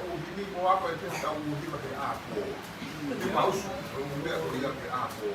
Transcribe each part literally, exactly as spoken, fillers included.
ʻUhimi mo ako e pea tau ʻuhima ke ako. Ke mausu, ʻo meʻa ko ia ke ako.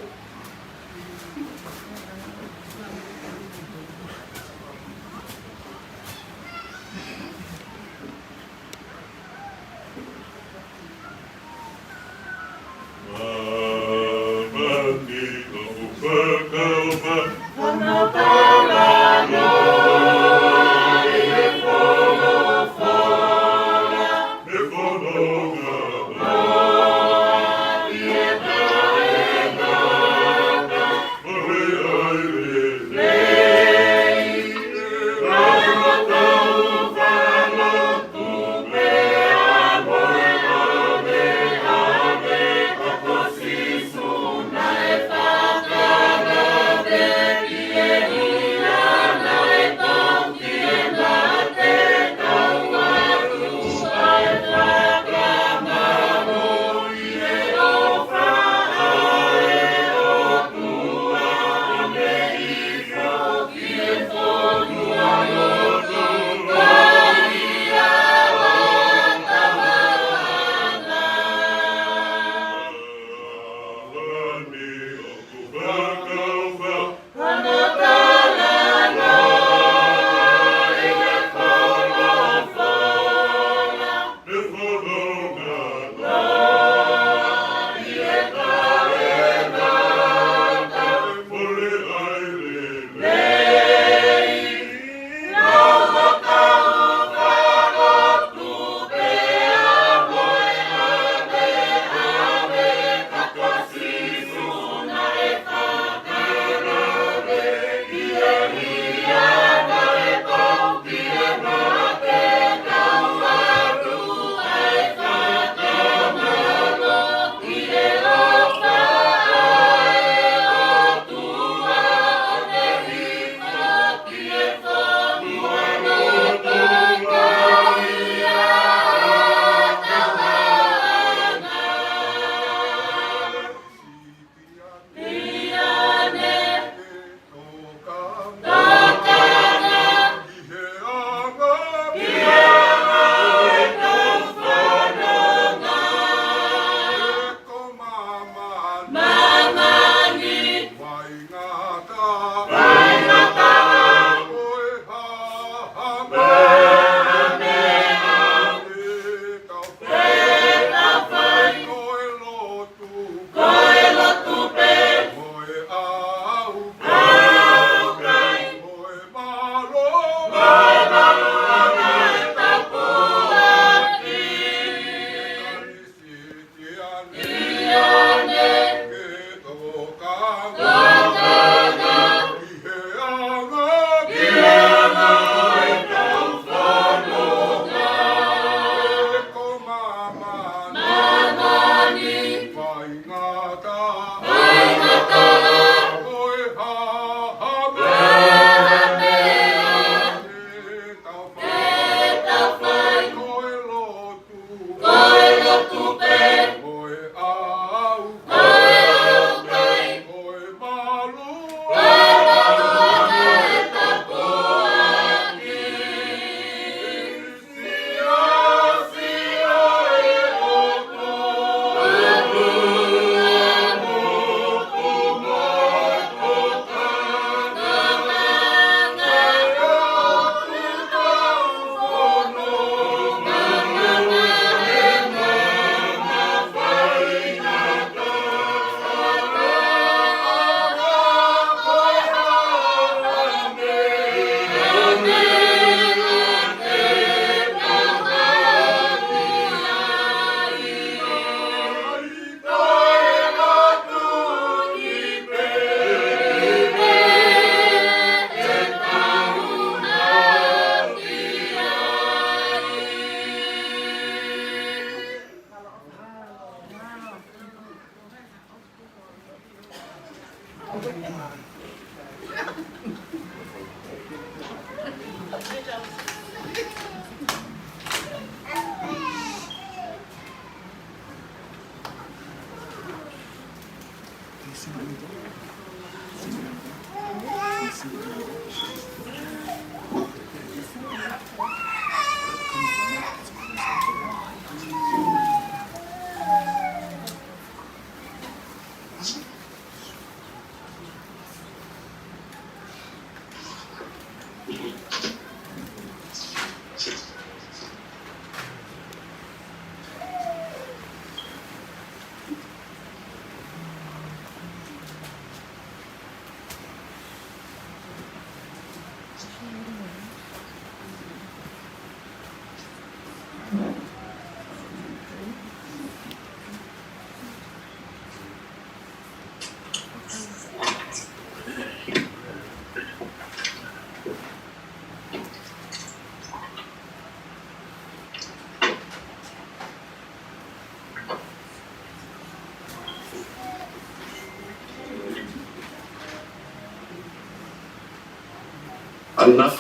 Ana.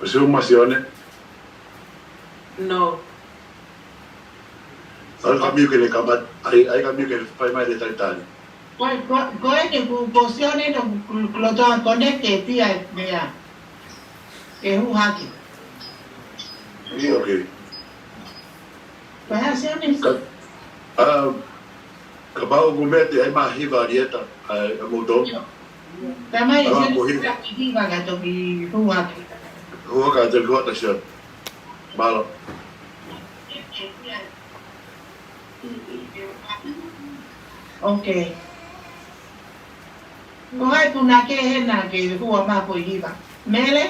ʻOsi uma Sione? No. ʻAi ka miu ke le kamat, ʻai, ʻai ka miu ke le fai mai le talitali. Ko e, ko, ko e ke ku, ko Sione no ku, ku loto a connect e tia e mea. Ke hū hake. ʻIo, okay. Ko e hā Sione? Ka, ʻa, kapau ko e meʻa te ʻai mai hiva Alieta, ʻa, ʻa mo tō. Tamai Ava Sione ko hiva. Ka ki hiva ka toki hū hake. Hū hake te hū hake Sione. Mālō. Okay. Ko hai puna ke hena ke hua ma po hiva. Mele?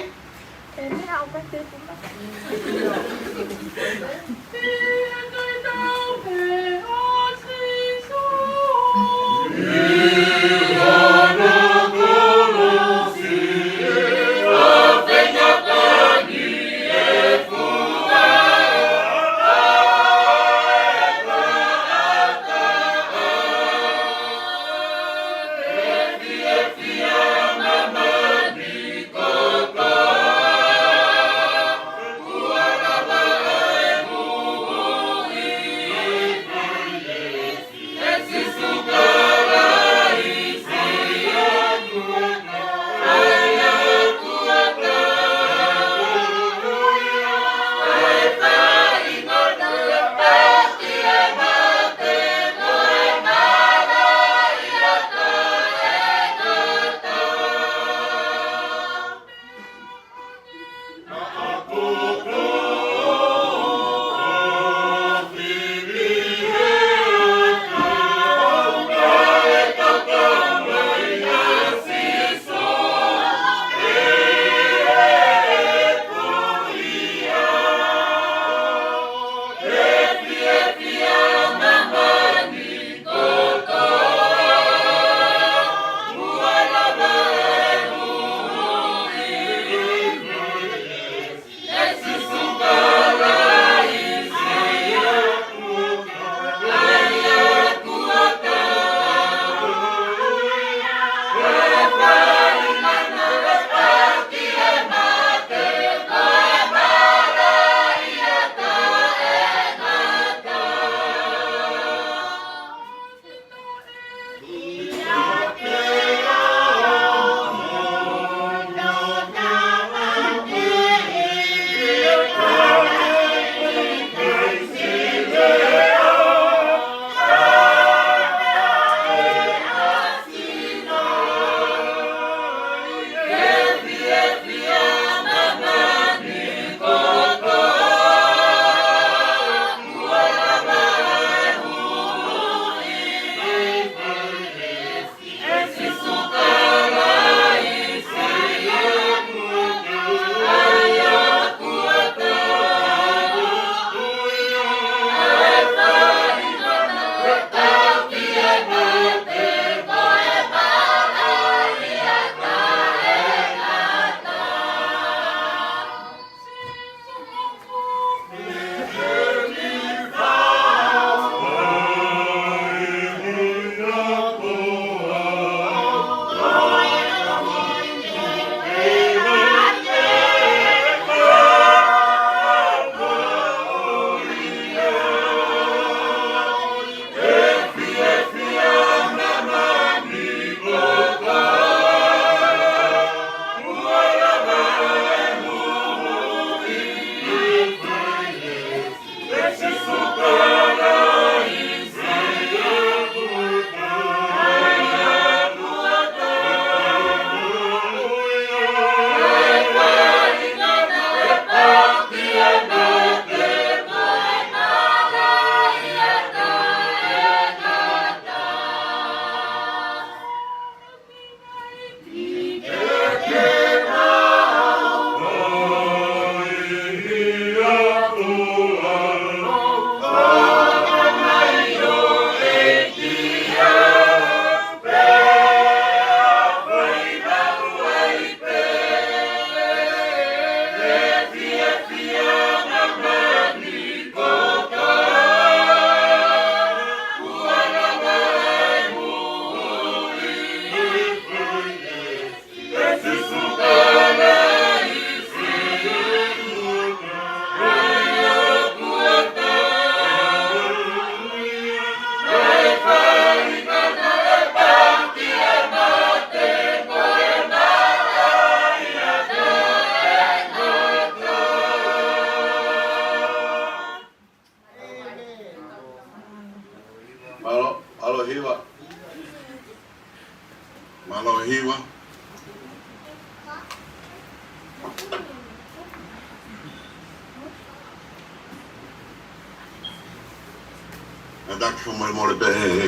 Taki fakamolemole pē he, he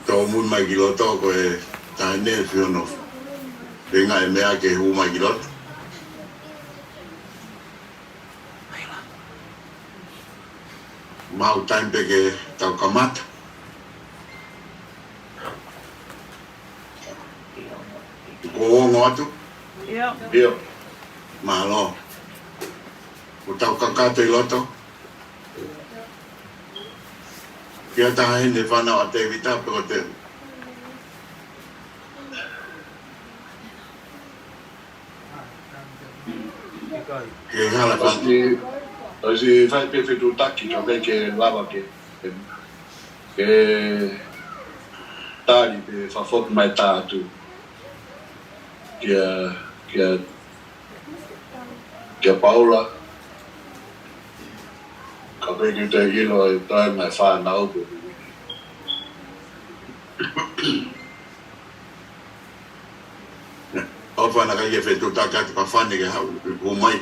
tōmui mai ki loto ko e taʻane fio nofo. Pe ngā e meʻa ke hū mai ki loto. Mau taimi pē ke tau kamata. Ko ongo atu? ʻIo. ʻIo. Mālō. Ko tau kakato ʻi loto. Kia taha heni fānau ʻa Tēvita pe ko te. Ke hala fānau. ʻOsi, ʻosi fai pē fetuʻutaki ka mei ke lava ke, ke, ke tali pe fakafoki mai tā atu. Kia, kia, kia Paula. Ka mei ke te ʻilo e toe mai fānau pe. ʻO fana ka ia fetuʻutaki atu ka fane ke hau, hū mai.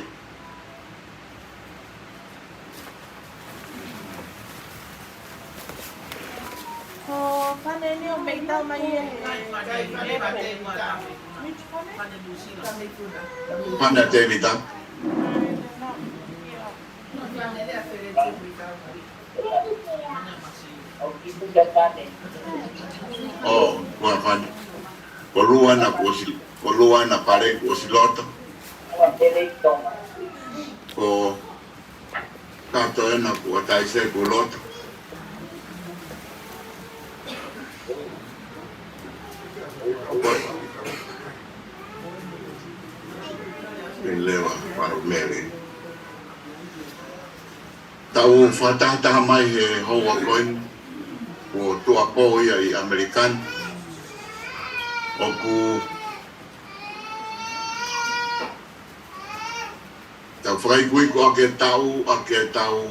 Ko fane ni ʻo mei tau mai e he, he, he, which fane? Fane ʻa Tēvita. ʻO, ko e fane. Ko Luana kuo ʻosi, ko Luana Pale kuo ʻosi loto. Ko Kato ena kuo taise kuo loto. Ko e leva, Fānau Mele. Tau fakatahataha mai he houa ko eni, kuo tuʻuapō ia ʻi ʻAmelika ni. ʻOku tau fakaikuiku ʻaki e taʻu, ʻaki e taʻu,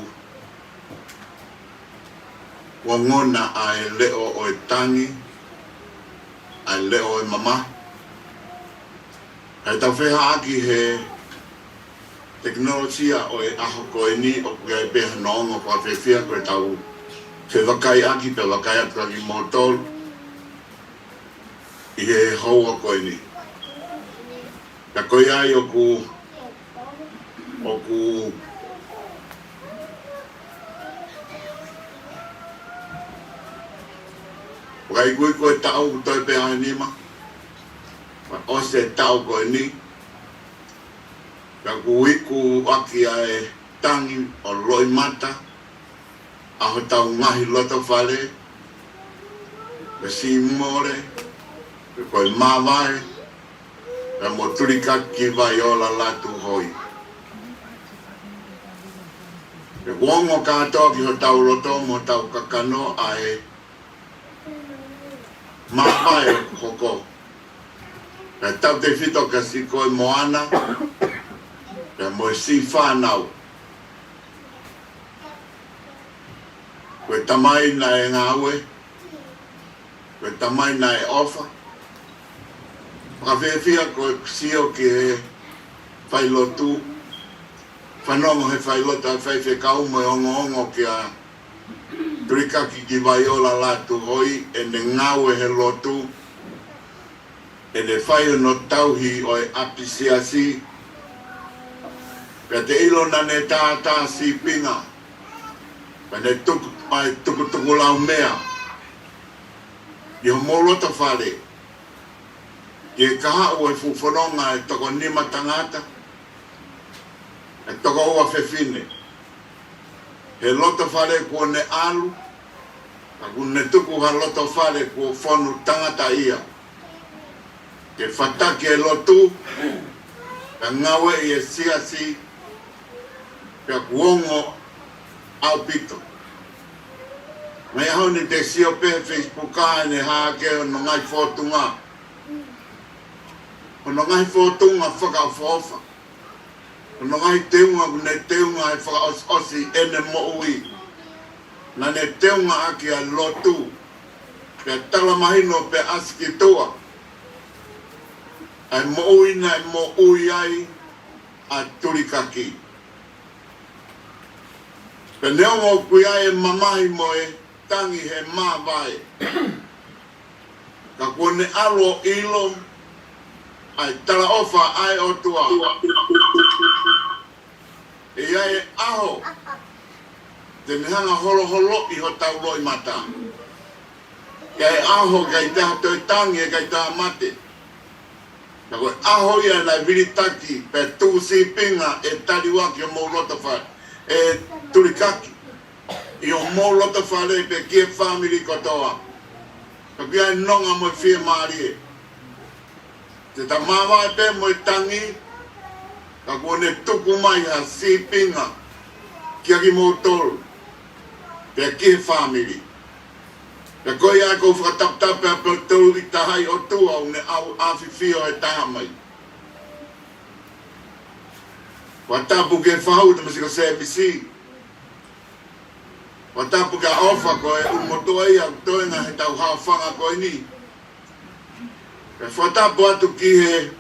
ongona ʻa e leʻo ʻo e tangi, ʻa e leʻo ʻo e mamahi. Kae tau feʻaʻaki he tekinolosia ʻo e ʻaho ko eni ʻoku ʻi ai pē hano ongo fakafiefia ko e tau fevakaiʻaki, fevakaiʻaki ʻaki mo tolu ʻi he houa ko eni. Ka ko ia ai ʻoku, ʻoku fakaikuiku e taʻu ʻoku toe pē ʻaho ʻe nima. Pea ʻosi e taʻu ko eni. Ka ʻoku iku ʻaki ʻa e tangi ʻo loʻimata ʻa hotau ngaahi loto fale, pe sīmole, pe ko e māvae, pea mo Tulikaki Vaiola Lātūhoi. Pea kuo ongo kātoa ki hotau loto mo hotau kakano ʻa e māvae ʻoku hoko. Pea tautefito kia Siko e Moana, pea mo e siʻi fānau. Ko e tamai naʻe ngāue, ko e tamai naʻe ʻofa. Fakafiefia ko e sio ki he failotu, fanongo he failotu ʻa e faifekau mo e ongoongo kia Tulikaki Vaiola Lātūhoi ʻene ngāue he lotu, ʻene fai hono tauhi ʻo e ʻapisiasi. Pea te ʻilo naʻa ne tātā sīpinga, pea ne tuku, ʻai tukutuku laumea ʻi homou loto fale, ʻi he kahaʻu e fuʻu fononga ʻe toko nima tangata, ʻe toko ua fefine. He loto fale kuo ne ʻalu, ka kuo ne tuku ha loto fale kuo fonu tangata ia. Ke fataki e lotu, ka ngāueʻi e siasi, pea kuo ongo ʻaupito. Mei he ʻaho ni te sio pē he Facebook ʻa ʻene hā ʻaki hono ngaahi fōtunga. Hono ngaahi fōtunga fakaʻofoʻofa. Hono ngaahi teunga ʻoku ne teunga he fakaʻosiʻosi ʻene moʻui. Naʻa ne teunga ʻaki ʻa e lotu. Pea tala mahino pea ʻasi ki tuʻa ʻa e moʻui naʻe moʻui ai ʻa Tulikaki. Pea neongo ʻoku ʻi ai e mamahi mo e tangi he māvae, ka kuo ne ʻalu ʻo ʻilo ʻa e talaʻofa ʻa e ʻOtua. ʻE ʻi ai e ʻaho te ne hanga holoholoʻi hotau loʻimata. ʻI ai e ʻaho ʻikai te ha toe tangi, ʻikai te ha mate. Ka ko e ʻaho ia naʻe vilitaki pea tuku sīpinga ʻe Taliuaki homou loto fale, ʻe Tulikaki, ʻi homou loto fale pea ki he fāmili kotoa. Ka ʻoku ʻi ai e nonga mo e fiemālie. Te ta māvae pē mo e tangi, ka kuo ne tuku mai ha sīpinga kiate kimoutolu pea ki he fāmili. Pea ko ia ʻoku ou fakataputapua pea pea tolu ʻi taha ʻi ʻOtua ʻoku ne ʻau ʻafifio he taha mai. Fakatapu ki he fahu, Tamasiʻi ko Sēmisi. Fakatapu ki he ʻofa ko e ʻulumotuʻa ia ʻoku toenga he tau haofanga ko eni. Pea fakatapu atu ki he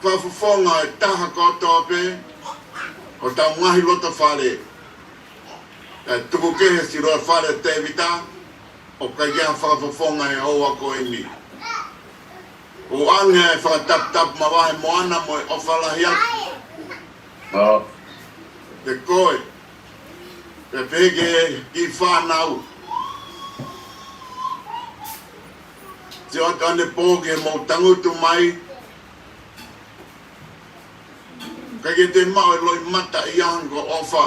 fakafofonga ʻe taha kotoa pē ʻo hotau ngaahi loto fale. Pea tuku kehe siʻi loto fale Tēvita, ʻoku ʻikai ha fakafofonga he houa ko eni. ʻOange e fakataputapu mavahe mo ana mo e ʻofa lahi atu. ʻO. Kiate koe. Pea pehē ki he kiʻi fānau. Sio atu ʻanepō ki he mou tangutu mai. ʻIkai ke te maʻu e loʻimata ia hangē ko ʻOfa.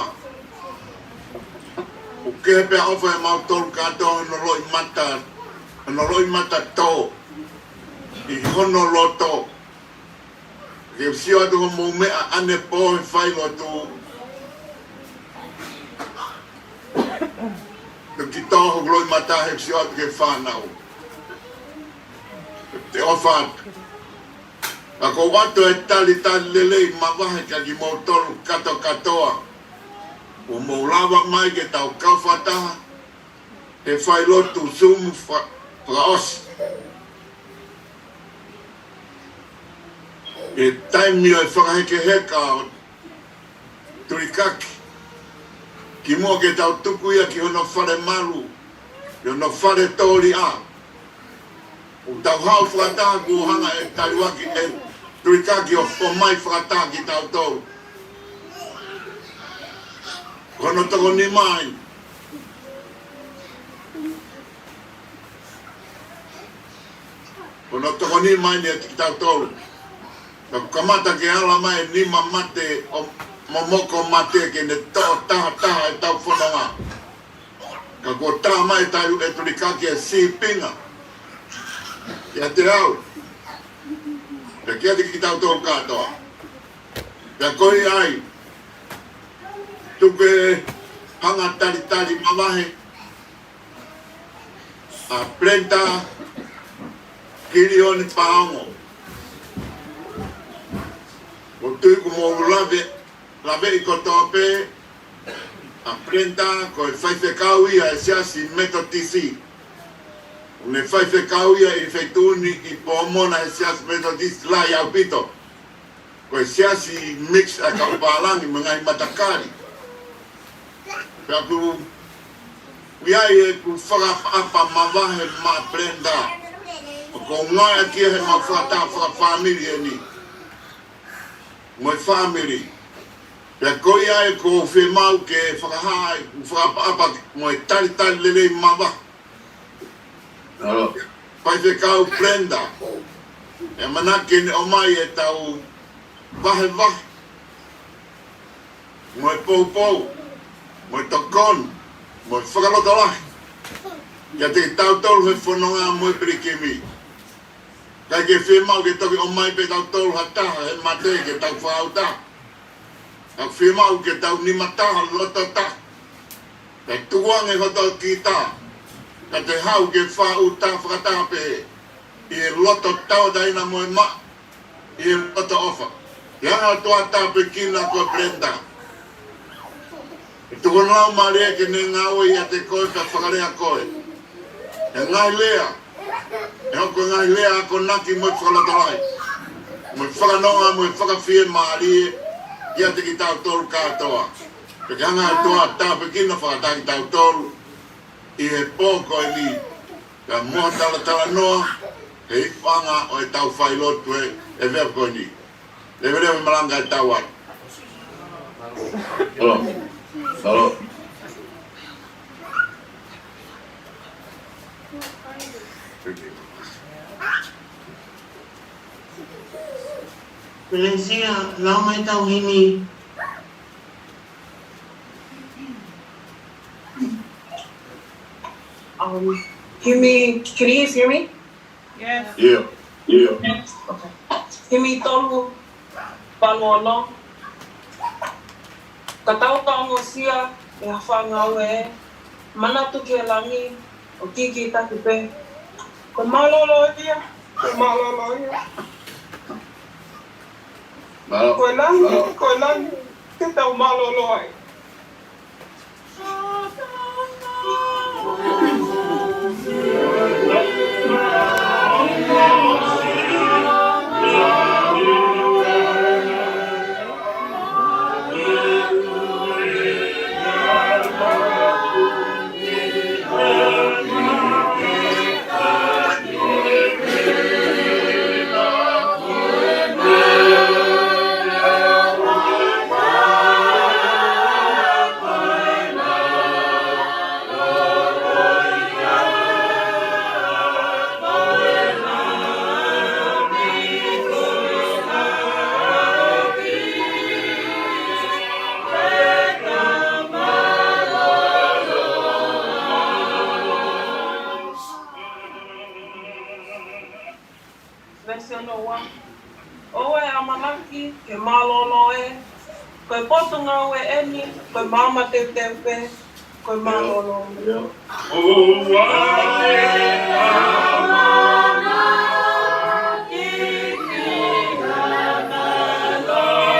ʻOku kehe pē ʻa ʻOfa ʻiate kimautolu kātoa hono loʻimata, hono loʻimata tō ʻi hono loto. Ke u sio atu hoʻomou meʻa ʻanepō he failotu. Te u kiʻi tō hoku loʻimata he u sio atu ki he fānau. Te u ʻofa atu. Ka ʻoku ou ʻoatu e talitali lelei mavahe kiate kimoutolu kātoa kātoa. ʻOku mou lava mai ke tau kau fakataha he failotu Zoom fa-, fakaʻosi. ʻI he taimi ʻo e fakahekeheka ʻo Tulikaki. Kimuʻa ke tau tuku ia ki hono fale malu, ki hono fale tōliʻa. ʻOku tau haʻu fakataha kuo hanga ʻe Taliuaki, ʻe Tulikaki ʻo ʻomai fakataha kitautolu. Ko hono toko nima eni. Ko hono toko nima eni ʻiate kitautolu. Ka kuo kamata ke ala mai e nima mate ʻo momoko mate ke ne toʻo taha taha ʻetau fononga. Ka kuo tā mai ʻe Taliuaki, ʻe Tulikaki e sīpinga kiate au. Pea kiate kitautolu kātoa. Pea ko ia ai, tuku e hanga talitali mavahe ʻa Brenda Kilioni Paongo. ʻOku ou tui kuo mou lave, laveʻi kotoa pē ʻa Brenda, ko e faifekau ia ʻi he Siasi Metotisi. ʻOku ne faifekau ia ʻi he feituʻu ni ʻi Pomona he Siasi Metotisi lahi ʻaupito. Ko e siasi mix ʻa e kau pālangi mo e ngaahi matakali. Pea ʻoku ʻi ai ʻeku fakaʻapaʻapa mavahe maʻa Brenda. ʻOku ou ngāueʻaki ia heʻemau fakataha fakafāmili eni mo e fāmili. Pea ko ia ai ʻoku ou fiemaʻu ke fakahā ai ʻeku fakaʻapaʻapa mo e talitali lelei mavahe. ʻAlo. Faifekau Brenda, ʻe ʻamanaki ke ne ʻomai ʻetau vahevahe, mo e poupou, mo e tokoni, mo e fakalotolahi kiate kitautolu he fononga mo e pilikimi. ʻIkai ke fiemaʻu ke toki ʻomai pē kitautolu ha taha he mate ke tau fāuta. Ka fiemaʻu ke tau nima taha, loto taha. Pea tukuange hoto kita, ka te haʻu ke fāuta fakataha pē ʻi he loto tauʻatāina mo e maʻa, ʻi he loto ʻofa. ʻI he anga ʻo e ʻOtua tāpuekina ko Brenda. ʻE tuku hono Laumālie ke ne ngāue ʻiate koe pea fakalea koe. ʻE ngaahi lea, ʻe hoko e ngaahi lea akonaki mo e fakalotolahi, mo e fakanonga mo e fakafiemālie ʻiate kitautolu kātoa. Pea ke hanga ʻe he ʻOtua ʻo tāpuekina fakataha kitautolu ʻi he pō ko eni, pea mo e talatalanoa, he ʻuhinga ʻo ʻetau failotu he efiafi ko eni. Leveleva e malanga ʻetau atu. Mālō. Mālō. Melesia, lau mai ʻetau himi. Um, himi, can you guys hear me? Yes. Yeah. Yeah. Okay. Himi tolu valu ono. Ka tau ka ongosia ʻe ha faʻa ngāue, manatu ki he langi ʻo kikitaki pē. Ko e mālōlō ia, ko e mālōlō ia. Mālō. Ko e langi, mālō, ko e langi ke tau mālōlō ai. Veesi ono ua. ʻOua ʻe ʻamanaki ke mālōlō ē, ko e potungāue eni, ko e maama teuteu pē, ko e mālōlō. ʻOua ʻe ʻamanaki ke mālōlō ē.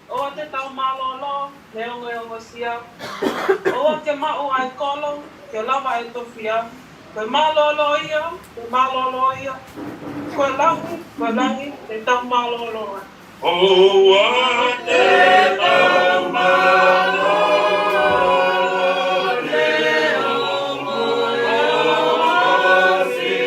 ʻOua te tau mālōlō he ongoongosia. ʻOua ke maʻu ʻa e kolo ke lava ʻa e tofiʻa. Ko e mālōlō ia, ko e mālōlō ia. Ko e langi, ko e langi te tau mālōlō ai. ʻOua te tau mālōlō he ongoongosia.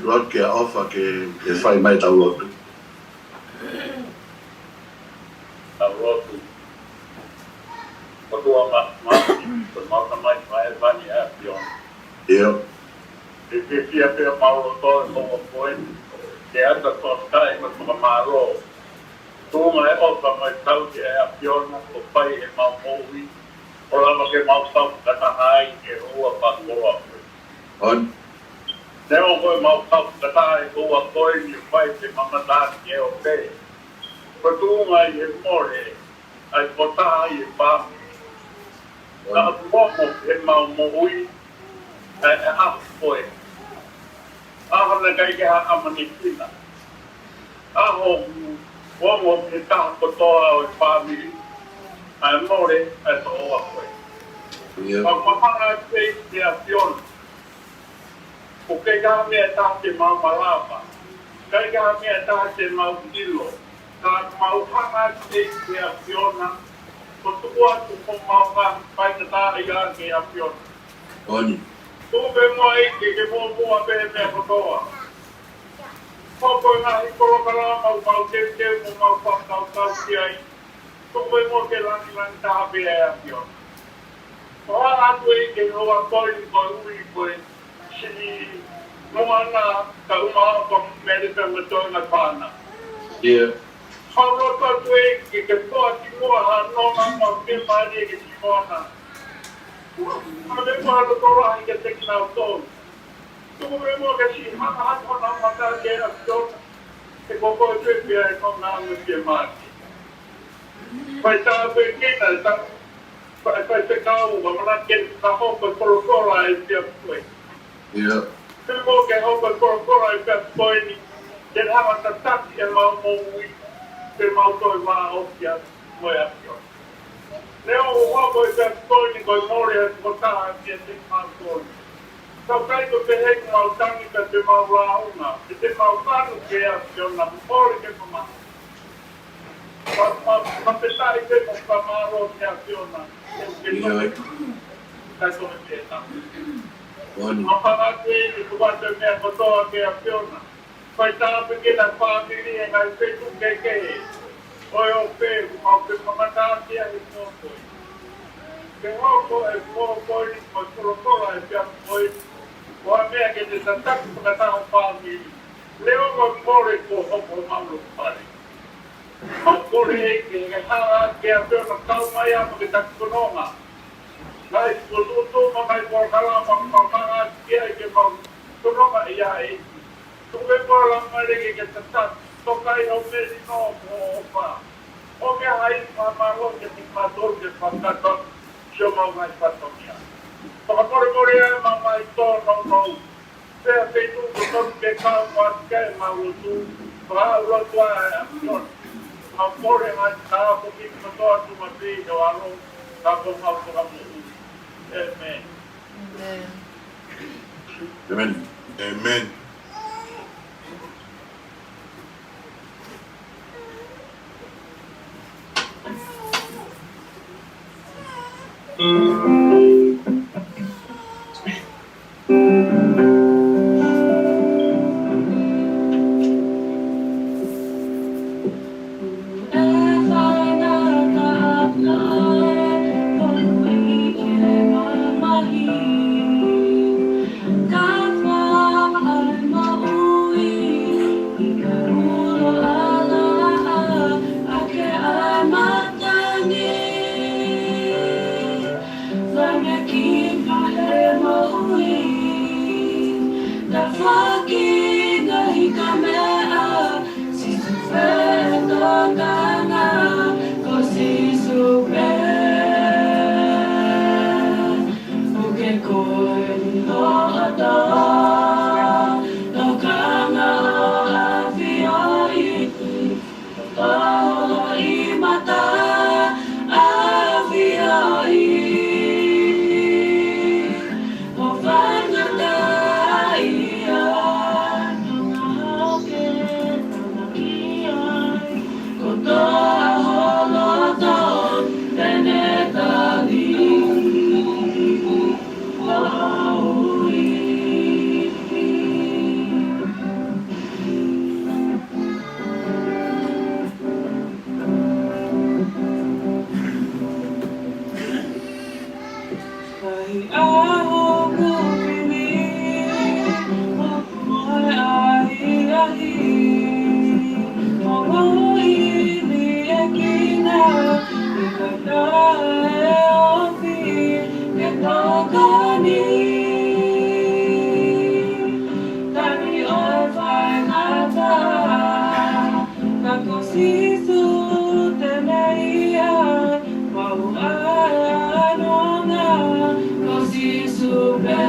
Lord, ke ʻofa ke, ke fai mai ʻetau lotu. ʻEtau lotu. ʻOtua ma, ma, ko mau ka mai, mai, mai, ʻa e ʻAfiona. ʻIo. ʻE ke fia pea mau loto e mau koe. Ke ata ko tai ma fakamālō. Tuʻunga e ʻofa mai tau ki he ʻAfiona, ko fai e mau moʻui. ʻO lava ke mau kau fakataha ai ke ʻoua fakakoloa koe. On. Neongo e mau kau fakataha ʻe ʻoua koe ni fai te mamata ki he ʻope. Ko tuʻunga ʻi he mole, ʻa e kota ʻi he pāmi. Ka ʻapu momo he mau moʻui, ʻa e ʻaho koe. ʻAho naʻe ʻikai ke ha ʻamanekina. ʻAho ʻoku ongo ki he taha kotoa ʻo e fāmili ʻa e mole ʻa e tokoua ko ē. ʻIo. Pea ʻoku mau hanga atu ai ki he ʻAfiona. ʻOku ʻikai ha meʻa ʻe taha te mau malava. ʻIkai ha meʻa ʻe taha te mau ʻilo. Ka mau hanga atu ai ki he ʻAfiona. Ko e tuku atu homau ngaahi faingataʻaʻia ki he ʻAfiona. Oni. Tuku pē muʻa ʻEiki ke muʻomuʻa pē he meʻa kotoa. Hoko e ngaahi polokalama ʻoku mau teuteu mo mau fakakaukau ki ai. Tuku pē muʻa ke lāngilangi taha pē ʻa e ʻAfiona. Ko e hanga atu ʻEiki ki he houa ko eni ko e ui ko e sili moana ka uma ʻo ka mele ka me toe na pana. ʻIo. Mau lotu atu ʻEiki ke ke toa ki muʻa ha nonga mau ke mali ke si moana. Ka me ʻoku ha loto lahi kiate kinautolu. Tuku pē muʻa ke si hanga hatu hana mata ke ʻAfiona. He ko koe pē pea ʻe nonga mo ke mali. Fai tāpuekina e ta-, fai, fai fekau, ka mana ke ka hoko e kolokola ʻa e pea koe. ʻIo. Pea mo ke hoko e kolokola ʻa e pea koe ni, ke hanga tataki ʻemau moʻui, ke mau toe vāofi atu mo e ʻAfiona. Neongo ʻoku hoko e pea koe ni ko e mole ʻa e tokotaha kiate kimautolu. Ka ʻoku ʻikai ko e pehē ʻoku mau tangi ka te mau lāunga, ke te mau kanu ki he ʻAfiona, mole ke mamaʻo. Ka, ka, ka petaʻi pē mo ka mālō ki he ʻAfiona. ʻIo. Ka ko e pē na. Oni. Mau hanga atu ʻEiki ke tuku atu e meʻa kotoa ki he ʻAfiona. Fai tāpuekina e fāmili he ngaahi feituʻu kehekehe. ʻOi ʻo pē, mau pē mamata ki ai he moʻui. Ke hoko e moʻui ko e kolokola ʻa e pea koe. Ko e meʻa ke te tataki fakataha fāmili. Neongo e mole kuo hoko ʻi homau loto fale. Mau kole ʻEiki ke ke hanga ki he ʻAfiona kau mai ʻa mo ke taki fononga. Ngaahi fokotuʻutuʻu mo e ngaahi polokalama ʻoku mau hanga ki ai ke mau fononga ʻi ai. Tuku pē muʻa Laumālie ke ke tataki, toka ʻi hoʻo melino mo hoʻo ʻofa. ʻO ke ʻai fakamālō kiate kimautolu ke fakakakato siʻomau ngaahi fatongia. Fakamolemole ʻa ʻemau ngaahi tōnounou. Pea feituʻu kotoa ke kau mai ki ai ʻemau lotu, fakalotu ʻa e ʻAfiona. Mau kole ngaahi tāpuaki kotoa ʻoku mau fai ʻi he ʻAlo, ka ko homau Fakamoʻui. ʻĒmeni. ʻĒmeni. ʻĒmeni. ʻĒmeni. Sīsū pē tokanga, ko Sīsū pē. ʻOku ke koe hoʻo tokanga ʻo ʻafioʻi, ʻo holo ʻi mata ʻafioʻi. ʻO faingataʻaʻia, nonga hake, nonga ki ai, kotoa ho loto, pene tali, ʻo ui. Ngaahi ʻaho kuo fili, ʻoku mohe ʻahiʻahi, ʻo mohe ʻi he kina, ʻikai taʻeʻofi ke tokoni. Tali ʻo e faingataʻa, ka ko Sīsū te ne ʻi ai, mau ʻai ʻa e nonga, ko Sīsū pē.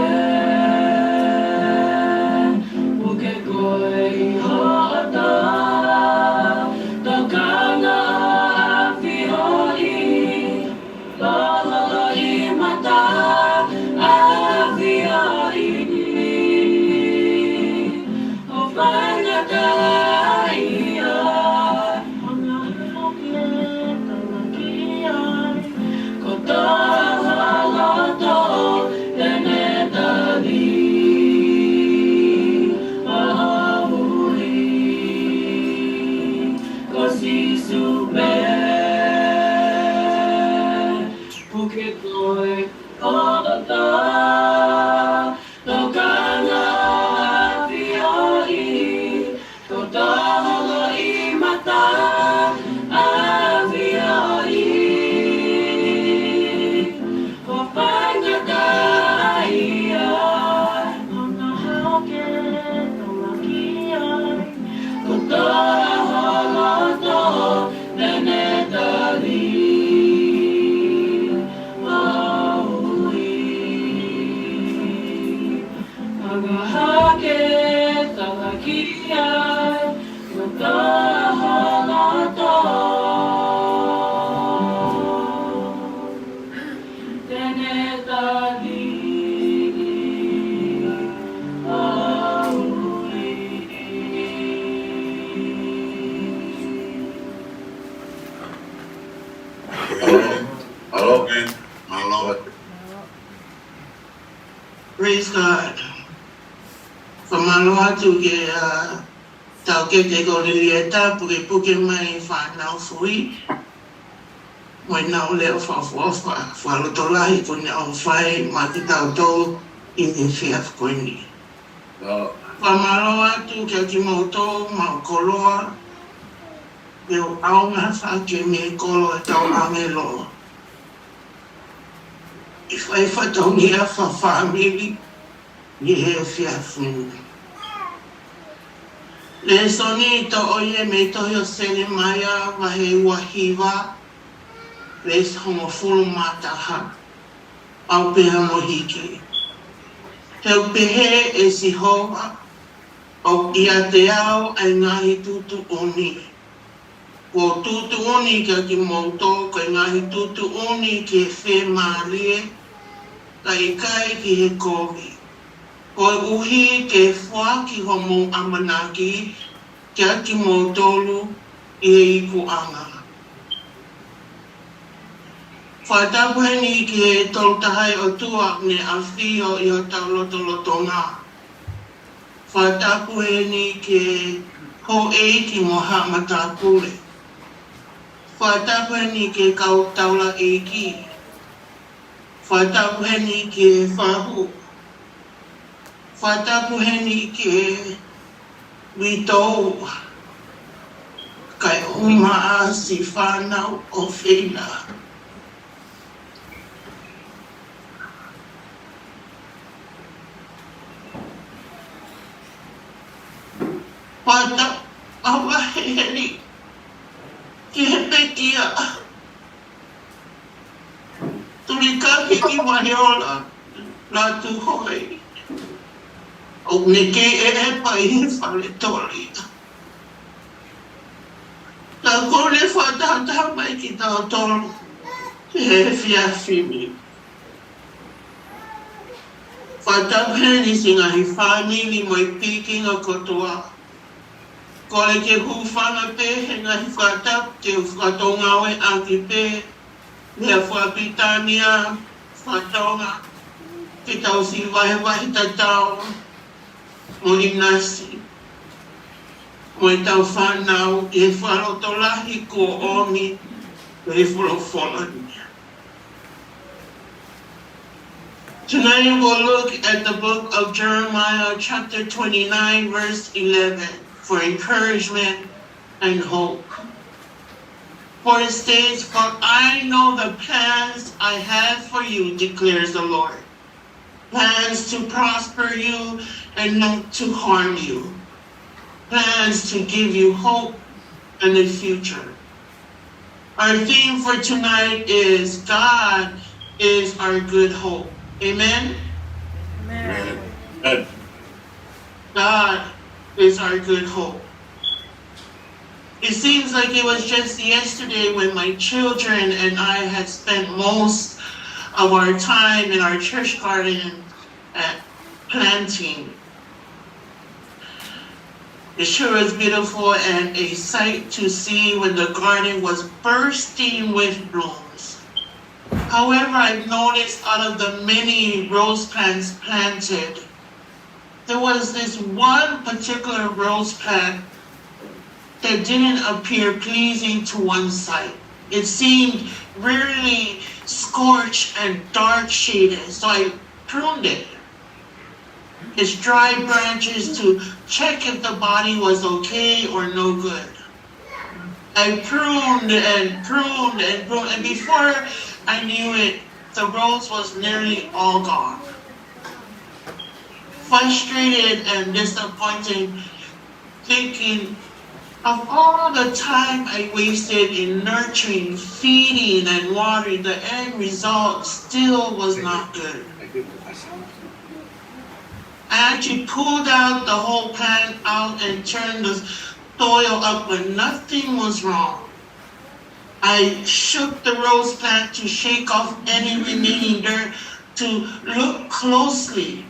Praise God. Fakamālō atu kia Taukete ko Lilieta pukepuke mai fānau fui. Mo e nau leo fafafa, fakalotolahi ko ne au fai ma kitautolu ʻi he efiafi ko eni. Fakamālō atu kia kimoutolu mau koloa, ʻio ʻaonga hake mei he kolo ʻetau ʻāngelo. ʻI he fatongia fakafāmili ʻi he efiafi ni. Lēsoni toʻo ia mei he tohi ʻo Selemaia vahe uahiva, veesi hongofulu mā taha, ʻoku pehē hono hiki. He ʻoku pehē ʻe Sihova, ʻoku ʻiate au ʻa e ngaahi tuʻutuʻuni. Kuo u tuʻutuʻuni kia kimoutolu ko e ngaahi tuʻutuʻuni ki he fiemālie, kae ʻikai ki he kovi. Koeʻuhi ke foaki homou ʻamanaki kia kimoutolu ʻi he ikuʻanga. Fakatapu heni ki he Tolu Tahaʻi ʻOtua ne ʻafio ʻi hotau lotolotonga. Fakatapu heni ki he houʻeiki mo haʻa matāpule. Fakatapu heni ki he kau taulaʻeiki. Fakatapu heni ki he fahu. Fakatapu heni ki he uitou. Kae ʻumaʻā siʻi fānau ʻofeina. Fakatapu ʻa vahe heni ki he pekia. Tulikaki ki Vaheola, Lātūhoe. ʻOku ne kei ʻeʻepa ʻi he fale toli. Ka ko e fakatahataha mai kitautolu he efiafi ni. Fakatapu heni siʻi ngaahi fāmili mo e pikinga kotoa. Kole ke hūfanga pē he ngaahi fakatapu ke u fakatōngāue ʻaki pē, meʻa fakapilitānia, fakatonga, ke tau siʻi vahevahe tatau mo ʻinasi mo ʻetau fānau ʻi he fakalotolahi kuo ʻomi ʻe he folofola ni. Tonight we'll look at the book of Jeremiah, chapter twenty-nine, verse eleven, for encouragement and hope. For it states, "For I know the plans I have for you, declares the Lord. Plans to prosper you and not to harm you. Plans to give you hope and a future." Our theme for tonight is God is our good hope. Amen? Amen. God is our good hope. It seems like it was just yesterday when my children and I had spent most of our time in our church garden at planting. It sure is beautiful and a sight to see when the garden was bursting with blooms. However, I've noticed out of the many rose plants planted, there was this one particular rose plant that didn't appear pleasing to one's sight. It seemed really scorched and dark shaded, so I pruned it, its dry branches, to check if the body was okay or no good. I pruned and pruned and pruned, and before I knew it, the rose was nearly all gone. Frustrated and disappointed, thinking of all the time I wasted in nurturing, feeding, and watering, the end result still was not good. I actually pulled out the whole plant out and turned the soil up, but nothing was wrong. I shook the rose plant to shake off any remaining dirt to look closely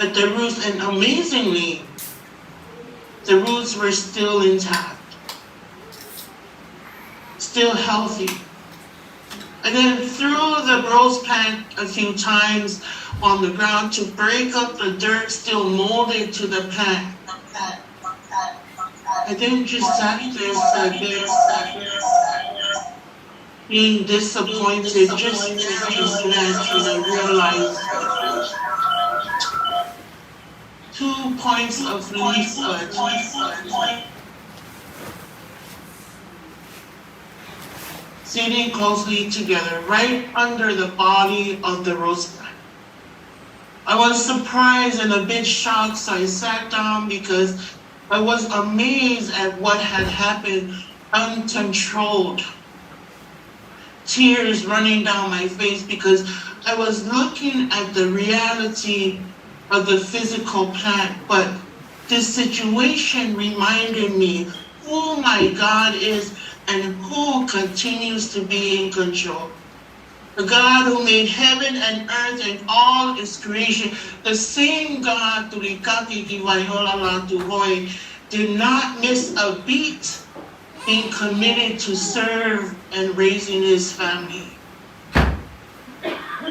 at the roots, and amazingly, the roots were still intact, still healthy. And then threw the rose plant a few times on the ground to break up the dirt still molded to the plant. I then just sat there, sat there, sat there, being disappointed, just, just left, and I realized two points of leaf, uh, sitting closely together right under the body of the rose plant. I was surprised and a bit shocked, so I sat down because I was amazed at what had happened, uncontrolled. Tears running down my face because I was looking at the reality of the physical plant, but this situation reminded me who my God is and who continues to be in control. The God who made heaven and earth and all its creation, the same God, Tulikaki ki Vaiola Lātūhoe, did not miss a beat being committed to serve and raising his family.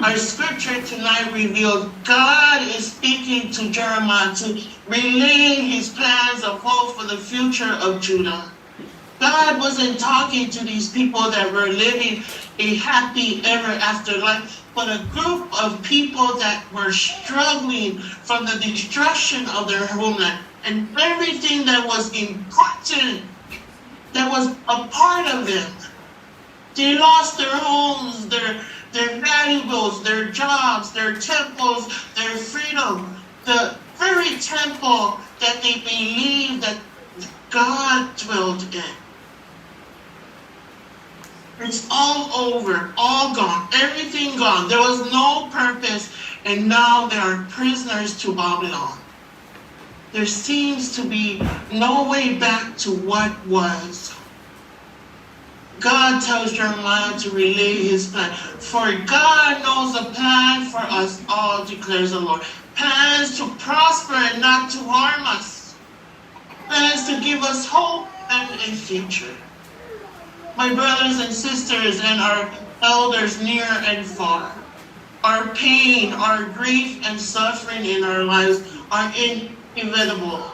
Our scripture tonight revealed God is speaking to Jeremiah to relay his plans of hope for the future of Judah. God wasn't talking to these people that were living a happy ever after life, but a group of people that were struggling from the destruction of their homeland and everything that was important, that was a part of them. They lost their homes, their, their valuables, their jobs, their temples, their freedom, the very temple that they believed that God dwelt in. It's all over, all gone, everything gone. There was no purpose, and now they are prisoners to Babylon. There seems to be no way back to what was. God tells Jeremiah to relay his plan. "For God knows the plan for us all," declares the Lord. "Plans to prosper and not to harm us. Plans to give us hope and a future." My brothers and sisters and our elders near and far, our pain, our grief, and suffering in our lives are inevitable.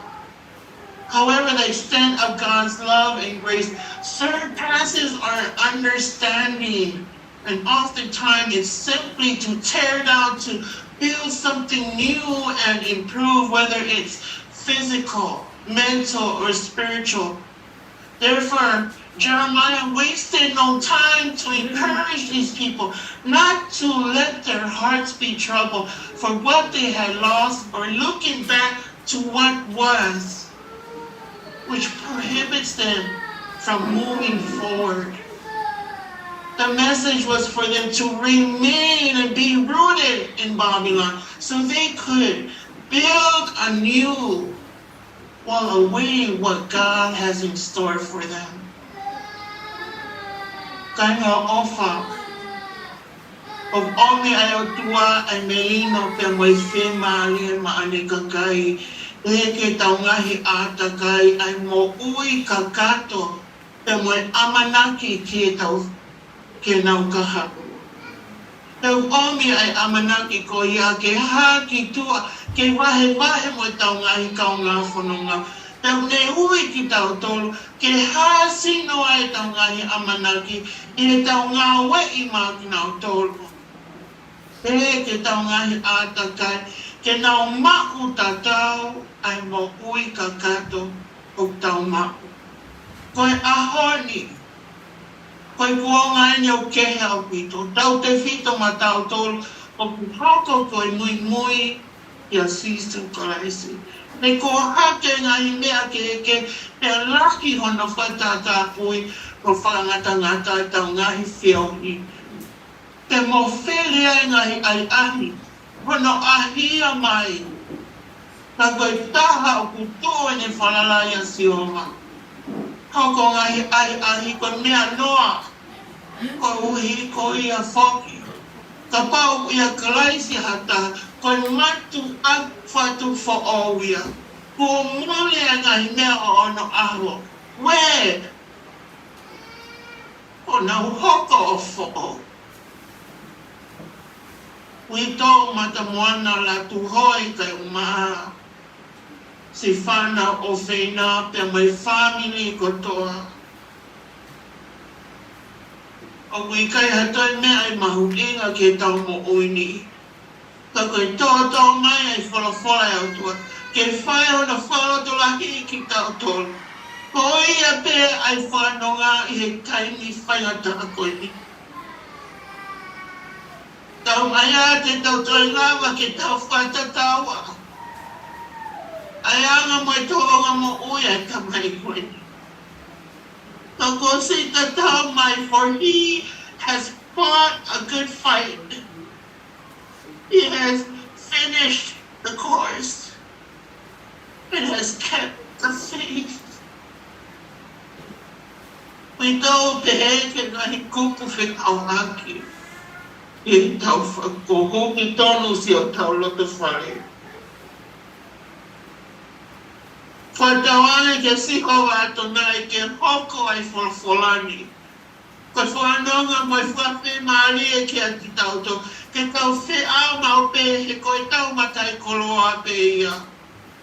However, the extent of God's love and grace surpasses our understanding, and oftentimes it's simply to tear down to build something new and improve, whether it's physical, mental, or spiritual. Therefore, Jeremiah wasted no time to encourage these people not to let their hearts be troubled for what they had lost or looking back to what was, which prohibits them from moving forward. The message was for them to remain and be rooted in Babylon so they could build anew while awaiting what God has in store for them. Kāinga ʻofa, ʻoku ʻomi ʻe he ʻOtua ʻa e melino pea mo e fiemālie maʻa ʻene kakai, ʻi heʻetau ngaahi ʻātakai, ʻa e moʻui kakato, pea mo e ʻamanaki ki heʻetau, ki heʻenau kahaʻu. Pea ʻoku ʻomi ʻa e ʻamanaki ko ia ke hā ki tuʻa, ke vahevahe mo ʻetau ngaahi kaungā fononga. Pea ʻoku ne ui kitautolu ke hāsino ʻa ʻetau ngaahi ʻamanaki ʻi heʻetau ngāueʻi maʻa kinautolu. Pea ke tau ngaahi ʻātakai, ke nau maʻu tatau ʻa e moʻui kakato ʻoku tau maʻu. Ko e ʻaho ni, ko e kuonga eni ʻoku kehe ʻaupito, tautefito maʻatautolu ʻoku hoko ko e muimui ʻia Sīsū Kalaisi. Naʻe kō hake ngaahi meʻa kehekehe, pea lahi hono fakatātāpui mo fakangatangata ʻetau ngaahi feohi. Pea mo fele ai ngaahi ʻahiʻahi, hono ʻahia mai. Ka ko e taha ʻoku tuʻu ʻene falala ʻia Sihova, hoko ngaahi ʻahiʻahi ko e meʻa noa, koeʻuhi ko ia foki, kapau ʻia Kalaisi ha taha, ko e mātuʻaki fatu foʻou ia. Kuo mole ʻa e ngaahi meʻa ʻo onoʻaho. Uē, ʻo nau hoko ʻo foʻou. Uitou, Matamoana, Lātūhoi, Kaiʻumaʻā, siʻi fānau ʻofeina, pea mo e fāmili kotoa. ʻOku ʻikai ha toe meʻa ʻe mahuʻinga ki heʻetau moʻui ni, ka ko e toʻotoʻo mai ʻa e folofola ʻa e ʻOtua, ke fai hono fakalotolahiʻi kitautolu. Ko ia pē ʻa e fononga ʻi he taimi faingataʻa ko eni. Tau ʻai ā te tau toe lava ke tau fakatatau ʻa e anga mo e tōʻonga moʻui ʻa e tamai ko eni. Tau kōsi tatau mai, for he has fought a good fight. He has finished the course and has kept the faith. Uitou, pehē ki he ngaahi kupu fekauʻaki, ke tau fakakohuki tonu siʻotau loto fale. Fakatauange kia Sihova ʻAtonai ke hoko ʻa e folofola ni ko e fononga mo e fakafiemālie kiate kitautolu, ke tau feʻao maʻu pē, he ko ʻetau mataʻikoloa pē ia.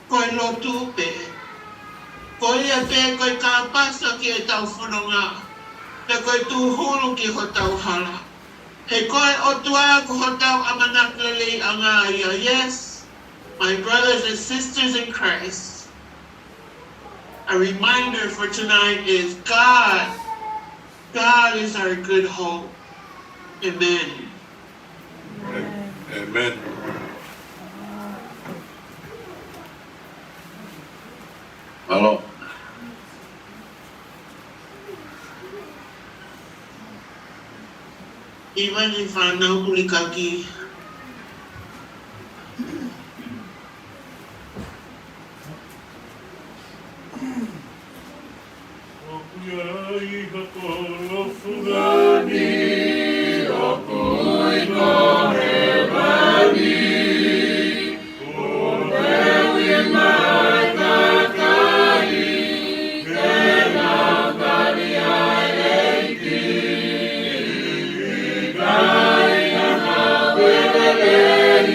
Ko e lotu pē. Ko ia pē ko e kāpasa ki heʻetau fononga, pea ko e tūhulu ki hotau hala. He ko e ʻOtua ko hotau ʻamanaki leleiʻanga ia. Yes, my brothers and sisters in Christ, a reminder for tonight is God, God is our good hope. Amen. Amen. Mālō. Ivan i fānau kulikaki. ʻOku ʻi ai ha koloa fungani, ʻoku ui ko hēvani. ʻO teuʻi mai ʻa e kakai ke nau tali ʻa e ʻEiki. ʻIkai ha ngāue lelei,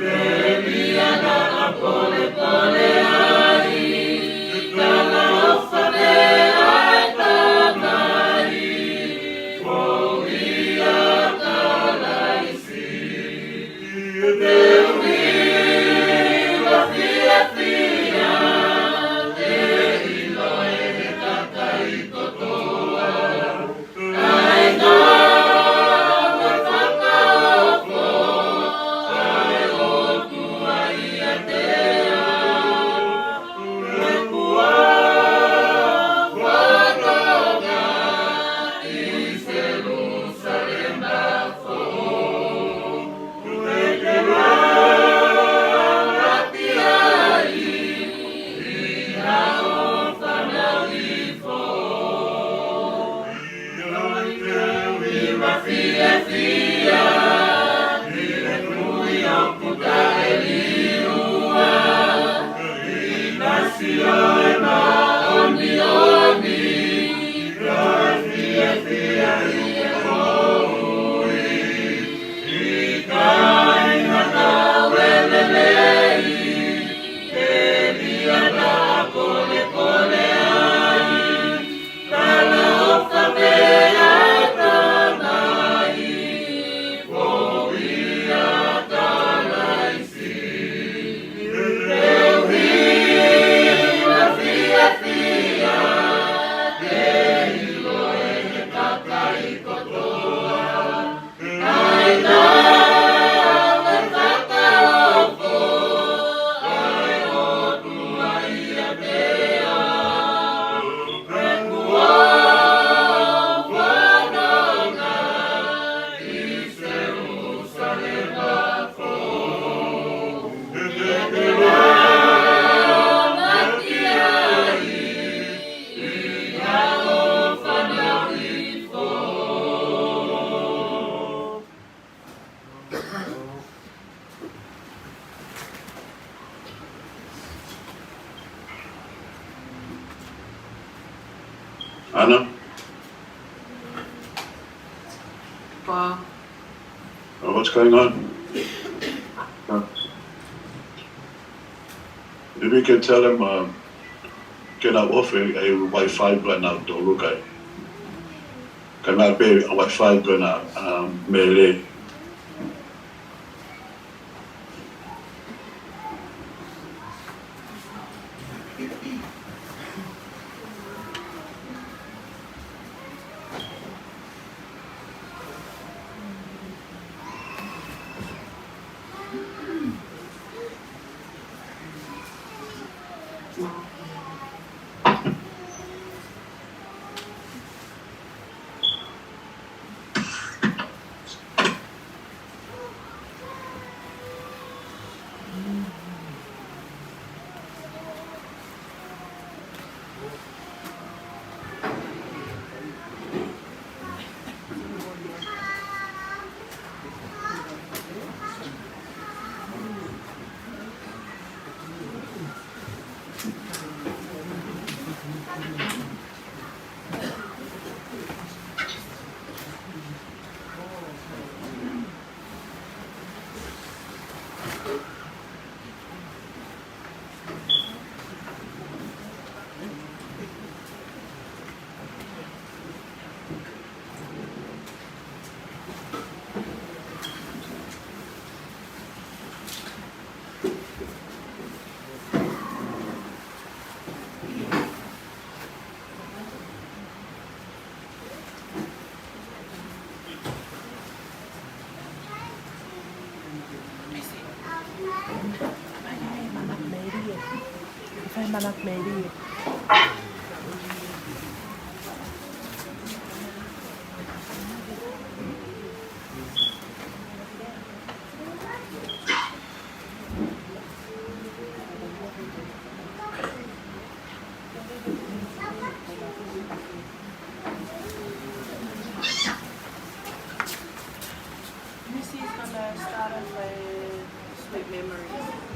pea ʻi ai ha polepole ai. Talaʻofa pē ʻa e Tamai, fou ʻia Kalaisi. Te u hiva fiefia, ʻe ʻilo ʻe he kakai kotoa. Ana. Pā. Ava What's going on? If you can tell him, um, ke nau off e, e Wi-Fi ko ē ʻanautolu kae. Ka nau pē Wi-Fi ko ena, um, Mele. Missy's gonna start off with Sweet Memories.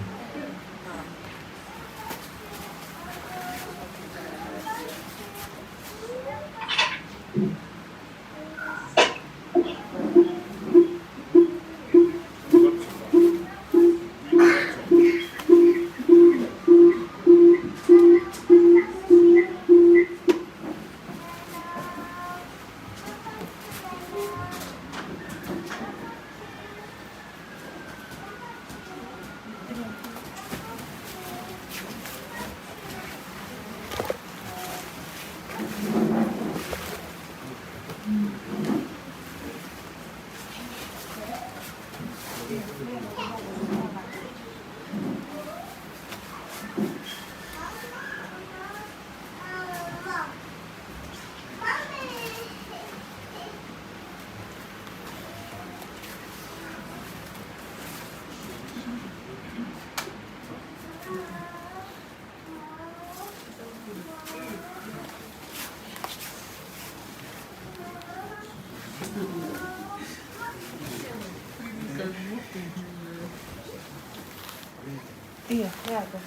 ʻIo, ʻe ʻato.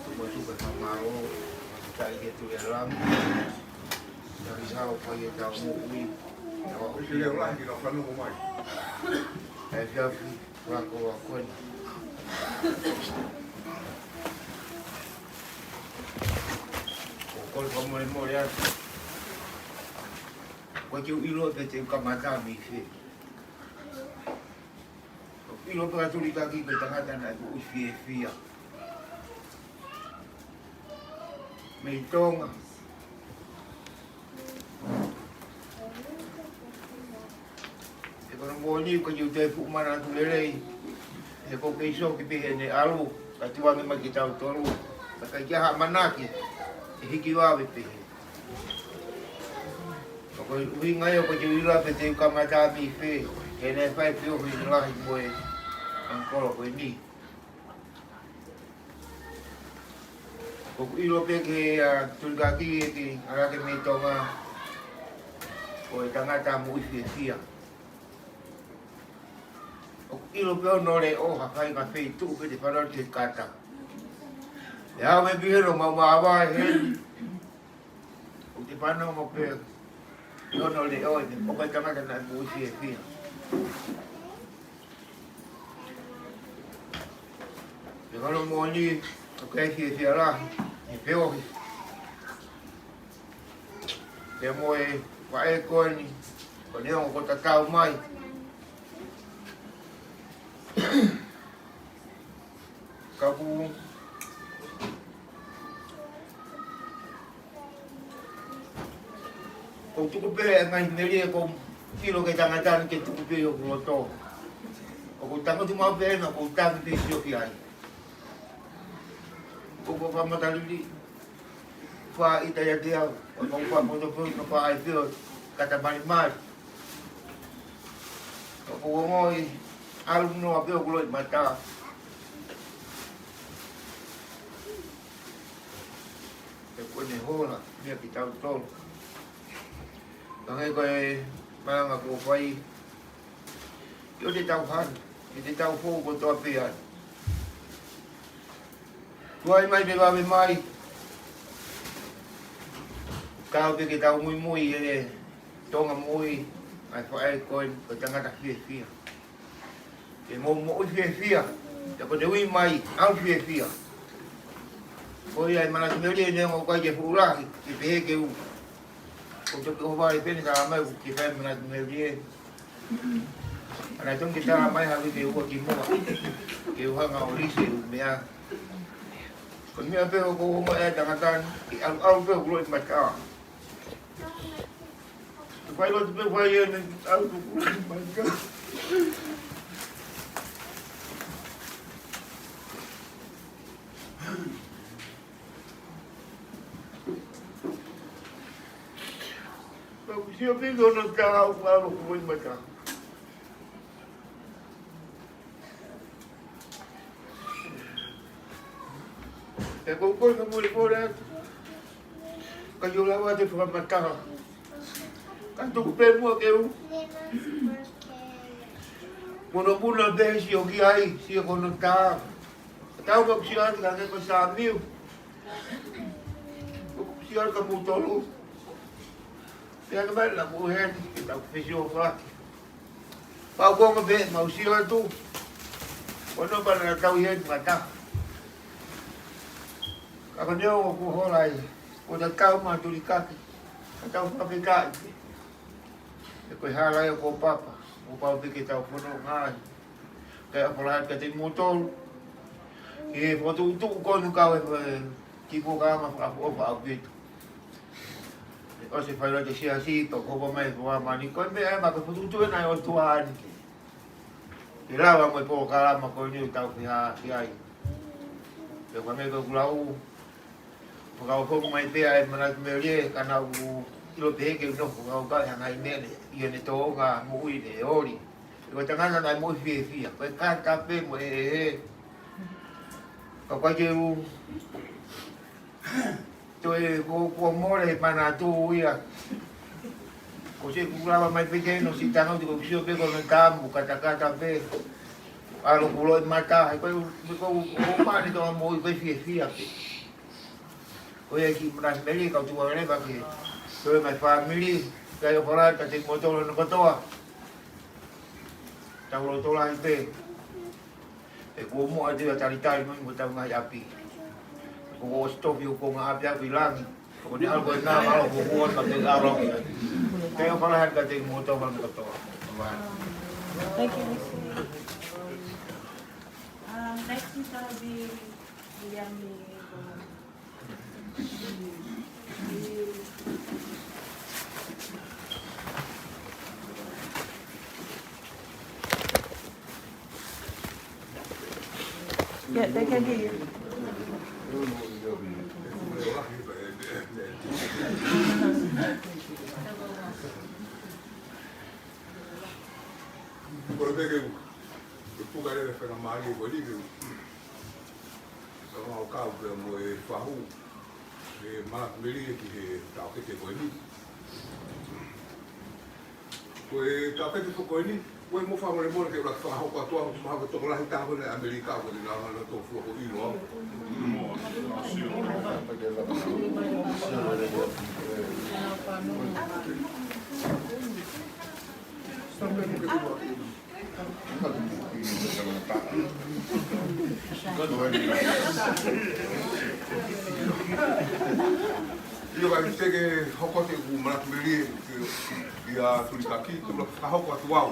Tuku atu pē fakamālō, ʻoku tau ʻi he tuʻi ʻa e Langi. Tau ʻi hao fai ʻetau moʻui. Tau ʻi he lahi ki he fanongo mai. ʻE fiafi, ua ko ua ko ena. ʻOku ou fakamolemole atu. ʻOku ou ʻilo pe te u kamata mei fē. ʻOku ou ʻilo pē ʻa Tulikaki ko e tangata naʻe moʻui fiefia mei Tonga. He ko hono moʻoni ko e ʻikai te u toe fuʻu manatu lelei. He ko e kei sio ki pē heʻene ʻalu, ka tuku ange mai kia tautolu. Ka ʻikai ke ʻi ai ha ʻamanaki ʻe hiki vave pehē. Ko e ʻuhinga ia ʻoku ou ʻilo pe te u kamata mei fē, he naʻe fai pē ʻo hili lahi mo e ʻangikolo ko eni. ʻOku ou ʻilo pē ki he, ʻa, Tulikaki ʻe kei ʻalu hake mei Tonga, ko e tangata moʻui fiefia. ʻilo pē ʻo nole ʻo ha fai ngaahi feituʻu pē te fanau te kata. ʻE au me pihelo mau mavahe heni. ʻOku te fanongo pē ʻo nole ʻo ʻi he ʻoku ʻikai tangata naʻe moʻui fiefia. Pea ko hono moʻoni, ʻoku ʻikai fiefia lahi, ʻi he feohi. Pea mo e faʻē ko eni, ko e neongo kuo tatau mai. Ka ʻoku, ʻoku ou tuku pē e ngaahi melie ʻoku ou ʻilo ki he tangata ni ke tuku pē ʻi hoku loto. ʻOku ou tangutu maʻu pē ena, ʻoku ou tangi pē ʻi siʻoku ʻai. ʻOku ou fakamatalili, faʻa ʻita ʻiate au, ʻoku ou fakapotopoto, faʻa ʻai pē ʻo kata malimali. ʻOku ou ongoʻi ʻalu noa pē hoku loʻimata. He ko ʻene hola, meia kitautolu. Hangē ko e malanga kuo fai, ʻio te tau hanu, ʻio te tau fou kotoa pē ai. Tuai mai pē vave mai. Kau pē ke tau muimui he Tonga moʻui, ʻa e faʻē ko eni, ko e tangata fiefia. Ke mou moʻui fiefia, pea ko ʻene ui mai, ʻalu fiefia. Ko ia e manatu melie neongo ʻoku ʻikai ke fuʻu lahi, ke pehē ke u. ʻOku toki ʻohovale pē eni ka mai ʻoku ke fai manatu melie. ʻAna tonu ke tala mai ha uike ʻe ua kimuʻa, ke u hanga ʻo lisi e ʻū meʻa. Ko e meʻa pē ʻoku ou ongoʻi e tangata ni, ke ʻalu, ʻalu pē hoku loʻimata. Ke fai lotu pē fai eni, ʻalu pē hoku loʻimata. Pea u sio pē ki hono tā ʻoku ʻalu hoku loʻimata. Pea ko e kole ka mole kole atu. Ka ʻio lava te fakamatala. Ka tuku pē muʻa ke u munamuna pē siʻoku ʻai, sio ki hono tā. Tau ka u sio atu ka ke ko Samiu. Ko u sio atu ka mou tolu. Pea ka mai la ko heni, ke tau fesiofaki. Pau ko nga pē, mau sio atu. Ko no pa na tau heni mata. Ka ko neongo kuo hola ai, kuo tatau ma tuli kaki. Ka tau fakafetaʻi pē. He ko e hala ia ko Papa, ʻoku pau pē ke tau fononga ai. Kae ʻofa lahi atu kiate kimoutolu. Ki he fokotuʻutuʻu ko eni kau e kiʻi polokalama fakaʻofoʻofa ʻaupito. ʻOsi e fai lotu e siasi, pea ko e hoko mai e fua mani. Ko e meʻa ē ma ko e fokotuʻutuʻu ena ʻa e ʻOtua eni ke, ke lava mo e polokalama ko eni ʻo tau fihā ki ai. Pea ko e meʻa ko ʻeku lau, fakaʻofoʻofa mai pē ʻa e manatu melie, ka naʻa ku ʻilo pē ke u nofo fakakaukau he ngaahi meʻa ni, ʻi heʻene tōʻonga moʻui ne oli. Ko e tangata naʻe moʻui fiefia, ko e kata pē mo e ʻeheʻehe. Ka ʻoku ʻikai ke u toe ko, kuo mole he manatu ia. Ko e siʻi kuo lava mai pē ke no si tano te ko sio pē ko no tamu katakata pē. ʻAlu hoku loʻimata, he ko e, ko e, ko e mani tō moʻui ko e fiefia pē. Ko ia e kiʻi manatu melie ka u tuku leva ke toe mai fāmili, kae ʻofa lahi atu kiate kimoutolu hono kotoa. Tau loto lahi pē. He kuo muʻa atu ia talitali mai mo tau ngaahi ʻapi. Kuo ʻosi tofi hoku ngaahi ʻapi ʻapi langi. Ko ʻene ʻalu ko ena ʻalu ko kuo ʻosi ka te ʻalu. Kae ʻofa lahi atu kiate kimoutolu hono kotoa. Thank you, Mister. Um, next is gonna be William. Yeah, they can hear you. Ko e peke u, e puka lele fenga mālie ko e liki u. Ka mau kau pē mo e fahu, e manatu melie ki he taʻokete ko eni. Ko e taʻokete ko eni, Ko e mo fakamolemole ke u laka fakahoko atu au, mahalo ko e tokolahi taha ko ē ʻa ʻAmelika ko eni naʻa nau tō fua ko ʻilo au. ʻIo, ka te ke hoko atu ʻeku manatu melie ʻia Tulikaki, te u laka fakahoko atu au.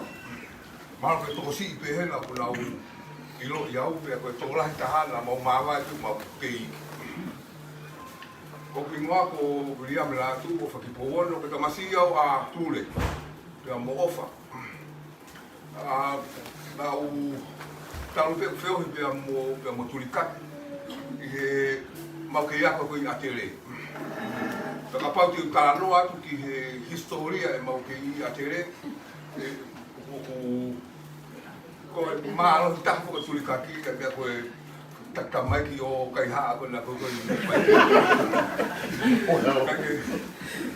Mahalo ko e tokosiʻi pē hena kuo nau ʻiloʻi au, pea ko e tokolahi taha naʻa mau māvae pē mau kei iiki. Ko hoku hingoa ko Viliami Lātū, ʻofa ki Pouono, ko e tamasiʻi au ʻa Tule pea mo ʻOfa. ʻA, naʻa ku talu pē ʻeku feohi pea mo, pea mo Tulikaki ʻi heʻemau kei ako ko ē ʻi ʻAtele. Pea kapau te u talanoa atu ki he hisitōlia ʻemau kei ʻi ʻAtele, ʻe, ʻoku, ʻoku, ko e mālohi taha ko ē ʻa Tulikaki, ka ko e tamaiki ʻo e kaihaʻa ko ena ko ē ko ē. Ka ke,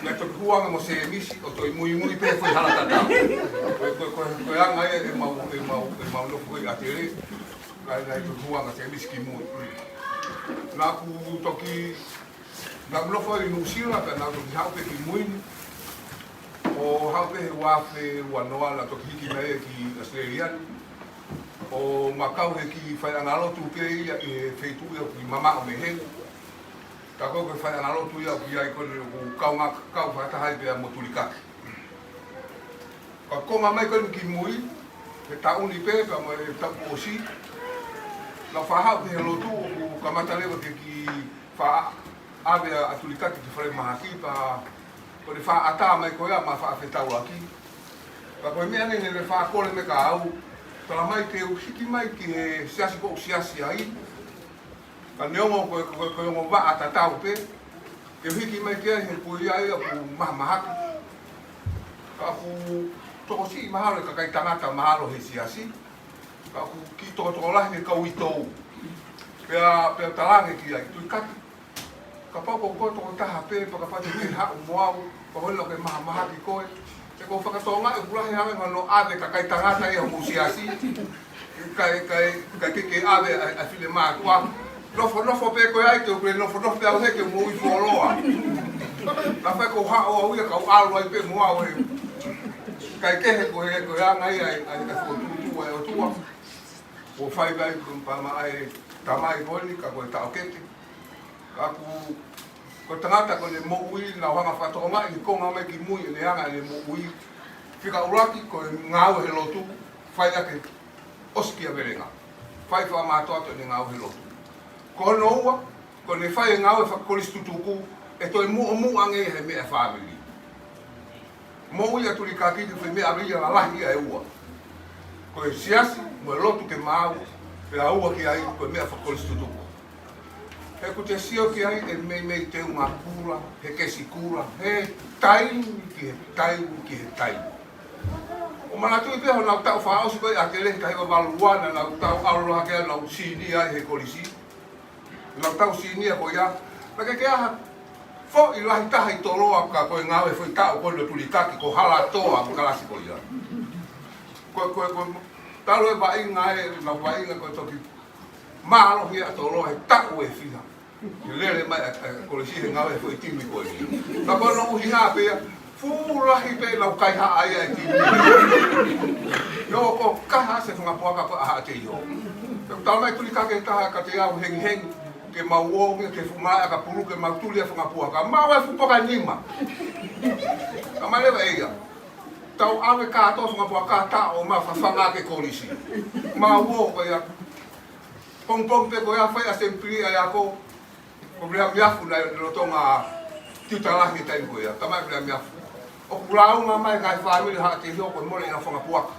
naʻe toki hū ange mo Sēmisi ʻo toe muimui pē foʻi hala tatau. Ko e, ko e, ko e, ko e anga ia ʻemau, ʻemau, ʻemau nofo ko ē ʻi ʻAtele. Naʻe, naʻe toki hū ange Sēmisi ki mui. Naʻa ku toki, naʻa ku nofo ʻi Nuʻusila, ka naʻa ku toki haʻu pē ki mui ni. ʻO haʻu pē he ua afe ua noa naʻa toki hiki mai ki ʻAositelēlia ni. ʻO ma kau he kiʻi faiʻanga lotu pē ia ʻi he feituʻu ia ʻoku mamaʻo mei heni. Ka ko e faiʻanga lotu ia ʻoku ʻi ai ko eni ʻoku kaungā kau fakataha ai pea mo Tulikaki. Ka u konga mai ko eni ki mui, he taʻu ni pē, pea mo e taʻu kuo ʻosi. Naʻa ku faʻa haʻu ki he lotu, ʻo kamata leva ke kiʻi faʻa ʻave ʻa Tulikaki ki falemahaki, pea ko ʻene faʻa ʻatā mai ko ia ma faʻa fetaulaki. Pea ko e meʻa naʻe, naʻe faʻa kole mai kia au, tala mai ke u hiki mai ki he siasi ʻoku ou siasi ai. Ka neongo ko e, ko e, ko e ongo vaʻa tatau pē, ke u hiki mai ki ai he ko ia ia ʻoku mahamahaki. Ka ʻoku tokosiʻi mahalo e kakai tangata mahalo he siasi. Ka ʻoku kiʻi tokotokolahi e kau uitou. Pea, pea u talaange ki ai, Tulikaki, kapau ko koe tokotaha pē, pea kapau te ke haʻu mo au, pea ko ena ʻoku ke mahamahaki koe. He ʻoku ou fakatokangaʻi ʻoku lahi ange hono ʻave e kakai tangata ia homou siasi. Kae, kae, kae ke, ke ʻave ʻa, ʻa e finemātuʻa. Nofonofo pē koe ai, te u kei nofonofo pē au he ke moʻui fuoloa. Naʻe fai ko e haʻu au ia ka u ʻalu ai pē mo au he. Kae kehe ko e, ko e anga ia ʻa e, ʻa e fokotuʻutuʻu ʻa e ʻOtua. Kuo fai mai ko e pama ʻa e tamai ko eni ka ko e taʻokete. Ka ʻoku, ko e tangata ko ʻene moʻui, naʻa ku hanga ʻo fakatokangaʻi he konga mai ki mui ʻene anga ʻene moʻui. Fika ʻuluaki ko e ngāue he lotu, fai ʻaki ʻosikiavelenga. Fai fakamātoato ʻene ngāue he lotu. Ko hono ua, ko ʻene fai e ngāue fakakolisi tutuku, ʻe toe muʻomuʻa ange he meʻa fāmili. Moʻui ʻa Tulikaki ki he foʻi meʻa ia lalahi ia ʻe ua. Ko e siasi, mo e lotu ke maau, pea ua ki ai, ko e meʻa fakakolisi tutuku. He ʻoku te sio ki ai ʻe meimei teunga kula, he kesi kula, he taimi ki he taimi ki he taimi. ʻO manatuʻi pē honau taʻu fakaʻosi ko ē ʻi ʻAtele, taha hiva valu ua, naʻa nau tau ʻalu hake ʻenau sīnia he kolisi. Naʻa nau tau sīnia ko ia, naʻe ʻikai ke ʻi ai ha foʻi lahi taha ʻi Toloa ka ko e ngāue foʻi taʻu ko ē ʻo Tulikaki ko Halatoa mo e kalasi ko ia. Ko, ko, ko, talu e vaʻinga ē, naʻa nau vaʻinga ko e toki mālohi ʻa Toloa he taʻu ʻe fiha. Ke lele mai ʻa, ʻa e kolisi he ngāue foʻi timi ko eni. Ka ko hono ʻuhinga pē ia, fuʻu lahi pē ʻenau kaihaʻa ia ʻi he timi. ʻIo, ko e kaha se fanga puaka ko ē ʻa Haʻateiho. Pea u tala mai Tulikaki taha kiate au hengihengi, ke mau ō mai ki he fuʻu malaʻe ʻakapulu, ke mau tuli ʻa e fanga puaka. Maʻu e fuʻu puaka ʻe nima. Ka mai leva ʻe ia. Tau ʻave kātoa fanga puaka, tau ō mai ʻo fafanga ʻaki e kolisi. Mau ō ko ia. Pongipongi pē ko ia fai ʻasempelī ʻa e ako. Ko Viliami Afu naʻe lolotonga tiuta lahi he taimi ko ia, tamai Viliami Afu. ʻOku lāunga mai e ngaahi fāmili ʻo Haʻateiho ko e mole ʻenau fanga puaka.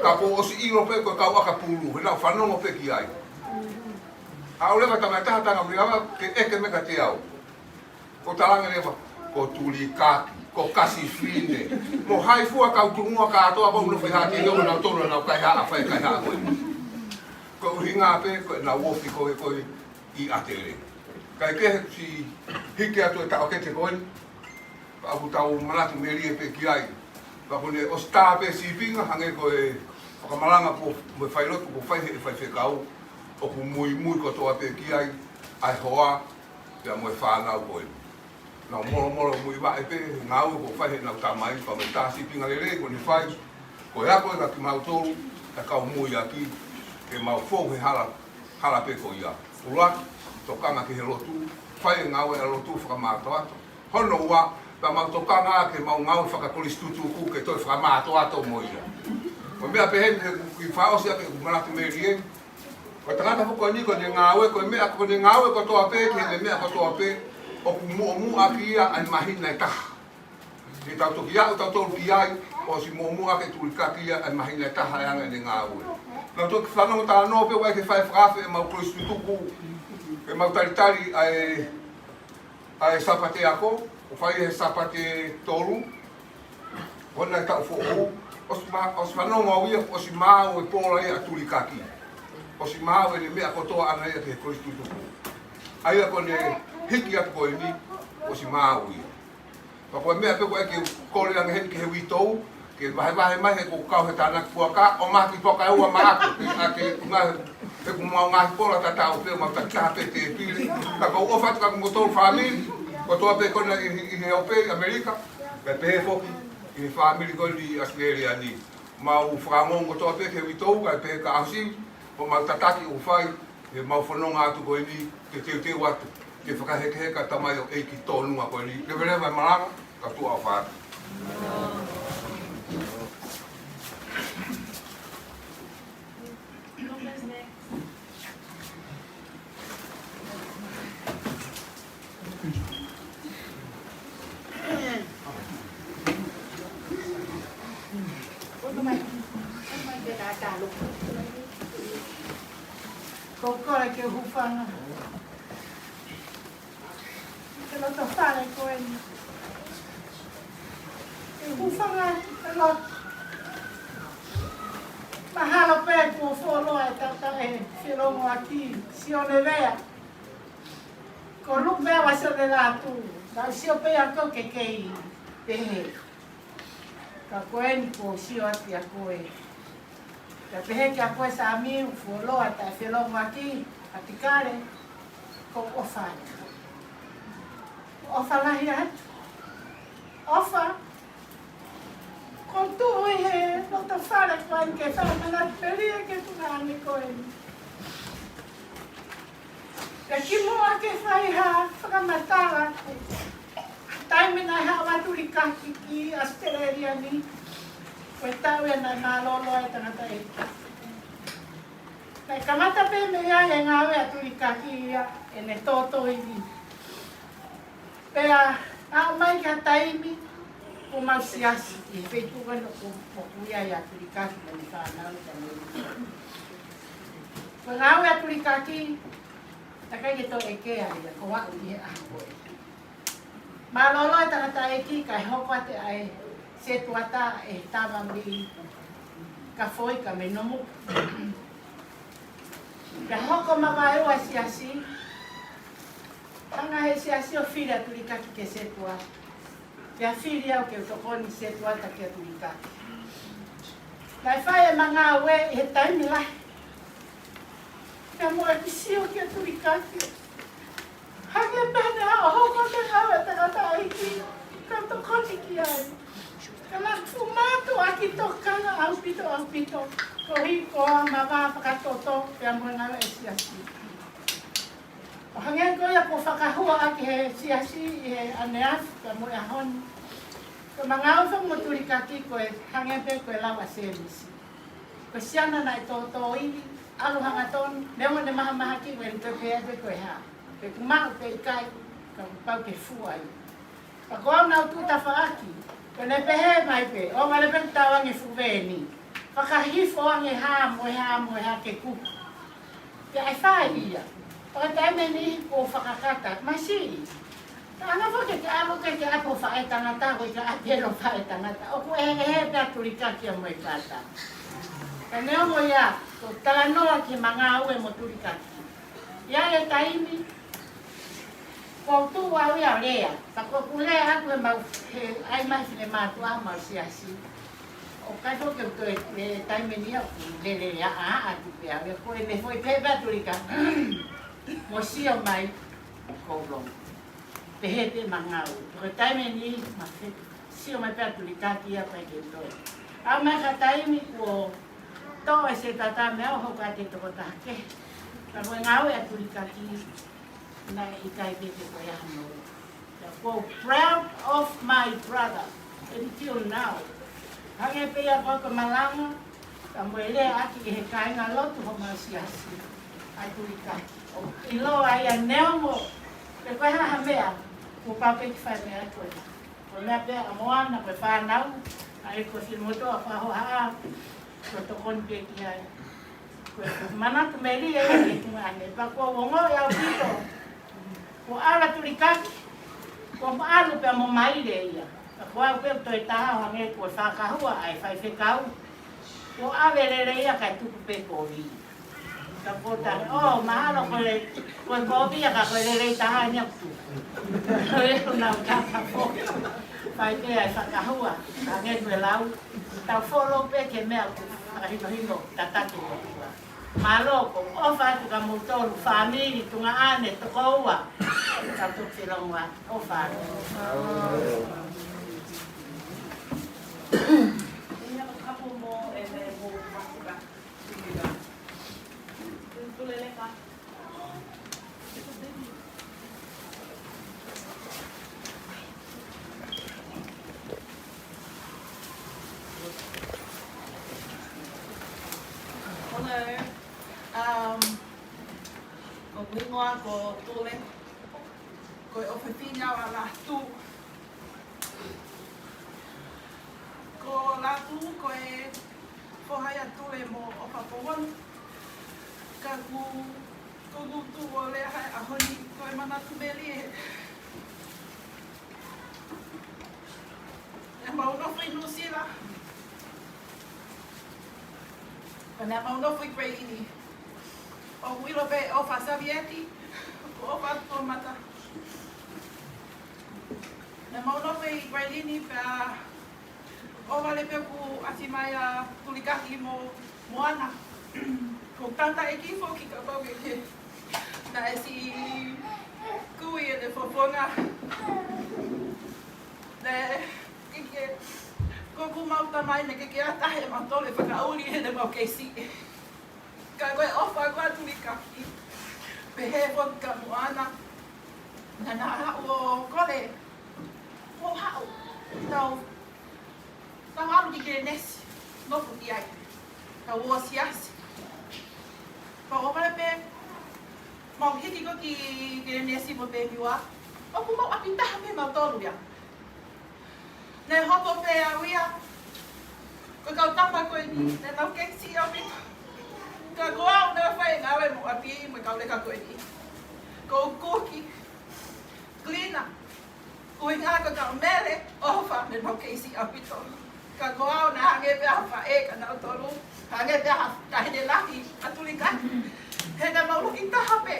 Ka kuo u ʻosi ʻilo pē ko e kau ʻakapulu, he naʻa ku fanongo pē ki ai. Haʻu leva e tamai taha, tala ange ʻe Viliami ke ʻeke mai kiate au. Ko e talaange leva, ko Tulikaki, ko Kasifine, mo hai fua kau tuʻunga kātoa ʻoku nau nofo ʻi Haʻateiho, ko nautolu naʻa nau kaihaʻa, fai e kaihaʻa ko ē. Ko e ʻuhinga pē, ko ʻenau ofi ko ē, ko ē ʻi ʻAtele. Kae kehe kuo ʻosi hiki atu e taʻokete ko eni, ka ʻoku tau manatu melie pē ki ai. Pea ko ʻene ʻosi tā pē sīpinga, hangē ko e fakamalanga kuo, mo e failotu kuo fai ʻe he faifekau, ʻoku muimui kotoa pē ki ai ʻa e hoa pea mo e fānau ko ē. Nau molomolo muivaʻe pē he ngāue kuo fai ʻe heʻenau tamai, pea mo e tā sīpinga lelei kuo ne fai, ko e ako ia kiate kimautolu, ʻa e kau muiaki, ke mau fou he hala, hala pē ko ia. ʻUluaki, tokanga ki he lotu, fai e ngāue ʻa e lotu fakamātoato. Hono ua, pea mau tokanga ki heʻemau ngāue fakakolisitūtuku ke toe fakamātoato mo ia. Ko e meʻa pehē ni he ʻoku ou fakaʻosi ʻaki ʻeku manatu, Mele, ē. Ko e tangata foki ko eni ko ʻene ngāue, ko e meʻa ko ʻene ngāue kotoa pē, ki heʻene meʻa kotoa pē, ʻoku muʻomuʻa ʻaki ia ʻa e māhina ʻe taha. Ke tau toki aʻu tautolu ki ai, ʻosi muʻomuʻa ʻaki e tulikaki ia ʻa e māhina ʻe taha ʻa e anga ʻene ngāue. Naʻa tau toki fanongo talanoa pē ʻoku ʻai ke fai fakaafe ʻemau kolisitūtuku, ʻemau talitali ʻa e, ʻa e Sāpate ako, ʻo fai he Sāpate tolu, ko ena ʻi he taʻu foʻou, ʻosi ma-, ʻosi fanongo au ia, ʻosi maau e pola ia ʻa e tulikaki. ʻOsi maau ʻene meʻa kotoa ʻaʻana ia ki he kolisitūtuku. ʻA ia ko ʻene hiki atu ko eni, ʻosi maau ia. Pea ko e meʻa pē ko ē ke u kole ange heni ki he uitou, ke vahevahe mai he ʻoku ou kau he tānaki puaka, ʻomai ha kiʻi puaka ʻe ua maʻaku, ke, ʻa, ke ngaahi, he ʻoku mau ngaahi pola tatau pē, mau takitaha pē tēpile. Ka ʻoku ou ʻofa atu kia kimoutolu fāmili, kotoa pē ko ena ʻi, ʻi, ʻi he ʻope ʻi ʻAmelika, pea pehē foki ʻi he fāmili ko eni ʻi ʻAositelēlia ni. Mau fakaongoongo kotoa pē ki he uitou, kae pehē kia ʻAosi, ʻo mau tataki ʻo fai, ʻemau fononga atu ko eni, ke teuteu atu ke fakahekeheka ʻa e tamaioʻeiki tōnunga ko eni. Leveleva e malanga, ka tuʻa ʻofa atu. Ko e kole ke u hūfanga he loto fale ko eni. Ke u hūfanga he loto. Mahalo pē kuo fuoloa e taʻataʻa ʻe Felongoaki, Sione Vea. Ko Lupe ʻa Sione Lātū, naʻa ku sio pē au ke kei pehē. Ka ko eni kuo u sio atu kia koe. Pea pehē kia koe Sāmiu, fuoloa taʻe Felongoaki, ʻAtikale, ʻoku ou ʻofa atu. ʻOfa lahi atu. ʻOfa. ʻOku ou tuʻu ʻi he loto fale ko eni ke fai manatu pē ia ki he tuongaʻane ko eni. Pea kimuʻa ke fai ha fakamatala, taimi naʻe haʻu ʻa Tulikaki ki ʻAositelēlia ni, ko e taʻu ia naʻe mālōlō ai e tangataʻeiki. Naʻe kamata pē mei ai e ngāue ʻa Tulikaki ia ʻene tōtōivi. Pea aʻu mai ki ha taimi kuo mau siasi ʻi he feituʻu ko eni ʻoku, ʻoku ʻi ai ʻa Tulikaki mo ʻene fānau ka mo. Ko e ngāue ʻa Tulikaki, naʻe ʻikai ke toe ʻekea ia, ko au ʻi he ʻaho ko ē. Mālōlō e tangataʻeiki kae hoko atu ʻa e sētuata ʻe he tama mei Kafoika mei Nomuka. Pea hoko mai ʻa e siasi, hanga ʻe he siasi ʻo fili ʻa Tulikaki ke sētuata. Pea fili au ke u tokoni sētuata kia Tulikaki. Naʻe fai ʻema ngāue ʻi he taimi lahi. Pea mo ʻeku sio kia Tulikaki. Hangē pē naʻe hoko atu e ngāue ʻa e tangataʻeiki, ka tokoni ki ai. Ka naʻe fuʻu mātuʻaki tokanga ʻaupito, ʻaupito. Koeʻuhi ko e mavā fakatoto, pea mo e ngāue ʻa e siasi. ʻO hangē ko ia kuo fakahua ʻaki ʻe he siasi ʻi he ʻaneafi, pea mo e ʻaho ni. Ko ʻema ngāue fakamotulikaki ko e hangē pē ko e lau ʻa Sēmisi. Ko e siana naʻe tōtōivi, ʻalu hangatonu, neongo ʻene mahamahaki, ko ʻene toe pehē pē ko e hā. Pe ʻoku maʻu pe ʻikai, ka kuo pau ke fua ia. Pea ko au naʻa ku tuʻu tafaʻaki, ko ʻene pehē mai pē, ʻo ngale pē tau ange fuve ni. Fakahifo ange hā mo e hā mo e hā ke kuku. Pea ʻe fai ia. Pea taimi ni kuo fakakata, masiʻi. Ka ʻalu foki ke ʻalu ke ke ʻapo faʻētangata, ko e ke ʻapo faʻētangata. ʻOku ʻeheʻehe pē ʻa Tulikaki ia mo e kātaki. Ka neongo ia, ko e talanoa ki he ngāue mo Tulikaki. ʻI ai e taimi, ko u tuʻu au ia ʻo lea. Ka ko ʻeku lea atu he mau, he ʻai mai finemātuʻa mau siasi. ʻOku ʻikai foki ke toe, e, taimi ni ʻoku lele ʻaʻaku pē au, ko e meʻa foʻi pē pea tulika. Mo sio mai, ko Long. Pehē pē mangau. Ko e taimi ni, ma fe-, sio mai pea tulikaki ia pea ke toe. ʻAi mai ha taimi kuo toʻo e se tata mea ʻo hoko atu e tokotaha kehe. Ka ko e ngāue ʻa tulikaki, naʻe ʻikai ke te ko e ano. Ko e proud of my brother until now. Hangē pē ia ko e malanga, ka mo e lea ʻaki ʻe he kāingalotu homau siasi. ʻA tulikaki. ʻO ʻilo ai ʻa Neongo, pe ko e hā ha meʻa, kuo pau pē ke fai meʻa ko ē. Ko e meʻa pē ʻa Moana, ko e fānau, ʻa e ko si moto ʻa Fahohaʻa, ko e tokoni pē ki ai. Ko e manatu melie ia ki he tuongaʻane, pea kuo u ongoʻi ʻaupito. Ko ʻAla Tulikaki, ko e maʻalu pea mo Maile ia. Ka ko au pē toe taha hangē ko e fakahua ʻa e faifekau. Ko ʻave lele ia kae tuku pē kovi. Ka ko ta, ʻo, mahalo ko le, ko e kovi ia ka ko e lelei taha ni aku. Ko e nau tapa po. Fai pē ʻa e fakahua, hangē ko e lau. Tau follow pē ke meʻa ʻoku fakahinohino tataki ʻOtua. Mālō, ʻoku ou ʻofa atu kia moutolu, fāmili, tuongaʻane, tokoua. Tau toki felongoaki, ʻofa atu. We have a couple more and then we'll wrap it up. Tuleleka. Hello. Um, ko hoku hingoa ko Tule. Ko e ʻofefine au ʻa Lātū. Ko Lātū ko e foha ia ʻa Tule mo ʻOfa Pouana. Ka ʻoku, ko ʻeku tuʻu ʻo lea he ʻaho ni, ko e manatu melie. Naʻa mau nofo ʻi Nuʻusila. Pea naʻa mau nofo ʻi Grey Lily. ʻOku ʻilo pē ʻOfa Savieti, ko ʻOfa Toʻomata. Naʻa mau nofo ʻi Grey Lily pea ʻohovale pē kuo ʻasi mai ʻa Tulikaki mo Moana. Ko e tangataʻeiki foki ka pau ke ke. Naʻe siʻi kui ʻene fofonga. Naʻe ke ke, ko ʻeku mau tamai naʻe ke ke ʻatā he mau tole fakaʻuli he naʻa mau kei siʻi. Ka ko e ʻofa ko ē ʻa Tulikaki. Pehē foki kia Moana. Naʻa na haʻu ʻo kole. Mou haʻu. Tau, tau ʻalu ki Kelenesi. Nofo ki ai. Tau ō siasi. Pea ʻohovale pē. Mau hiki ko ē ki Kelenesi mo Peniua. ʻOku mau ʻapi taha pē mautolu ia. Naʻe hopo pē au ia. Ko e kau tama ko eni, naʻa nau kei siʻi ʻaupito. Ka ko au naʻe fai ngāue mo ʻapi mo e kau leka ko eni. Ko Kuki, Klina, ko e ngaahi ko e kau mele, ʻOfa, naʻa nau kei siʻi ʻaupito. Ka ko au naʻe hangē pē ha faʻē kia nautolu, hangē pē ha taʻahine lahi ʻa Tulikaki. He naʻa mau loki taha pē.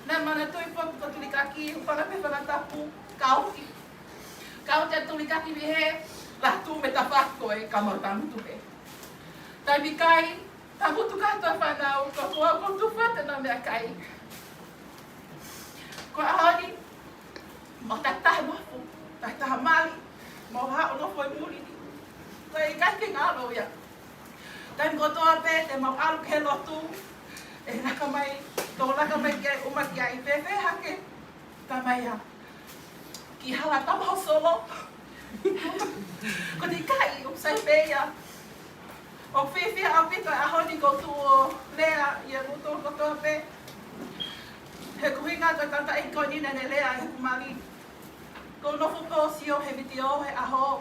Naʻe manatuʻi pē ko Tulikaki, hūfanga pē he fanga tapu, ka oki. Ka ʻoku te Tulikaki mei he Lātū mo Tafaʻaki ko ē ka mau tangutu pē. Taimi kai, tangutu kātoa fānau, ka ko au ʻoku ou tufa te nau meʻakai. Ko e ʻaho ni, mau takitaha nofo, takitaha mali, mau haʻu nofo ʻi muli ni. Ka ʻikai ke ngalo ia. Taimi kotoa pē te mau ʻalu ki he lotu, ʻe laka mai, tō laka mai ke ʻuma ki ai pē, pē hake, tamai ia. Ki hala tama ho solo. Ko e ʻikai, ʻoku sai pē ia. ʻOku fiefia ʻaupito e ʻaho ni ʻoku ou tuʻu ʻo lea ʻia moutolu kotoa pē. He ko e ʻuhinga ko e tangataʻeiki ko eni naʻa ne lea he kuo mali. ʻOku ou nofo pē ʻo sio he vitiō he ʻaho.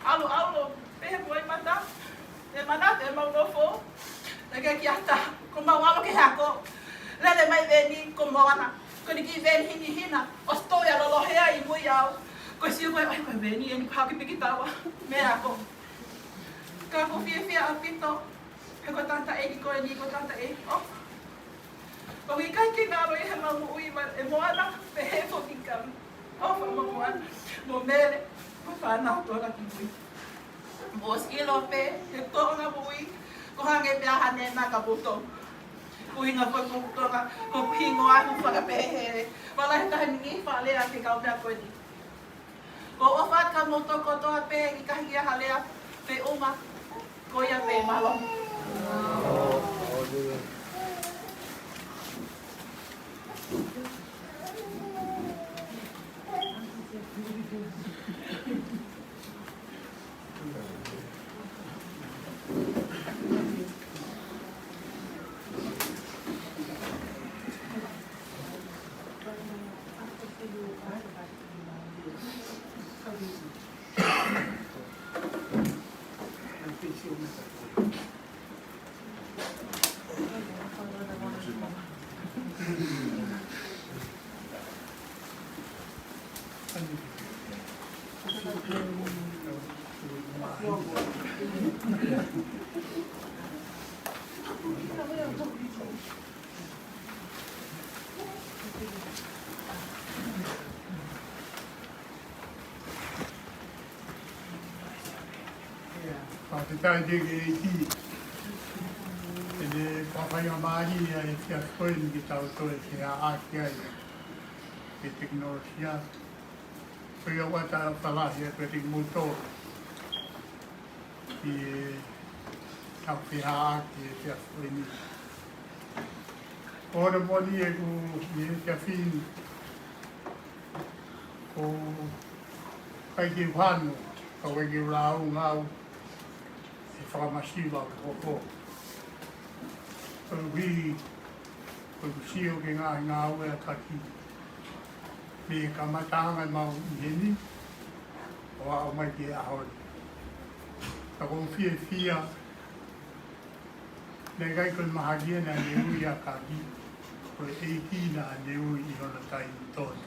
ʻAlu, ʻalu, pehē mo e mata. ʻE manatu ʻemau nofo. Naʻe ʻikai ke ʻatā, ko mau ʻalu ki he ako. Lele mai veni, ko Moana. Ko eni kiʻi veni hinehina. ʻOsi tō ia lolohe ai ʻi mui au. Ko e sio ko ē, ʻai ko e veni eni ko e haki piki tawa. Mei he ako. Ka ʻoku ou fiefia ʻaupito. He ko e tangataʻeiki ko eni, ko e tangataʻeiki ʻofa. ʻOku ʻikai ke ngalo ia he mau moʻui ma-, ʻe Moana, pehē foki kia ʻOfa mo Moana, mo Mele, mo e fānau tō laka ki mui. Mou ʻosi ʻilo pē, he Tonga moʻui, ko e hangē pē ʻa Hane na ka poto. Ko e ʻuhinga ko e ko Tonga, ko e hingoa ʻoku fakapehē. Wala he taha ni fakalea ki he kau meʻa ko eni. Ko e ʻofa atu kia moutolu kotoa pē, ʻikai ha lea, pē uma, ko ia pē mālō. Fakafetaʻi ki he ʻEiki. ʻEne faingamālie ʻa e efiafi ko eni ke tau toe feʻaʻaki ai e tekinolosia. Ko ia ʻoku ʻatā ʻa e falahi ʻa e peti moto ki heʻetau feʻaʻaki he efiafi ko eni. Ko hono moʻoni ʻeku ʻi he efiafi ni, ʻoku ʻikai ke u hano, ka ʻoku ʻikai ke u lāunga au he fakamasiva ʻoku hoko. Koeʻuhi ko ʻeku sio ki he ngaahi ngāue ʻa Kaki mei he kamataʻanga ʻemau ʻi heni ʻo aʻu mai ki he ʻaho ni. Ka ʻoku ou fiefia, naʻe ʻikai ko e mahaki ia naʻa ne ui ʻa Kaki, ko e ʻEiki naʻa ne ui ʻi hono taimi tonu.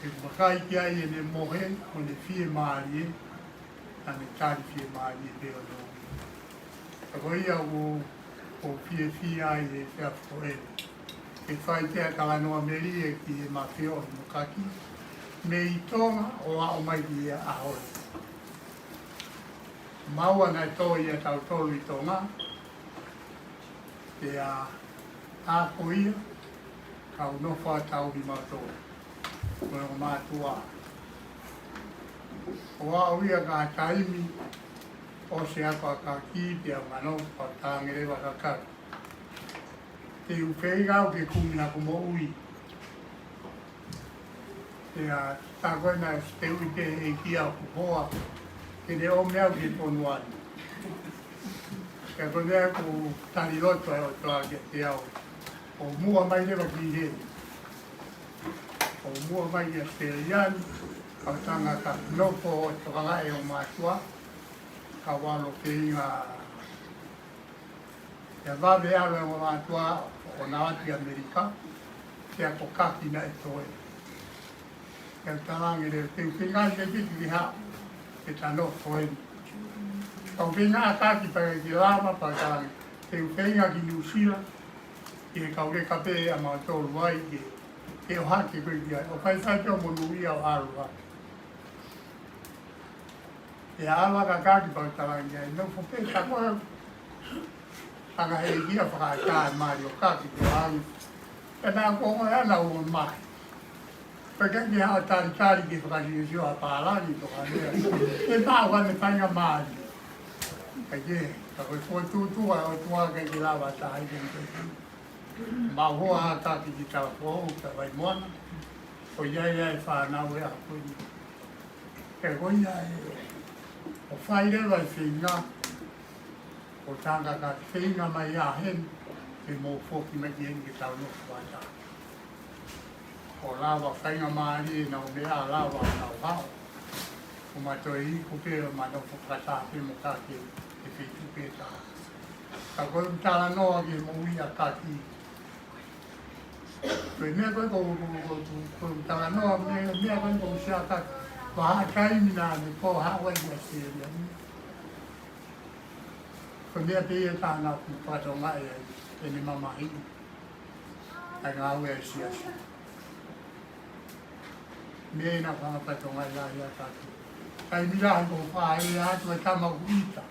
ʻOku ou vakai ki ai ʻene mohe, mo ʻene fiemālie, naʻa ne tali fiemālie pē hono ui. Ka ko ia ʻoku ou fiefia ai he efiafi ko eni, ke fai pē ʻa e talanoa melie ki he mafio ʻo Mukaki mei Tonga ʻo aʻu mai ki he ʻaho ni. Maua naʻe tō ʻia tautolu ʻi Tonga, pea ʻa ko ia, kau nofo ʻa tau ʻi mautolu, mo e ongo mātuʻa. ʻO aʻu ia ki ha taimi, ʻosi ʻa Kaki pea manofo ʻa Tangeleva Kakaki. Te u feinga au ke kumi haku moʻui. Pea tā ko ena ʻosi teuʻi pē ʻe he ʻEiki ʻa hoku hoa, ke ne ʻomi au ki he fonua ni. Pea ko e meʻa ʻoku tali loto ʻa e ʻOtua kiate au. ʻO muʻa mai leva ki heni. ʻO muʻa mai ki ʻAositelēlia ni, kau tangata nofo ʻo tokangaʻi ʻa e ongo mātuʻa, kau ʻalu ʻo feinga ʻe vave ʻalu ʻa e ongo mātuʻa ʻo na atu ʻi ʻAmelika, pea ko Kaki naʻe toe. Pea u talaange leva, te u feinga ke kiki ki ha, ke ta nofo heni. Ka u feinga ʻa Kaki pea ʻikai ke lava, pea u talaange, te u feinga ki Nuʻusila, ki he kau leka pē ʻa mautolu ai, ke, ke ʻohake ko ē ki ai. ʻO faifai pē ʻo monūʻia ʻo ʻalu hake. ʻE ala ka Kaki pea u talaange ai, nofo pē ka ko e anga he kia fakaʻatā e mali ʻo Kaki ko ang. Pea naʻa ko e ana ua mai. Pea ke ke haʻu talitali ke fakasiosio ʻa pālangi to ka lea. ʻE pā ua ne faingamālie. Ka ke, ka ko e fokotuʻutuʻu ʻa e ʻOtua ke ke lava tahi ke ke. Mau hoa ha Kaki ki Talafoʻou, ka Vaimoana. Ko ia ia e fānau ʻe ako ni. Pea ko ia ʻe, ʻo fai leva e feinga, ʻo tangata feinga mai ʻa heni, ke mou foki mai ki heni ke tau nofo fakataha. ʻO lava faingamālie ʻenau meʻa lava ʻenau hao. ʻO ma toe iku pē ʻo ma nofo fakataha pē mo Kaki he feituʻu pē taha. Ka ko e talanoa ki he moʻui ʻa Kaki. Ko e meʻa ko ē ko, ko, ko, ko, ko e talanoa, meʻa, meʻa ko ē ko e siʻa Kaki. Vahaʻa taimi naʻa ne pō haʻu ai ki ʻAositelēlia ni. Ko e meʻa pē ia taha naʻa ku fakatonga ai, ʻene mamahiʻi ʻa e ngāue ʻa e siasi. Meʻa naʻa ku fakatonga ai lahi ʻa Kaki. Taimi lahi ʻoku ou fāʻeleʻi atu e tama ʻoku ʻita.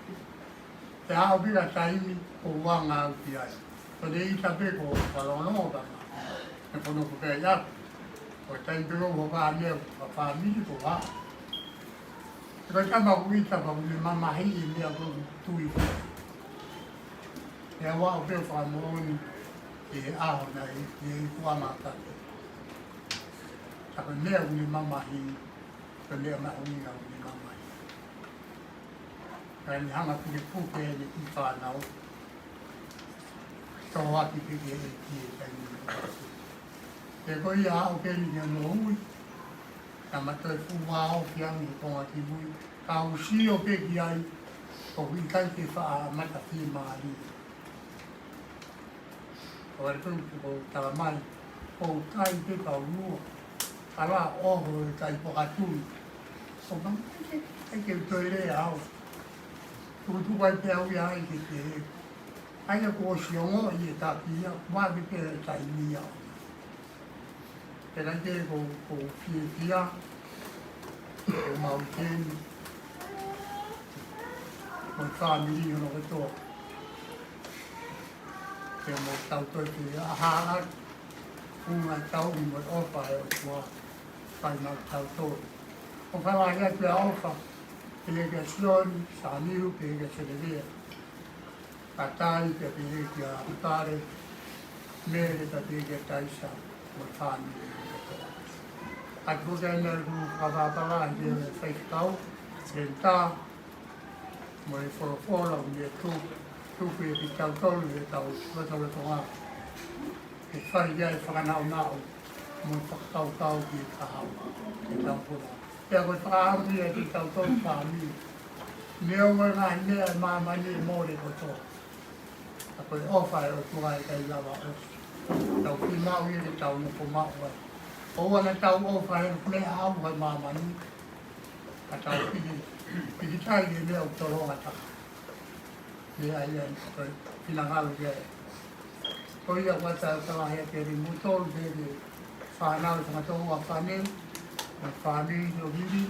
Pea aʻu pē ki ha taimi ʻoku ou anga au ki ai. Ko e ʻita pē ʻoku ou fanongo pē mo fanongo pē ʻi ai. Ko e taimi pē ʻoku ou hoko ai ʻa e meʻa ʻa e fāmili ko ā. Ko e tama ʻoku ʻita pea ʻoku ne mamahiʻi e meʻa ʻoku ou tui ki ai. Pea u aʻu pē ʻo fakamoʻoni ʻi he ʻaho ni ʻi he ikuʻanga ʻo e kakai. Ka ko e meʻa ʻoku ne mamahiʻi, ko e meʻa mahuʻinga ʻoku ne mamahiʻi. Ka ne hanga ʻo pukepuke ʻene kiʻi fānau. Tohoaki pē ki he ʻEiki he taimi ni. Pea ko ia aʻu pē eni ki hono ui, naʻá ma toe fuʻu vāofi ange he konga kiʻi ui, ka u sio pē ki ai, ʻoku ʻikai ke faʻa mata fiemālie. Ko e ʻuhinga ʻoku ou tala mai, ʻoku ou kai pē pau lua, ka la ʻoho e kai pokatui. ʻOku ʻikai ke, ʻikai ke u toe lea au. Tukutuku ai pē au ia ai ke ke. ʻA ia kuo ʻosi ongoʻi e taki ia, vave pē e taimi ia. Pea ʻikai ke ko, ʻoku ou fiefia, ko mau keni, mo e fāmili hono kotoa. Ke mau tau toe ke aha, funga tau mo e ʻofa ʻa e ʻOtua, fai maʻatautolu. ʻOfa lahi atu ʻa e ʻofa, pehē kia Sione, Samiu, pehē kia Selevea. Katai pea pehē kia Utare, Mele pea pehē kia Taisa, mo e fāmili kotoa. ʻOatu foki ʻa e meʻa ʻoku fakapapala ʻi he faifekau, Lentā, mo e folofola ʻoku ne tuku, tuku ʻiate kitautolu ʻi heʻetau lotolotonga. Ke fai ai e fakanaʻonaʻo mo e fakakaukau ki he kahaʻu, ki he tau puna. Pea ko e fakaʻamu ia kiate kitautolu fāmili. Neongo e ngaahi meʻa ʻi māmani ʻe mole kotoa, ka ko e ʻofa ʻa e ʻOtua ʻe ʻikai lava ʻo ʻosi. Tau fiemaʻu ia ke tau nofo maʻu ai. ʻOua naʻa tau ʻofa he meʻa ʻoku ʻi māmani, ka tau piki, pikitai he meʻa ʻoku tolonga taha. Meʻa ia ʻoku tau finangalo ki ai. Ko ia ʻoku ʻatā e ʻofa lahi atu kiate kimoutolu, pehē ki he fānau ʻa e tangata ʻoku ʻa fānau, mo e fāmili ʻo Vili,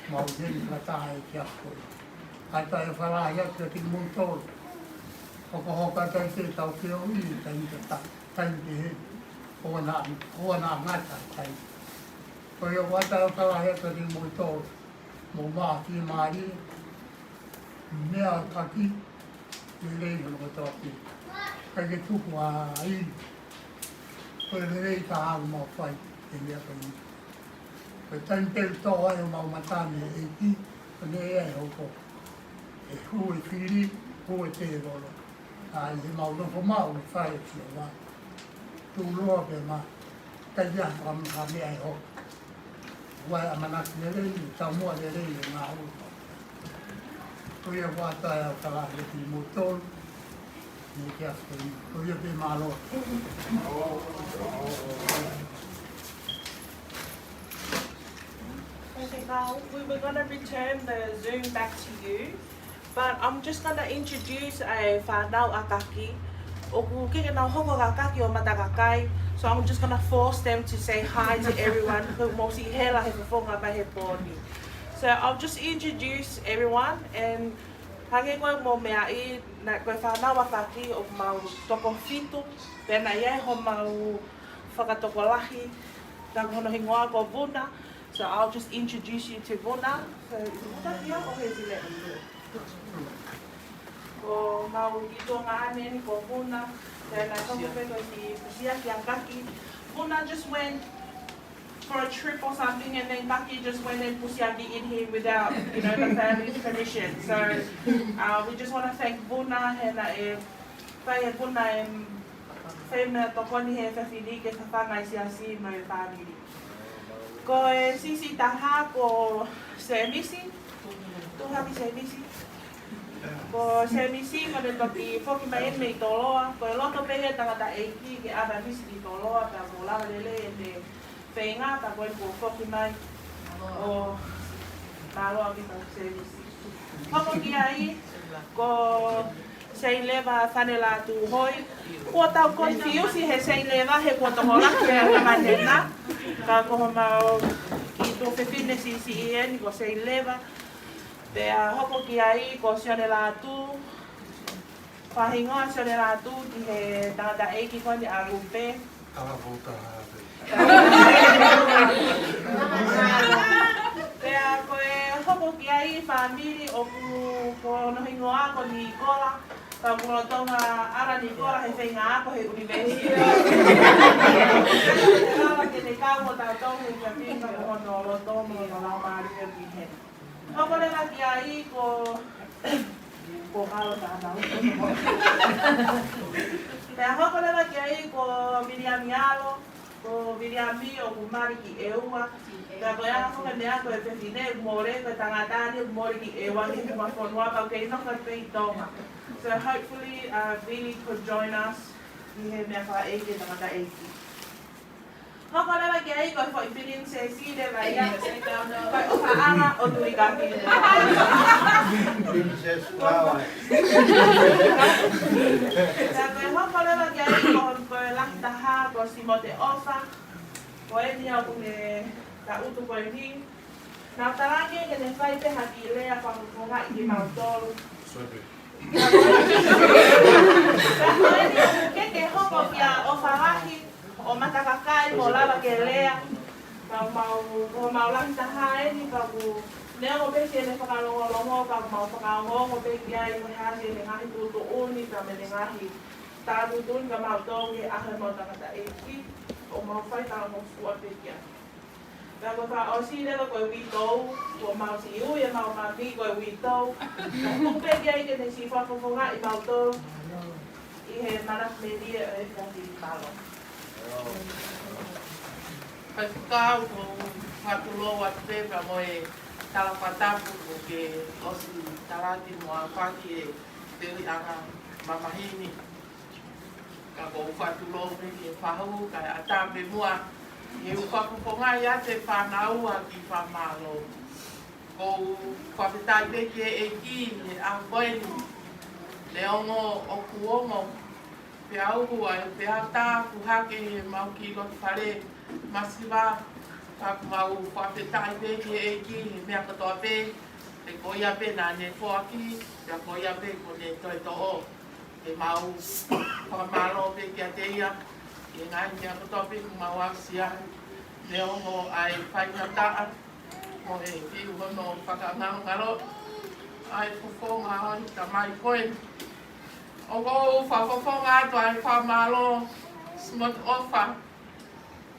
mau ʻi heni fakataha he efiafi ko eni. ʻAtā e ʻofa lahi atu kiate kimoutolu. Hokohoko atu ai pē ʻetau feohi, taimi tatau, taimi pehē. ʻOua naʻa, ʻoua naʻa ngata, taimi. Ko ia ʻoku ʻatā e ʻofa lahi atu kiate kimoutolu. Mou maʻu fiemālie, meʻa ʻaki, lelei hono kotoa pē. ʻIkai ke tuku ai, ko e lelei ka ʻalu mau fai e meʻa ko eni. Ko e taimi pē ʻe toʻo ai homau mata mei he ʻEiki, ko ʻene ʻea ʻe hoko. ʻE hū e fili, hū e tēvolo. ʻA ia ʻi heʻemau nofo maʻu ʻi he fale ʻo Sihova. Tuʻuloa pē ma, ʻikai ke ʻi ai ha meʻa ʻe hoko. ʻOku ʻi ai e ʻamanaki lelei, taumuʻa lelei ʻi he ngāue. Ko ia ʻoku ʻatā e ʻofa lahi atu kiate kimoutolu, ʻi he efiafi ko eni. Ko ia pē, mālō. Okay, now we, we're gonna return the Zoom back to you. But I'm just gonna introduce e fānau ʻakaki. ʻOku ʻikai ke nau hoko ʻo ʻakaki ʻo mata kakai. So I'm just gonna force them to say hi to everyone. He ʻoku mou siʻi hela he fofonga mai he pō ni. So I'll just introduce everyone, and hangē ko e mou meaʻi, naʻe ko e fānau ʻakaki ʻoku mau toko fitu, pea naʻe ʻi ai homau fakatokolahi, ka ko hono hingoa ko Vuna. So I'll just introduce you to Vuna. So is Vuna here or is he left? Ko mau kiʻi tuongaʻane eni ko Vuna. Then I talk about the pusiaki ʻakaki. Vuna just went for a trip or something, and then Kaki just went and pusiaki in here without, you know, the family's permission. So uh, we just want to thank Vuna and uh, fai ʻe Vuna e fai meʻatokoni he efiafi ni ke fafanga e siasi mo e fāmili. Ko e siʻisiʻi taha ko Semisi, tuʻu hake Semisi. Ko Semisi, ko ʻene toki foki mai eni mei Toloa, ko e loto pē ia ʻa e tangataʻeiki ke ʻave ʻa Misi ki Toloa, pea mo lava lelei ʻene feinga, pea ko eni kuo foki mai. ʻO mālō ʻaupito Semisi. Hoko ki ai, ko Seileva Fanelatuhoi. Kuo tau confuse he Seileva he kuo tokolahi e anga manena. Ka ko homau kiʻi tuofefine siʻisiʻi eni ko Seileva. Pea hoko ki ai ko Sione Lātū, faʻahinga ʻo Sione Lātū ki he tangataʻeiki ko eni ʻa Lupe. Ala vou taha ate. Pea ko e hoko ki ai fāmili ʻoku ko hono hingoa ko Nikola. Ka ʻoku lolotonga ʻalu ʻa Nikola he feinga ako he ʻunivēsiti. Lava ke ne kau mo tautolu he efiafi ni ka ko hono loto mo hono laumālie ʻoku ʻi heni. Hoko leva ki ai ko, ko Kalo Tānau. Pea hoko leva ki ai ko Viliami Alo, ko Viliami ʻoku mali ki ʻEua. Pea ko e anga foki e meʻa ko e fefine ʻoku mole, ko e tangata ni ʻoku mole ki ʻEua, ki he tuʻa fonua, ka ʻoku kei nofo pē ʻi Tonga. So hopefully, uh, Vili could join us ʻi he meʻa fakaʻeiki, tangataʻeiki. Hoko leva ki ai ko e foʻi pilinisesi leva ia. Ko e ʻofaʻanga ʻo Tuʻikapi. Princess Flower. Pea ko e hoko leva ki ai ko, ko e lahi taha ko Simote ʻOfa. Ko eni ʻoku ne ka utu ko eni. Naʻa ku talaange ke ne fai pē ha kiʻi lea fakafofongaʻi kimautolu. Sorry. Ka ko e, ka ko eni ke ke hoko kia ʻOfa Lahi ʻo matakakai mo lava ke lea. Ka mau, ko mau lahi taha eni ka ʻoku neongo pē siʻene fakalongolongo ka mau fakaongoongo pē ki ai mo e hā siʻene ngaahi tuʻutuʻuni ka mo ʻene ngaahi talatuʻutuʻuni kimautolu he ʻaho ʻemau tangataʻeiki ʻo mau fai talangofua pē ki ai. Pea ko e fakaʻosi leva ko e uitou, ko mau siʻi ui ʻemau mami ko e uitou. Ka tuku pē ki ai ke ne siʻi fakafofongaʻi kimautolu ʻi he manatu melie ʻo e efiafi ni, mālō. Faifekau, ʻoku ou fakatulou atu pē pea mo e tala fakatapu ʻoku ke ʻosi talaki mo ʻafaki e feohiʻanga mamahi ni. Ka ʻoku ou fakatulou pē ki he fahu, kae ʻatā pē muʻa ke u fakafofongaʻi atu e fānau ʻa e kiʻi fakamālō. ʻOku ou fakafetaʻi pē ki he ʻEiki he ʻaho ko eni. Neongo ʻoku ongo peau ʻa e peau tā kuo hake he mau kiʻi loto fale masiva. Ka ʻoku mau fakafetaʻi pē ki he ʻEiki he meʻa kotoa pē. He ko ia pē naʻa ne foaki, pea ko ia pē kuo ne toe toʻo. Ke mau fakamālō pē kiate ia ʻi he ngaahi meʻa kotoa pē kuo mau aʻusia, neongo ʻa e faingataʻa mo e fiu hono fakangalongalo ʻa e fofonga ʻo e tamai ko eni. ʻOku ou fakafofonga atu ʻa e fakamālō, Simote ʻOfa,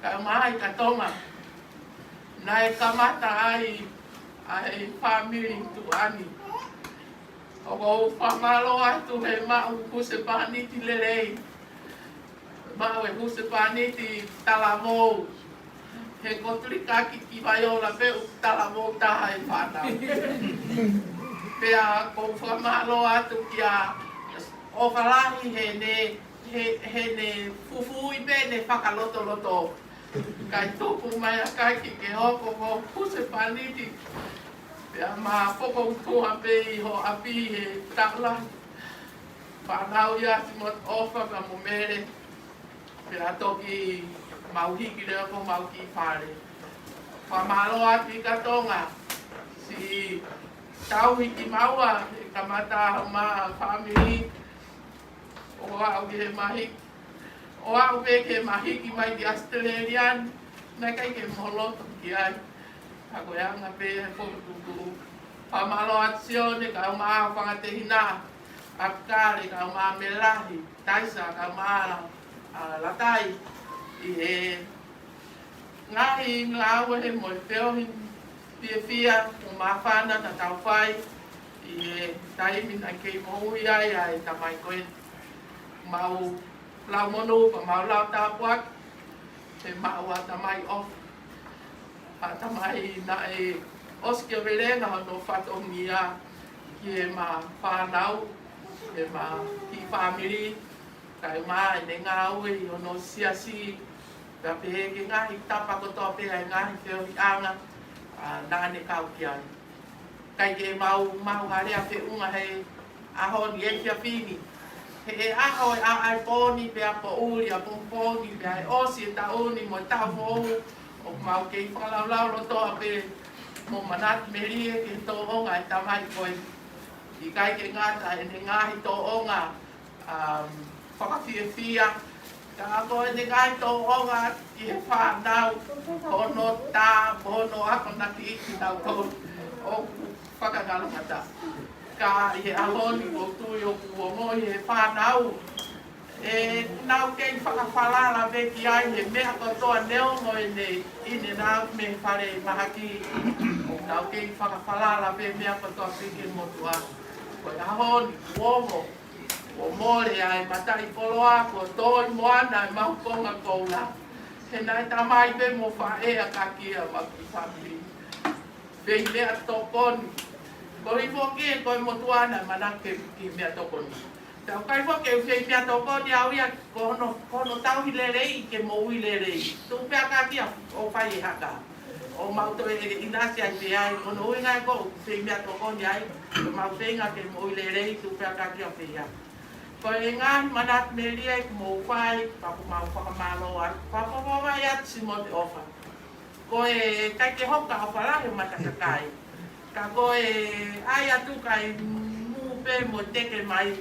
kae ʻumaʻā ʻa Tonga. Naʻe kamata ai ʻa e fāmili tuʻa ni. ʻOku ou fakamālō atu he maʻu husepāniti lelei. Maʻu e husepāniti talavou. He ko Tulikaki ki Vaiola pē ʻoku talavou taha e fānau. Pea ʻoku ou fakamālō atu kia ʻOfa Lahi heʻene, he, heʻene fufuuʻi pē ʻene fakalotoloto. Kae tuku mai ʻa Kaki ke hoko ko e husepāniti. Pea ma fokoutua pē ʻi ho ʻapi he taʻu lahi. Fānau ia Simote ʻOfa pea mo Mele. Pea toki mau hiki leva ko mau kiʻi fale. Fakamālō atu kia Tonga. Siʻi tauhi kimaua he kamata ma fāmili ʻo aʻu ki he mahiki. ʻO aʻu pē ki he mahiki mai ki ʻAositelēlia ni, naʻe ʻikai ke mo loto ki ai. Ka ko e anga pē he fokotuʻutuʻu. Fakamālō atu Sione, kae ʻumaʻā ho fanga tehina, ʻApikale, kae ʻumaʻā Melahi, Taisa, kae ʻumaʻā, ʻa, Latai, ʻi he ngaahi ngāue mo e feohi fiefia mo māfana naʻa tau fai ʻi he taimi naʻe kei moʻui ai ʻa e tamai ko eni. Mau lau monū pea mau lau tāpuaki he maʻu ʻa Tamai ʻOfa. ʻA Tamai naʻe ʻosi ke velenga hono fatongia ki heʻema fānau, heʻema kiʻi fāmili, kae ʻumaʻā ʻene ngāue ʻi hono siasi, pea pehē ki he ngaahi tapa kotoa pē ʻa e ngaahi feohiʻanga, ʻa, naʻa ne kau ki ai. ʻIkai ke mau maʻu ha lea feʻunga he ʻaho ni, efiafi ni. He ʻe ʻaho ʻe ʻaʻai pō ni pea poʻuli ʻapongipongi pea ʻe ʻosi e taʻu ni mo e taʻu foʻou, ʻoku mau kei fakalaulauloto pē mo manatu melie ki he tōʻonga ʻa e tamai ko ē. ʻIkai ke ngata ʻene ngaahi tōʻonga, um, fakafiefia, ka ko ʻene ngaahi tōʻonga ki he fānau, ko hono tā, ko hono akonaki kinautolu ʻoku fakangalongata. Ka ʻi he ʻaho ni ʻoku ou tui ʻoku ongoʻi ʻe he fānau ʻenau kei fakafalala pē ki ai he meʻa kotoa, neongo ʻene in and out mei he fale mahaki. ʻOku nau kei fakafalala pē meʻa kotoa pē ki he motuʻa. Ko e ʻaho ni kuo ongo, kuo mole ʻa e mataʻikoloa, kuo toi moana ʻemau konga koula. He naʻe tamai pē mo faʻē ʻa e kakai ʻa ʻemau kiʻi fāmili. Fai meʻatokoni. Ko e foki ko e motuʻa naʻe manako ki he meʻatokoni. Tau kai foki ke fai meʻatokoni au ia ko hono, ko hono tauhi lelei ke moʻui lelei. Tuʻu pē ʻa e kakai ʻo fai e haka. ʻO mau toe ʻinasi ai pē ai, ko hono ʻuhinga ia ʻoku fai meʻatokoni ai, ko ʻemau feinga ke moʻui lelei, tuʻu pē ʻa e kakai ʻo fai haka. Ko e ngaahi manatu melie kuo mou fai, pea ʻoku mau fakamālō atu. Pea ʻoku mau ʻoatu siʻi motu ʻofa. Ko e ʻikai ke hoko ʻa e ʻofa lahi ʻo e mata kakai. Ka ko e ʻai atu kae mou pē mo teke mai,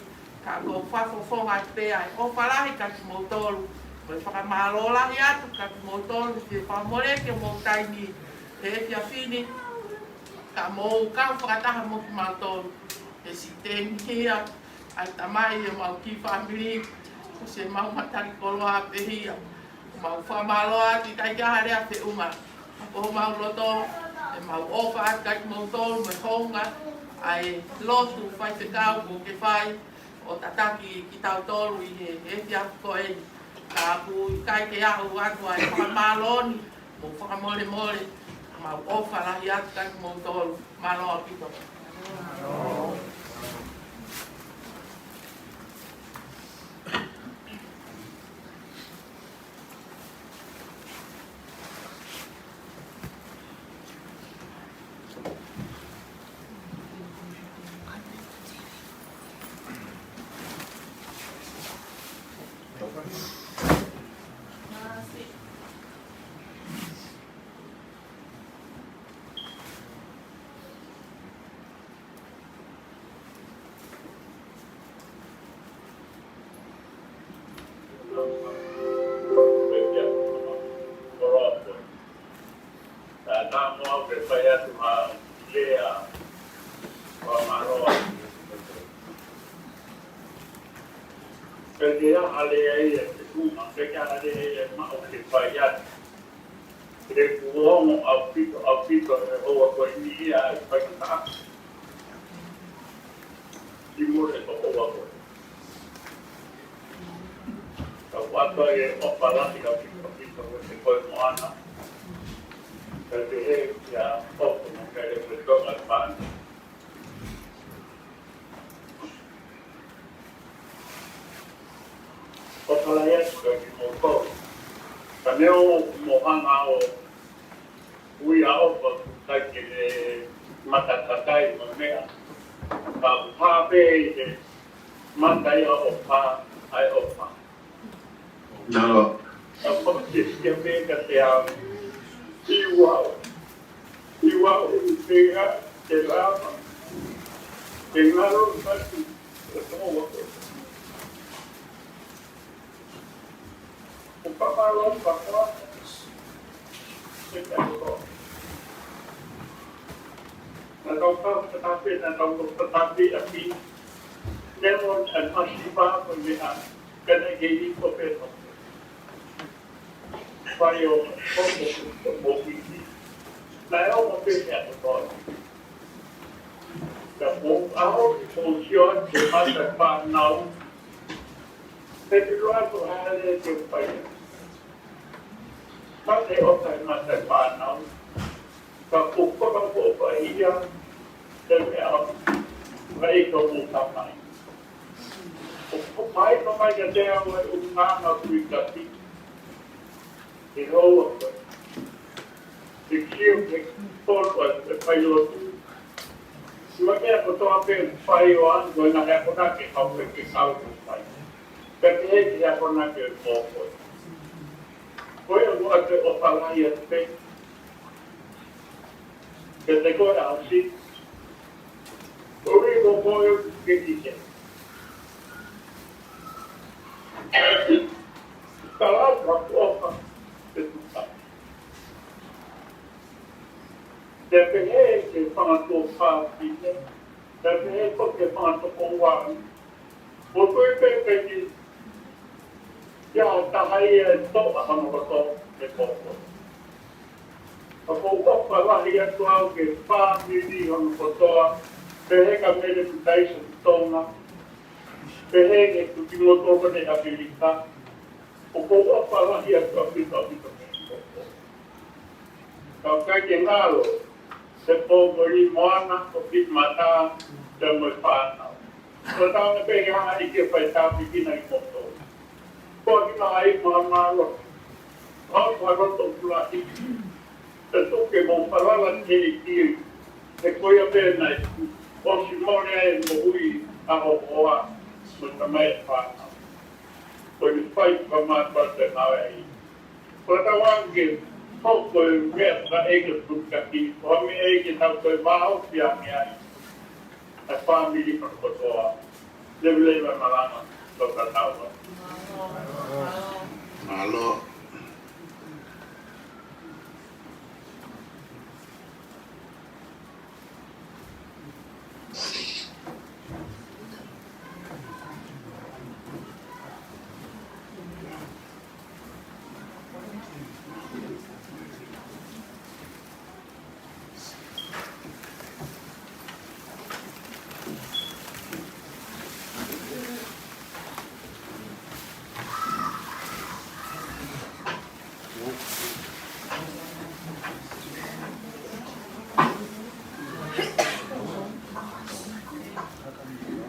ka ʻoku ou fakafofonga atu pē ʻa e ʻofa lahi kia kimoutolu. Mo e fakamālō lahi atu kia kimoutolu, he fakamolemole ki hoʻomou taimi he efiafi ni. Ka mou kau fakataha mo kimautolu he siʻi tēmihia ʻa e tamai ʻemau kiʻi fāmili, ko siʻemau mataʻikoloa pē ia. Mau fakamālō atu, ʻikai ke ʻi ai ha lea feʻunga. Ka ko homau loto, ʻemau ʻofa atu kia kimoutolu, mo e hounga ʻa e lotu faifekau kuo ke fai ʻo tataki kitautolu ʻi he efiafi ko eni. Ka ʻoku ʻikai ke aʻu atu ʻa e fakamālō ni mo e fakamolemole, mau ʻofa lahi atu kia kimoutolu. Mālō ʻaupito. Pea ke ʻalu ai ʻa e tuma, pea ke ʻalu ai ʻa e maʻu ke fai atu. He kuo ongo ʻaupito, ʻaupito ʻi he houa ko eni ia ʻa e faingataʻa. Ki mole ko houa ko ē. Ka ʻoku ʻoatu ʻa e ʻofa lahi ʻaupito, ʻaupito ko e ko e moana. Ka te he kia ʻofa mo e kele mo e tonga pāni. ʻOfa lahi atu kia kimoutolu. Ka neongo ʻoku mou hanga ʻo ui ʻa ʻofa ʻikai ke ne mata kakai mo e meʻa. Ka ʻoku hā pē ʻi he mata ia ʻo ʻofa, ʻa e ʻofa. Nalo. Ka ʻoku ke sia pē ka te au. Iwau. Iwau, te a, te lava. Te ngalo mati. Te tō wako. ʻO papa lo papa. Te tau. Na tau kau tatape, na tau kau tatape a pi. Lemon and masiva ko me a. Kena ke i ko pe no. Fai o, o, o, o, o, o, na e o mo pe a to. Ka mo a o, o sio a ke mata pa nau. Te te lo a to a le ke fai. Mate o kai mata pa nau. Ka ko ko ka ko ka ia, te me a, ka i ka mo ka mai. Ko ko mai ka mai ka te a mai u nganga kui ka pi. Te hou a koe. Te kio ke polo a te pai o tu. Ua mea ko toa pe fai o an ko na he ko na ke kau pe ke kau ko fai. Ka te he ke a ko na ke mo koe. Ko e ua te o palai a te pe. Ke te koe ʻa si. Ko e ko koe ke ki ke. Ka lau ka ko ka te tuka. Te pehē ke fanga tō fāpine. Te pehē ko ke fanga tō kouani. Ko koe pē pē ki ia ʻo taha ia e toʻa hano koto e pōpō. Ka ko ʻofa lahi atu au ke fāmili hano kotoa, pehē ka mele mutaisa ki Tonga, pehē ke tuki moto ko ne ʻAmelika, ʻoku ou ʻofa lahi atu ʻaupito ʻaupito ki he pōpō. Ka ʻoku ʻikai ke ngalo, se pōpō ʻi Moana, ʻo Fitimata, te mo e fānau. Ko tau na pē ke hanga ʻi ke fai tāpikina ʻi koto. Ko ki maha i maha mālo. Ko ki maha loto kula i. Te tuke mo falala ke i ki. He ko ia pē nai. ʻOsi mole ai mo ui a ho hoa. Mo tamai e fānau. Ko ni fai ka mātua te ngāue ai. Ko tau ange, ko ko e meʻa ka e ke pukaki, ko me e ke tau ko e vao pia me ai. A fāmili pa kotoa. Leveleva malanga, tau ka tau. Mālō.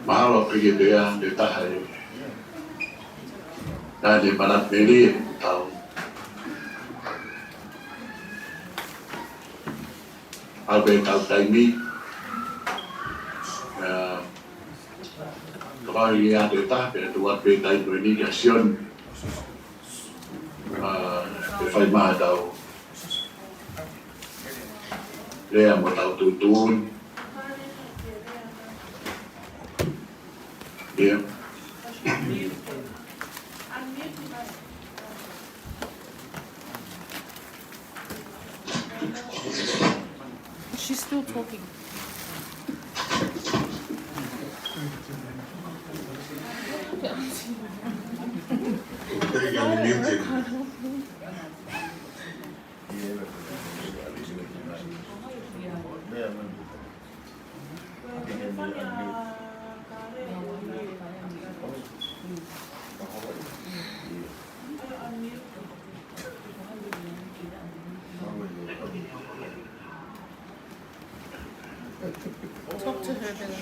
Mahalo pē ke pea te taha e. Naʻe manapeli e tau. Au pē tau taimi. Ā, tau ia te taha, pea tau pē taimi ni kia Sione. Ā, te fai maha tau. Lea mo tau tuʻutuʻuni. Yeah. She's still talking. Talk to her, Bella.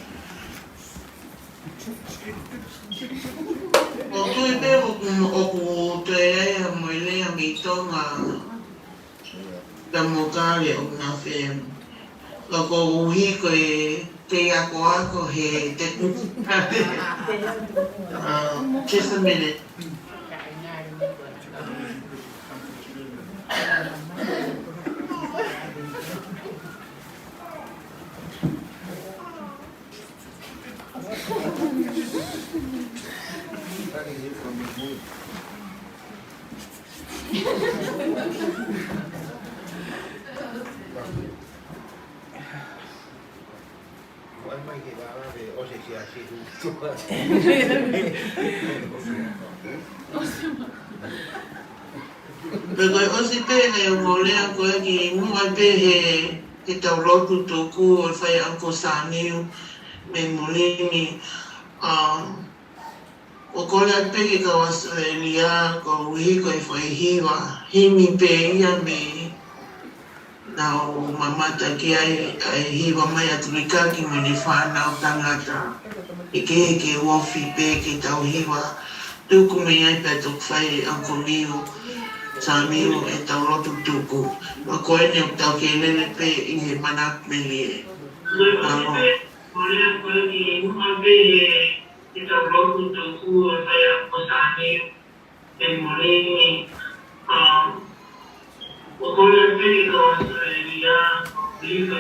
ʻOku ou tui pē ʻoku, ʻoku toe ai ha moʻui lea mei Tonga. Ka mo kale ʻo na fem. Ka koeʻuhi ko e te akoako he te. Uh, just a minute. Pea ko e ʻosi pē ʻene ʻo lea ko ē ki muʻa pē he, he tau lotu tuku ʻo fai Uncle Sāmiu mei muli ni. Um, ʻO kole atu pē ke kau ʻAositelēlia, koeʻuhi ko e fai hiva. Himi pē ia mei naʻa ku mamata ki ai, ʻa e hiva mai ʻa Tulikaki mo ʻene fānau tangata. ʻIkai ke ofi pē ke tau hiva. Tuku mei ai pea toki fai Uncle Liu, Sāmiu ʻetau lotu tuku. Pea ko eni ʻoku tau kei lele pē ʻi he manapeli ē. Mālō. Ko e ʻosi pē ʻene ʻo lea ko ē ki muʻa pē he ʻetau lotu tuku ʻo fai Uncle Sāmiu mei muli ni. Um, ʻo kole atu pē ke kau ʻAositelēlia, ʻo live.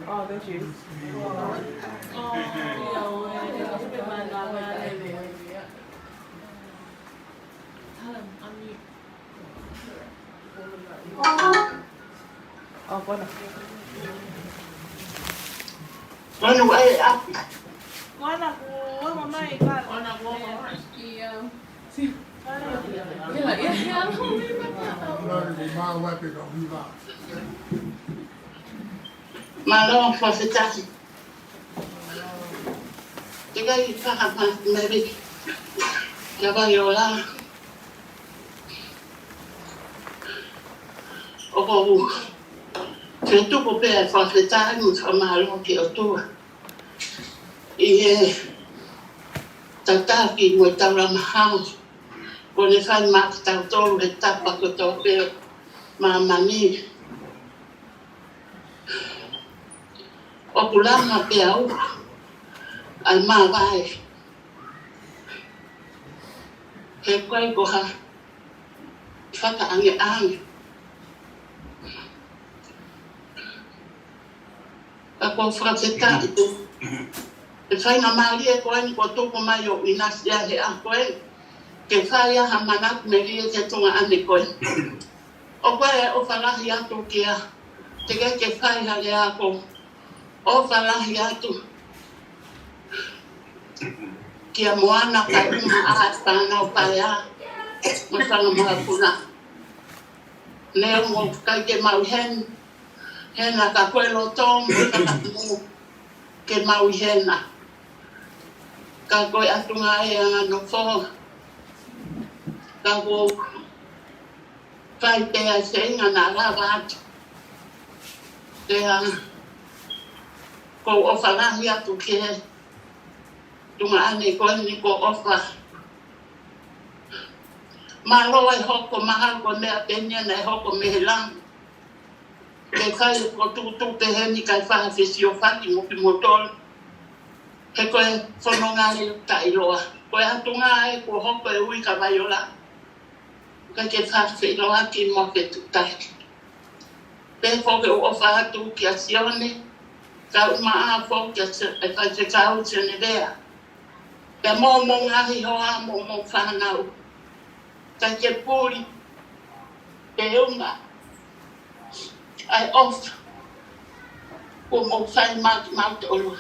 Oh, that's you. Tell him, unmute. Oh, kuo ʻosi. Manu ai api. Kuo ʻosi, kuo ʻosi mai, ka. Kuo ʻosi, kuo ʻosi. Ia. Ia, ia, ia. Mālō, fakafetaʻi. Teʻeki ai ke u fakamāmani, kia Vaiola. ʻOku ou fetuku pē ʻa e fakafetaʻi mo e fakamālō ki he ʻOtua ʻi he tataki mo e taulama hao kuo ne fai maʻa kitautolu he tapa kotoa pē ʻo māmani. ʻOku langa pē au ʻa e māvae. He ʻikai ko ha fakaʻangeʻange. Ka ʻoku ou fakafetaʻi atu he faingamālie ko eni kuo tuku mai ʻo ʻinasi ai he ʻaho ko eni ke fai ai ha manatu melie ki he tuongaʻane ko eni. ʻOku ʻi ai e ʻofa lahi atu kia, teʻeki ke fai ha lea, ʻoku ou ʻofa lahi atu kia Moana kae ʻumaʻā e fānau paea mo e fanga mokopuna. Neongo ʻoku ʻikai ke mau ʻi heni, hena ka ko e loto mo e fakaʻamu ke mau ʻi hena. Ka ko e ʻatunga ē ʻa e nofo, ka ʻoku ou fai pē ʻa e feinga naʻa lava atu. Pea ʻoku ou ʻofa lahi atu ki he tuongaʻane ko eni kuo ʻofa. Mālō e hoko mahalo ko e meʻa pē eni ia naʻe hoko mei he langi. Ke kai ko tutu pehē ni kae fai ha fesiofaki mo kimoutolu. He ko e fononga lelei taʻeʻiloa. Ko e ʻatunga ē kuo hoko e ui kia Vaiola. Kae ke fakafeʻiloaki mo fetuʻutaki. Pea foki ʻoku ou ʻofa atu kia Sione, kae ʻumaʻā foki kia Se-, e Faifekau Senevea. Pea mo hoʻomou ngaahi hoa mo hoʻomou fānau. Kae ke puli pē ʻumaʻā ʻa e ʻofa kuo mou fai maʻa kimautolu.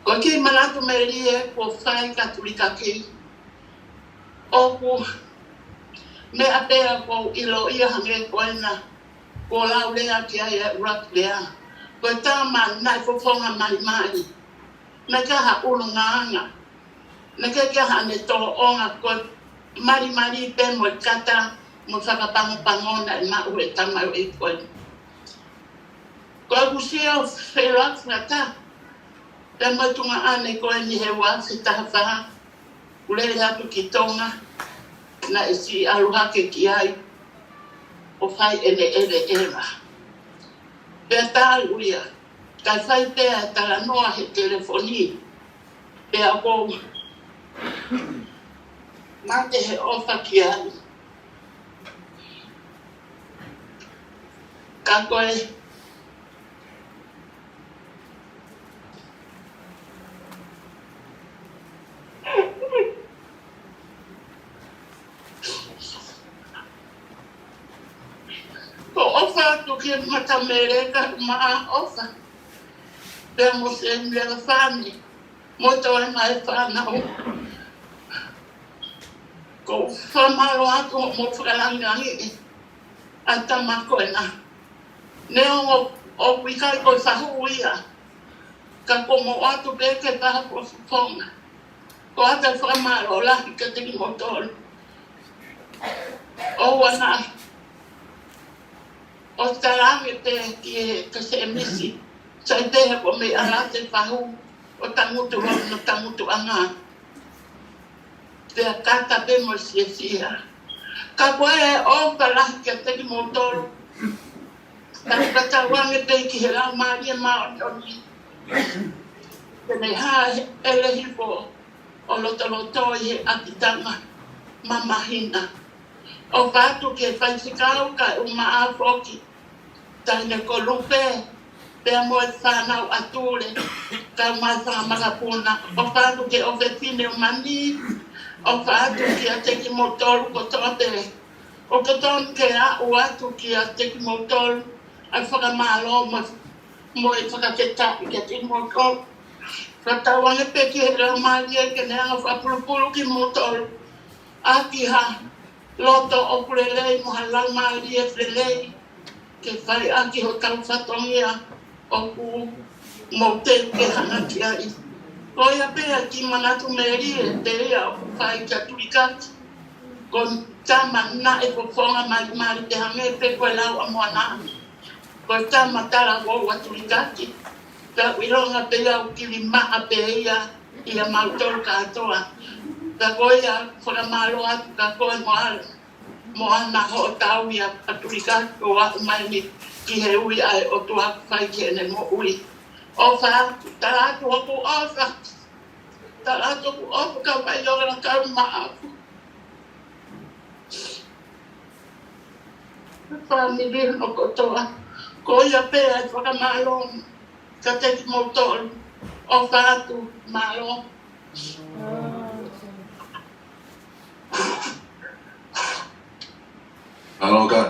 Ko e kiʻi manatu melie kuo fai kia Tulikaki, ʻoku meʻa pē ʻoku ou ʻiloʻi ia hangē ko ena kuo lau lea ki ai e ʻuluaki lea. Ko e tama naʻe fofonga malimali. Naʻe ʻikai ha ʻulungaanga. Naʻe ʻikai ke ʻi ai haʻane tōʻonga, ko e malimali pē mo e kata mo e fakapangopango naʻe maʻu ʻe he tamaioʻeiki ko eni. Ko ʻeku sio feʻiloaki fakataha pea mo e tuongaʻane ko eni he ua afe taha fā, kuo lele atu ki Tonga, naʻe siʻi ʻalu hake ki ai ʻo fai ʻene ʻeveʻeva. Pea talu ia, kae fai pē ʻa e talanoa he telefoni. Pea ʻoku ou mate he ʻofa ki ai. Ka ko e Ko e ʻofa atu ki he Mata Meleka, maʻa ʻofa. Pea mo Sēmela Fani, mo e toenga e fānau. ʻOku ou fakamālō atu hoʻomou fakalangilangiʻi ʻa e tama ko ena. Neongo ʻoku ʻikai ko e fahu ia, ka ʻoku mou ʻoatu pē ke pā ko e fofonga. ʻOku ou ʻoatu e fakamālō lahi kiate kimoutolu. ʻOua naʻa, ʻo talaange pē ki he, kia Sēmisi, sai pē he ko e meʻa late fahu, ʻo tangutu hono tangutuʻanga. Pea kata pē mo e fiefia. Ka ko e ʻofa lahi kiate kimoutolu. Ka u fakatauange pē ki he Laumālie Māʻoniʻoni ke ne hāʻele hifo ʻo lotoloto ʻi he ʻapitanga. mamahina. ʻOfa atu ki he faifekau kae ʻumaʻā foki Taʻahine Kolupe, pea mo e fānau ʻa Tule, kae ʻumaʻā e fanga makapuna. ʻOfa atu ki he ʻofefine ʻo Mani, ʻofa atu kiate kimoutolu kotoa pē. ʻOku totonu ke aʻu atu kiate kimoutolu ʻa e fakamālō mo, mo e fakafetaʻi kiate kimoutolu. Fakatauange pē ki he Laumālie ke ne hanga ʻo fakapulupulu kimoutolu ʻaki ha loto ʻoku lelei mo ha laumālie lelei ke fai ʻaki hotau fatongia ʻoku mou teu ke hanga ki ai. Ko ia pē ʻa e kiʻi manatu melie pē ia ʻoku fai kia Tulikaki. Ko e tama naʻe fofonga malimali pē hangē pē ko e lau ʻa Moana. Ko e tama talavou ʻa Tulikaki. Pea ʻoku ʻilonga pē ia ʻoku kilimaʻa pē ia ʻia mautolu kātoa. Pea ko ia fakamālō atu kia koe Moana, Moana hoʻo tauhi ʻa Tulikaki ʻo aʻu mai ni ki he ui ʻa e ʻOtua ʻoku fai ki heʻene moʻui. ʻOfa atu, tala atu hoku ʻofa. Tala atu hoku ʻofa kia Vaiola kae ʻumaʻā ʻa e fāmili hono kotoa. Ko ia pē ʻa e fakamālō kiate kimoutolu. ʻOfa atu, mālō. Mālō ka.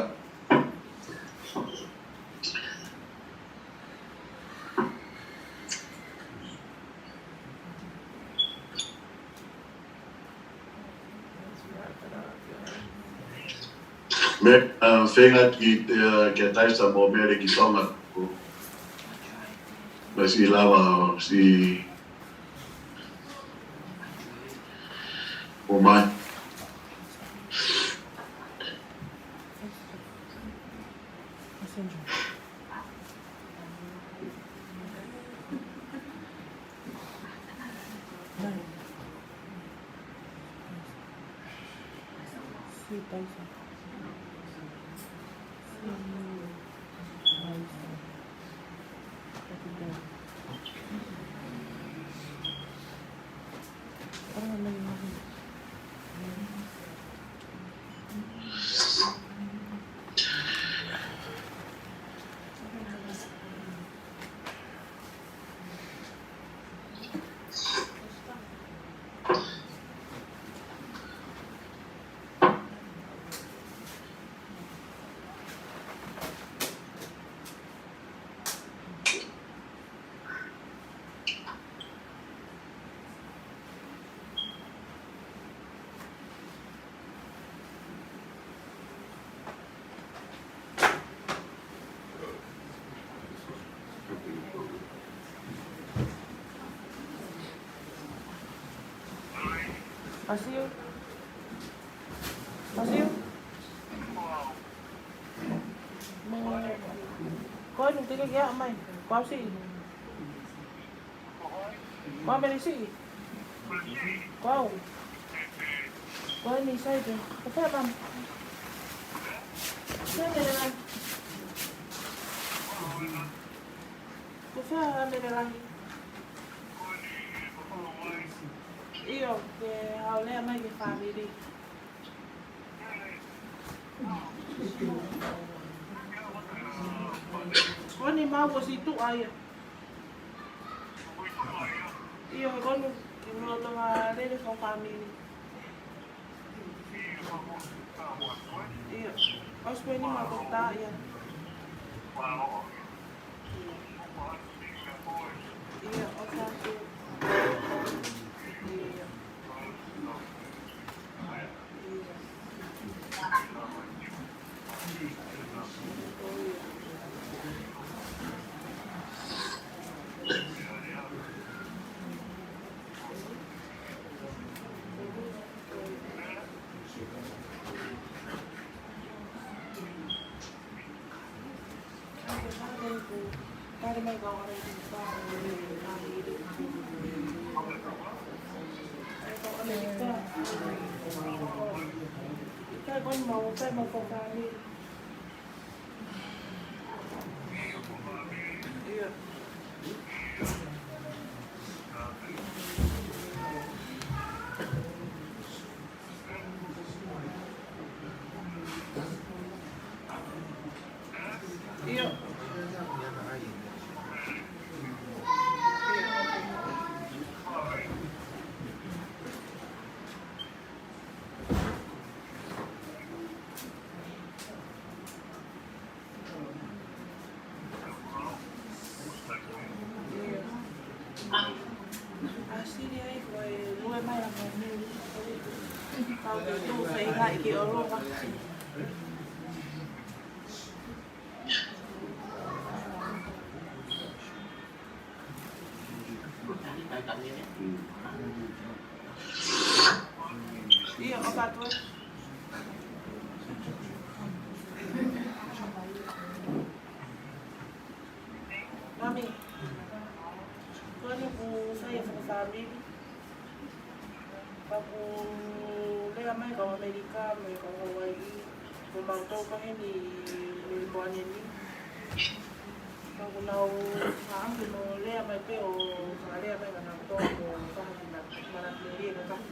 Mea, uh, feinga ki, uh, ke taisa mo Mele ki Tonga. Mea si lava, si, o mai. Asiu. Asiu. Mo. Ko eni te ke ʻomai. Ko au siʻi. Ko au Mele siʻi. Ko au. Ko eni sai pē. Ko fē Mele? Ko fē Mele lahi? ʻIo, ke haʻu leva mai ki he fāmili. Ko eni mau ʻosi tuʻa ia. ʻIo, he ko eni ke mau lava lele fo fāmili. ʻIo, ʻosi pē ni mau ko tā ia. ʻIo, ʻo tā pē. ʻIo. ʻAsili ai ko e lue mai a mo mili. Pau ke tuʻu feingaʻi ke ʻolunga. ʻIo, ʻofa atu. Mami, ko eni ʻoku sai e fakafāmili. Pea ʻoku lea mai kau ʻAmelika, mo e kau Hawaiʻi, mo mautolu ko eni Melipoane ni. Pea ʻoku nau hanga ʻo lea mai pē ʻo fakalea mai kia nautolu mo fakahina manatu melie mo kahi.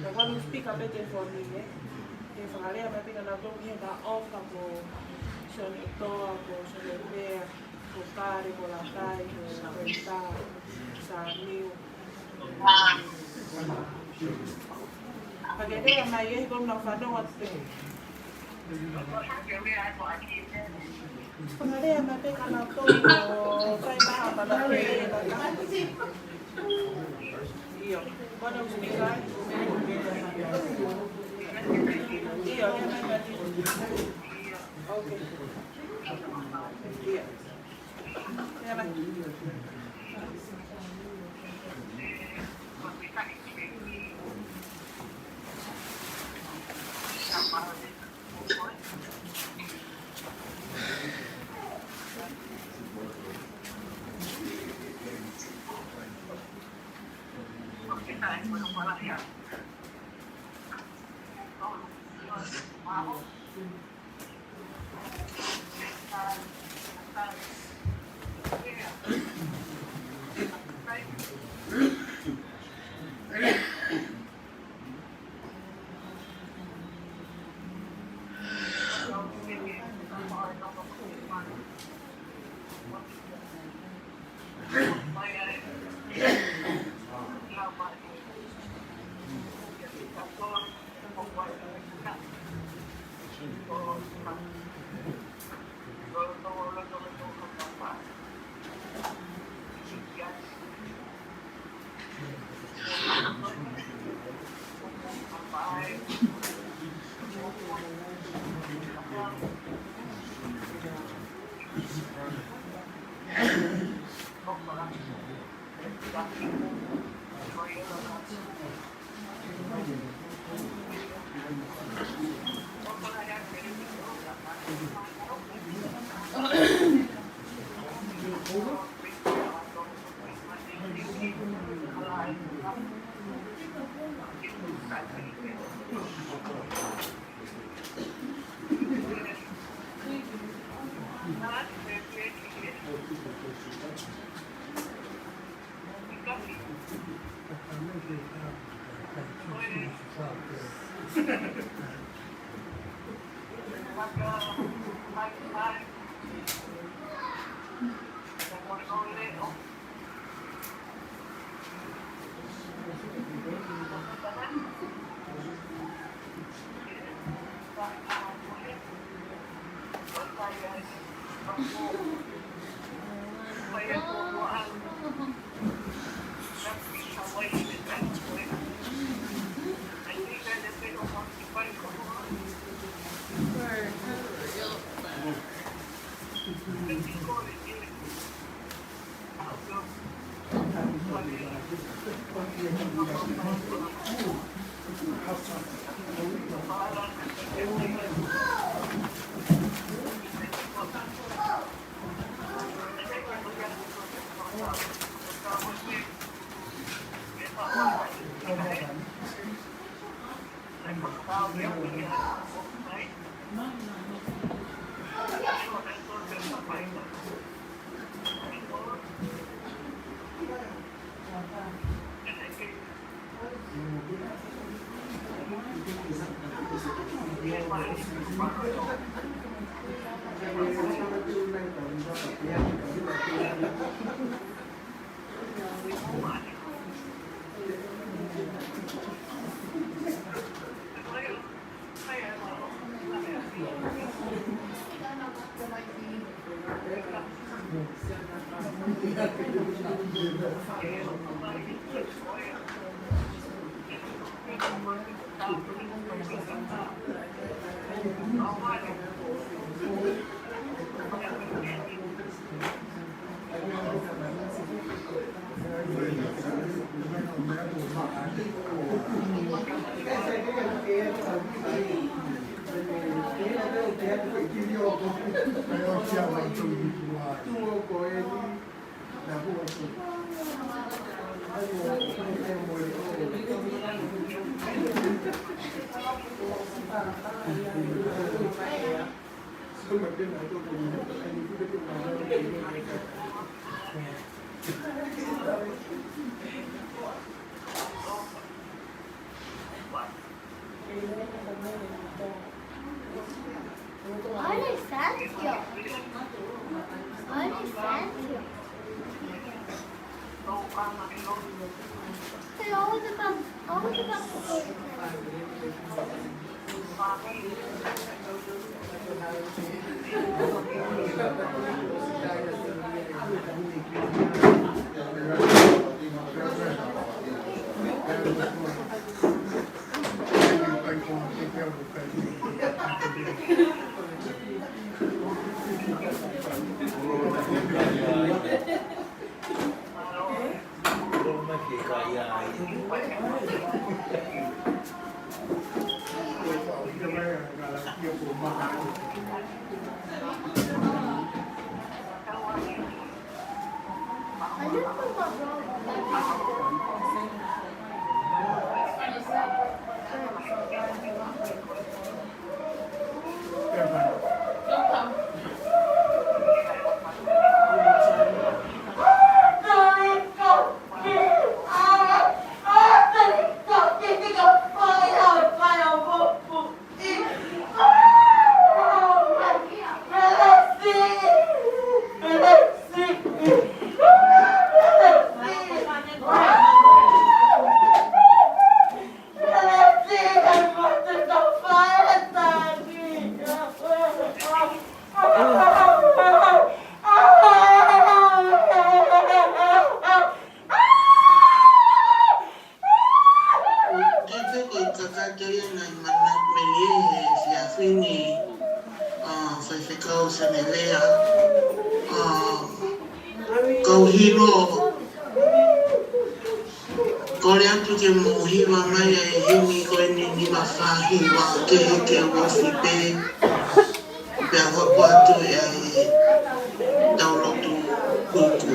Pea ʻoku nau speak pē telefoni ē. Ke fakalea mai pē kia nautolu ki he ta ʻofa ko Sione ʻOtoa, ko Sione Pea, ko Kale, ko Latai, ko Rita, Samiu. Pea ke lea mai ē, ko na fanongo atu pē. Fakalea mai pē kia nautolu ʻo fai mai ha manatu melie mo kahi. ʻIo, ko na usi mai. ʻIo, lea mai, Mati. Okay. ʻIo. Ole Sancho. Ole Sancho. Hey, always about, always about the Ke peko i kakato ia nai mana melie he efiafi ni, ʻa, faifekau Senelea, ʻa, kau hilo. Kole atu ke mou hiva mai ʻa e himi ko eni, nima fā hiva, ke heke uofi pē. Pea hoko atu ia ʻi he tau lotu kuku.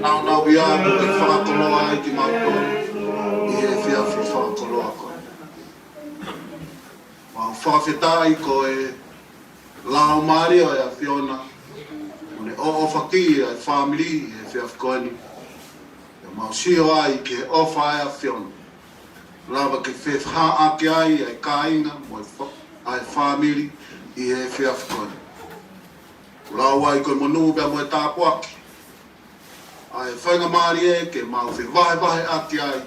Naunau ia ʻoku ke fakakoloa ai kimautolu ʻi he efiafi fakakoloa ko eni. Mau fakafetaʻi ko e Laumālie ʻo e ʻAfiona ʻoku ne ʻoʻofaki ʻa e fāmili ʻi he efiafi ko eni. Pea mau sio ai ki he ʻofa ʻa e ʻAfiona. Lava ke fefaʻuhi ʻaki ai ʻa e kāinga mo e fa-, ʻa e fāmili ʻi he efiafi ko eni. Lau ai ko e monū pea mo e tāpuaki. ʻA e faingamālie ke mau fevahevahe ʻaki ai,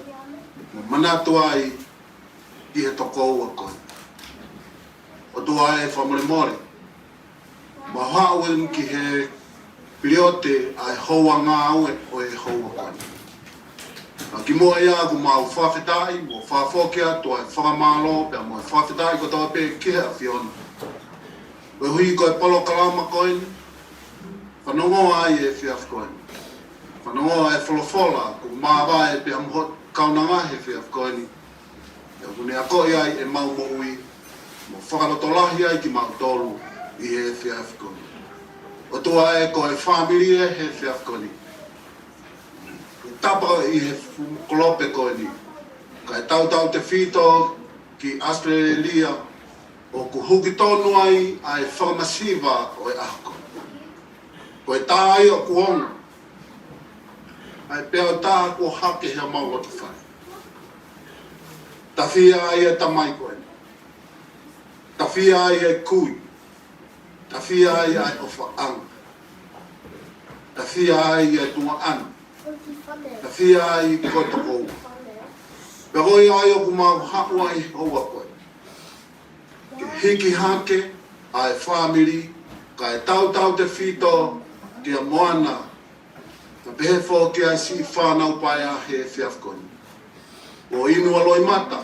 mo manatu ai ʻi he tokoua ko eni. ʻOtua ē, fakamolemole. Mau haʻu eni ki he piliote ʻa e houa ngāue ʻo e houa ko eni. Ka kimuʻa ia ʻoku mau fakafetaʻi, mo fakafoki atu ʻa e fakamālō, pea mo e fakafetaʻi kotoa pē ki he ʻAfiona. Koeʻuhi ko e polokalama ko eni, fanongoa ai e efiafi ko eni. Fanongoa e folofola, ʻoku māvae pea mo hoʻo kaunanga he efiafi ko eni. Pea ʻoku ne akoʻi ai ʻemau moʻui, mo fakalotolahi ai kimautolu ʻi he efiafi ko eni. ʻOtua ē, ko e fāmili ē he efiafi ko eni. Tapa ʻi he fuʻu kolope ko eni. Kae tautautefito ki ʻAositelēlia, ʻoku huki tonu ai ʻa e fakamasiva ʻo e ʻaho ko eni. Ko e tā ia ʻoku ongo. ʻA e peau tā kuo hake he ʻemau loto fale. Tafia ai e tamai ko eni. Tafia ai e kui. Tafia ai ʻa e ʻofaʻanga. Tafia ai e tuongaʻane. Tafia ai ko e tokoua. Pea ko ia ai ʻoku mau haʻu ai houa ko eni. Ke hiki hake ʻa e fāmili, kae tautautefito kia Moana, kae pehē foki ki he siʻi fānau paea he efiafi ko eni. Kuo inu ʻa loʻimata,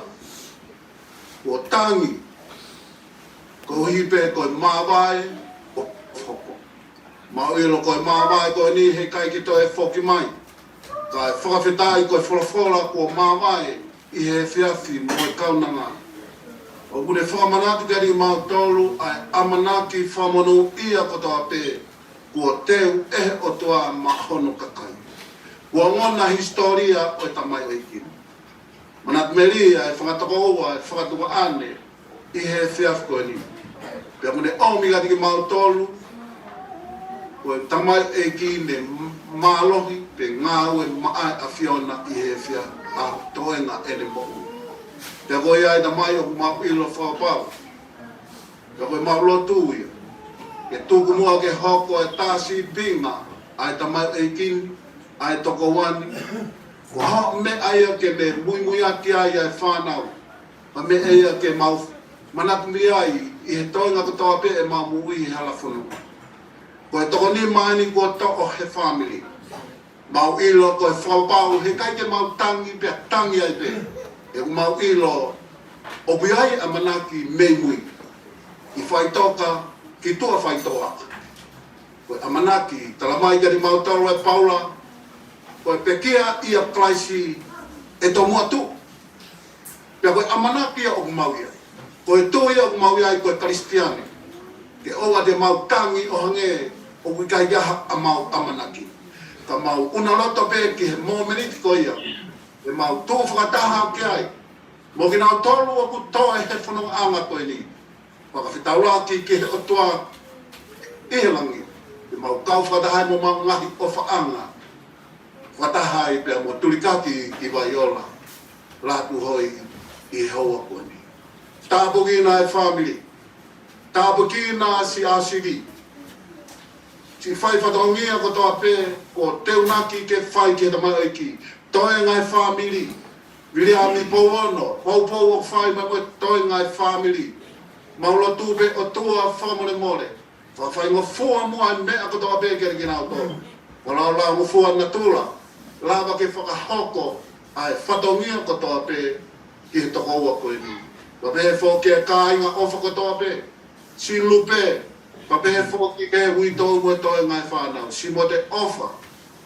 kuo tangi, koeʻuhi pē ko e māvae ʻoku hoko. Mau ʻilo ko e māvae ko eni heʻikai ke toe foki mai. Kae fakafetaʻi ko e folofola kuo māvae ʻi he efiafi mo e kaunanga. ʻOku ne fakamanatu kiate kimautolu ʻa e ʻamanaki fakamonūʻia kotoa pē kuo teu ʻe he ʻOtua maʻa hono kakai. Kuo ongona hisitōlia ʻo e tamaioʻeiki ni. Manatu melie ʻa e fakatokoua, ʻa e fakatuongaʻane ʻi he efiafi ko eni. Pea mo ne ʻomi kiate kimautolu, ko e tamaioʻeiki ne mālohi, pea ngāue maʻa e ʻAfiona ʻi he efiafi ʻa e toenga ʻene moʻui. Pea ko ia ʻa e tamai ʻoku mau ʻilo fakapapau. Pea ko ʻemau lotu ia. Ke tuku muʻa ke hoko e tā sīpinga ʻa e tamaioʻeiki ni, ʻa e tokoua ni. Ko ha meʻa ia ke ne muimui ʻaki ai ʻa e fānau. Ko e meʻa ia ke mau manatu mei ai ʻi he toenga kotoa pē ʻemau moʻui he hala fononga. Ko e toko nima eni kuo toʻo he fāmili. Mau ʻilo ko e fakapapau heʻikai ke mau tangi pea tangi ai pē. ʻOku mau ʻilo ʻoku ʻi ai ʻamanaki mei mui. ʻI faʻitoka ki tuʻa faʻitoʻa. Ko e ʻamanaki, talamai kiate kimautolu ʻe Paula, ko e pekia ʻia Kalaisi ʻe tomuʻa tuʻu. Pea ko e ʻamanaki ia ʻoku mau ʻi ai. Ko e tuʻu ia ʻoku mau ʻi ai ko e Kalisitiane. Ke ʻoua te mau tangi ʻo hangē ʻoku ʻikai ha ʻemau ʻamanaki. Ka mau ʻuna loto pē ki he momeniti ko ia. ʻE mau tuʻu fakataha ki ai. Mo kinautolu ʻoku toe he fonongaʻanga ko eni. Fakafetaulaki ki he ʻOtua ʻi he langi. ʻE mau kau fakataha ai mo ʻemau ngaahi ʻofaʻanga. Fakataha ai pea mo Tulikaki ki Vaiola. Lātū hoi ʻi he houa ko eni. Tāpuekina e fāmili. Tāpuekina siʻa sivi. Siʻi fai fatongia kotoa pē, kuo teunaki ke fai ki he tamaioʻeiki. Toenga e fāmili. Viliami Pouono, poupou ʻoku fai mai mo e toenga e fāmili. Mau lotu pē ʻOtua fakamolemole. Fakafaingofua muʻa e meʻa kotoa pē kiate kinautolu. Fakalaulaungofua natula. Lava ke fakahoko ʻa e fatongia kotoa pē ki he tokoua ko eni. Pea pehē foki ki he kāinga ʻofa kotoa pē. Siʻi Lupe, pea pehē foki ki he uitou mo e toenga e fānau. Siʻi Moteʻofa.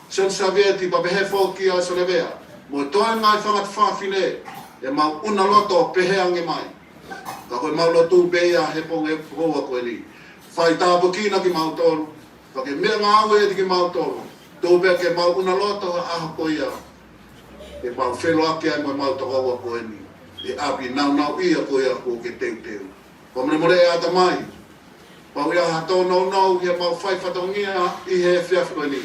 Sione Savieti, pea pehē foki kia Sione Vea. Mo e toenga e fanga fafine, ʻe mau ʻuna loto pehē ange mai. Ka ko ʻemau lotu pē ia he pongipongi ko eni. Fai tāpuekina kimautolu. Pea ke meʻangāue ʻiate kimautolu. Tuku pē ke mau ʻuna loto ha ʻaho ko ia ke mau feʻiloaki ai mo ʻemau tokoua ko eni ʻi he ʻapi nāunauʻia ko ia kuo ke teuteu. Fakamolemole ʻe ʻAtamai, pau ia ha tōnounou ʻi heʻemau fai fatongia ʻi he efiafi ko eni.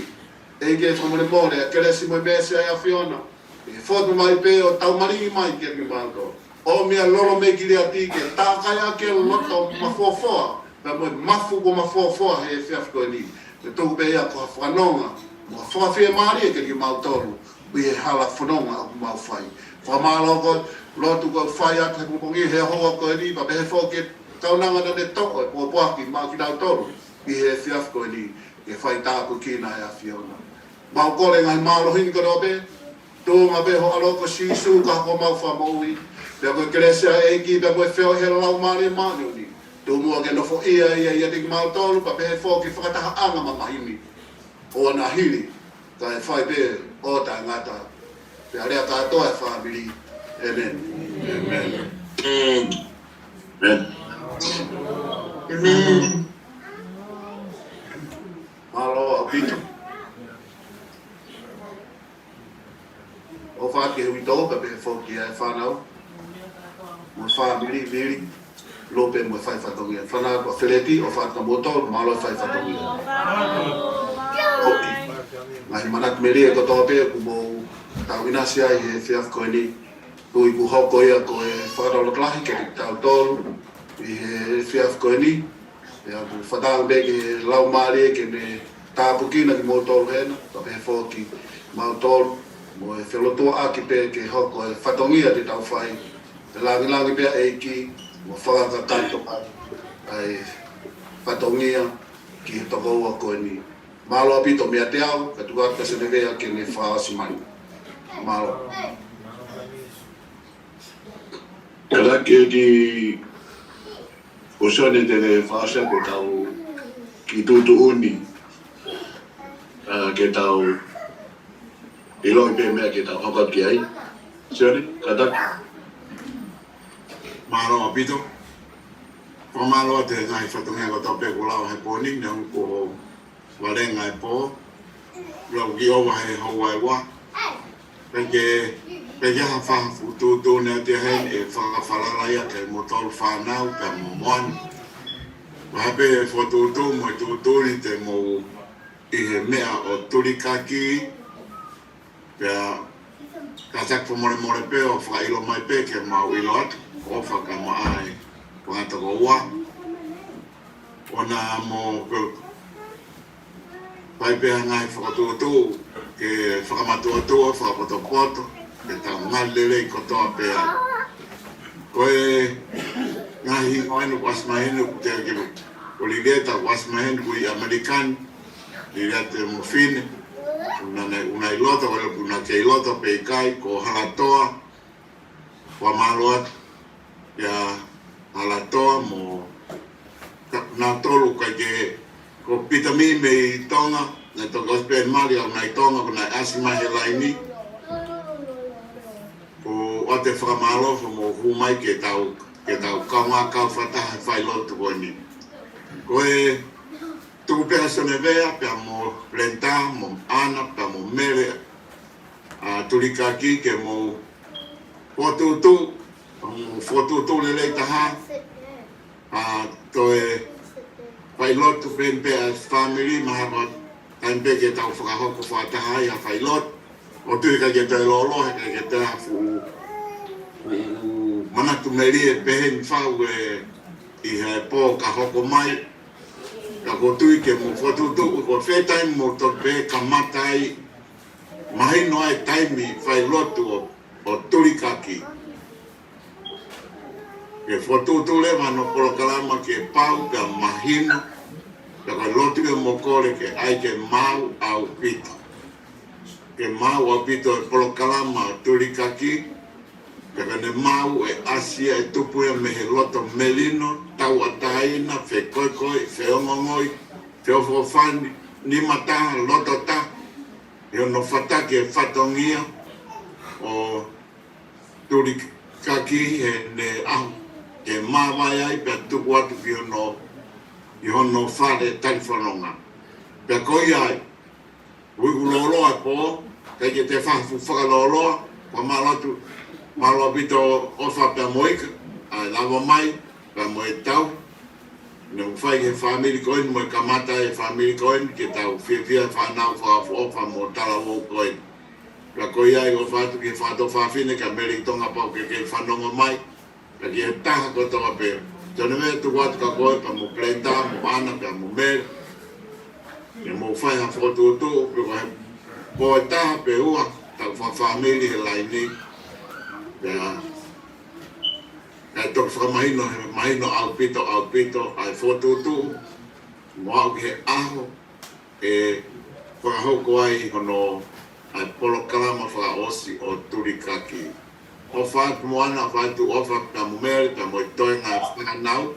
ʻEiki, fakamolemole ʻa e kelesi mo e meesi ʻa e ʻAfiona ke fotu mai pē ʻo taumalī mai kiate kimautolu. ʻOmi ʻa e lolo mei Kiliati ke tākai ʻaki e loto mafofoa pea mo e mafu kuo mafofoa he efiafi ko eni. Ke tuku pē ia ko ha fakanonga mo ha fakafiemālie kiate kimautolu ʻi he hala fononga ʻoku mau fai. Fakamālō ko e lotu kuo fai atu he pongipongi he houa ko eni, pea pehē foki ki he kaunanga naʻa ne toʻo e pōpoaki maʻa kinautolu ʻi he efiafi ko eni, ke fai tāpuekina ʻe he ʻAfiona. Mau kole ngaahi mālohi ni kotoa pē, tuʻunga pē ho ʻAlo ko Sīsū ko homau Fakamoʻui, pea ko e kelesi ʻa e ʻEiki, pea ko e feohi ʻa e Laumālie Māʻoniʻoni, tuku muʻa ke nofoʻia ia ʻiate kimautolu, pea pehē foki ki he fakatahaʻanga mamahi ni, ʻo ʻoua naʻa hili, kae fai pē ʻo taʻengata. Pea lea kātoa e fāmili. ʻĒmeni. ʻĒmeni. ʻĒmeni. Mālō ʻaupito. ʻOfa atu ki he uitou, pea pehē foki ki he fānau mo e fāmili, Vili, Lope mo e fai fatongia. Fānau ko Feleti, ʻofa atu kia moutolu, mālō e fai fatongia. ʻOku ngaahi manatu melie kotoa pē ʻoku mou tau ʻinasi ai he efiafi ko eni. Tui kuo hoko ia ko e fakalotolahi kiate kitautolu ʻi he efiafi ko eni. Pea ʻoku fakatauange pē ki he Laumālie ke ne tāpuekina kimoutolu hena, pea pehē foki kimautolu mo e felotuaʻaki pē ke hoko e fatongia te tau fai, ke lāngilangi pē ʻa e ʻEiki mo fakakakai toka ai ʻa e fatongia ki he tokoua ko eni. Mālō ʻaupito meiate au, kae tuku atu kia Senevea ke ne fakaʻosi mai. Mālō. Kātaki ʻEiki ko Sione te ne fakaʻosi ʻaki ʻetau kiʻi tuʻutuʻuni, ā, ke tau ʻiloʻi pē meʻa ke tau hoko atu ki ai. Sione, kātaki. Mālō ʻaupito. Fakamālō atu he ngaahi fatongia kotoa pē kuo lava he pō ni, neongo kuo valenga e pō, lau ki ova he houa ʻe ua. Pea ke, pea ke ha faʻahinga fuʻu tuʻutuʻuni atu ia heni ʻe fakafalala ia kia moutolu fānau pea mo moana. Vahe pē he fokotuʻutuʻu mo e tuʻutuʻuni te mou ʻi he meʻa ʻo Tulikaki, pea kātaki fakamolemole pē ʻo fakaʻilo mai pē ke mau ʻilo atu, ʻofa ka maʻa e fanga tokoua. ʻOua naʻa mo fai pē ha ngaahi fokotuʻutuʻu ke fakamatuʻotuʻa, fakapotopoto, ke tau ngali lelei kotoa pē ai. Ko e ngaahi hingoa ʻeni kuo ʻasi mai heni, ʻoku te ke, ko Lilieta kuo ʻasi mai heni, ʻoku ʻi ʻAmelika ni, Lilieta Mofine, ʻoku na ʻi loto, ko e ʻoku na kei loto pē ʻikai, ko Halatoa, fakamālō atu kia Halatoa mo ka-, nautolu kae ke, ko Pita Mimi mei Tonga, naʻe toki ʻosi pē mali ʻoku na ʻi Tonga, ʻoku na ʻasi mai he laini. ʻOatu e fakamālō, fakamolemole mai ke tau, ke tau kaungā kau fakataha he failotu ko eni. Ko e tuku pē ʻa Sione Vea, pea mo Lenta, mo ʻAna, pea mo Mele, ʻa Tulikaki ke mou fokotuʻutuʻu, mou fokotuʻutuʻu lelei taha, ʻa toe failotu pē pea fāmili mahalo, taimi pē ke tau fakahoko fakataha ai ha failotu. ʻOku ou tui ʻikai ke toe lōloa, ʻikai ke toe ha fuʻu, fuʻu manatu melie pehē ni fau ē ʻi he pō ka hoko mai. Ka ʻoku ou tui ke mou fokotuʻutuʻu, ko fē taimi mou toki pē kamata ai, mahino ai taimi failotu ʻo, ʻo Tulikaki. Ke fokotuʻutuʻu leva hono polokalama ke pau, ke mahino, ka ko e lotu ke mou kole ke ʻai ke maau ʻaupito. Ke maau ʻaupito e polokalama ʻo Tulikaki, pea ke ne maau e ʻasi ʻa e tupu ia mei he loto melino, tauʻatāina, fekoekoeʻi, feongoongoʻi, feʻofoʻofani, nima taha, loto taha, ʻi hono fataki e fatongia ʻo Tulikaki heʻene ʻaho ke māvae ai pea tuku atu ki hono, ʻi hono fale talifononga. Pea ko ia ai, ʻoku lōloa e pō, kae ke te fafu fakalōloa, pea mālō atu, mālō ʻaupito ʻOfa pea mo Ika, ʻa e lava mai, pea mo e tau, naʻe fai he fāmili ko eni, mo e kamata e fāmili ko eni, ke tau fiefia fānau fakaʻofoʻofa mo talavou ko eni. Pea ko ia ai ʻofa atu ki he fātō fafine, ka Mele ʻi Tonga pau ke kei fanongo mai, ka ki he taha kotoa pē. Tone me tuku atu ka koe, pea mo Glenda, mo Ana, pea mo Mele. Ke mou fai ha fokotuʻutuʻu, pe ko e pō ʻe taha pe ua, tau fa-, fāmili he laini. Pea, kae toki fakamahino, he mahino ʻaupito, ʻaupito, ʻa e fokotuʻutuʻu, mo aʻu ki he ʻaho, ʻe fakahoko ai hono, ʻa e polokalama fakaʻosi ʻo Tulikaki. ʻOfa atu mo Ana, ʻofa atu ʻOfa pea mo Mele, pea mo e toenga e fānau.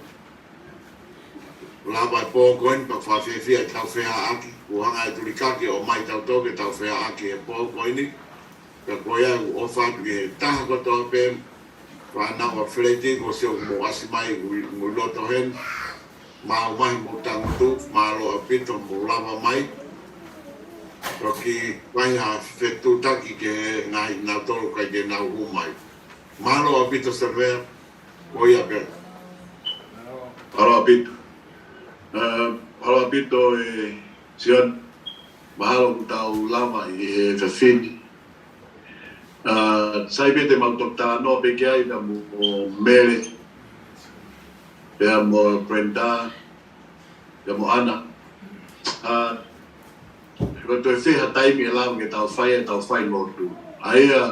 Lava e pō ko eni pea fakafiefia ʻetau feʻaʻaki. Kuo hanga ʻe Tulikaki ʻo ʻomai tautolu ke tau feʻaʻaki he pō ko eni. Pea ko ia ʻoku ʻofa atu ki he taha kotoa pē, fānau ʻa Feleti, ko sio mo ʻasi mai, ui, mo loto heni. Mau mai mo tangutu, mālō ʻaupito mo lava mai. Toki fai ha fetuʻutaki ke ngaahi nautolu kae ke nau hū mai. Mālō ʻaupito Sylvia, ko ia pē. Mālō ʻaupito. Eh, mālō ʻaupito ē Sione, mahalo kuo tau lava ʻi he efiafi ni. Ah, sai pē te mau toki talanoa pē ki ai pea mo Mele, pea mo Glenda, pea mo Ana. Ah, ko e toe fē ha taimi ʻe lava ke tau fai, ʻetau fai lotu. ʻA ia,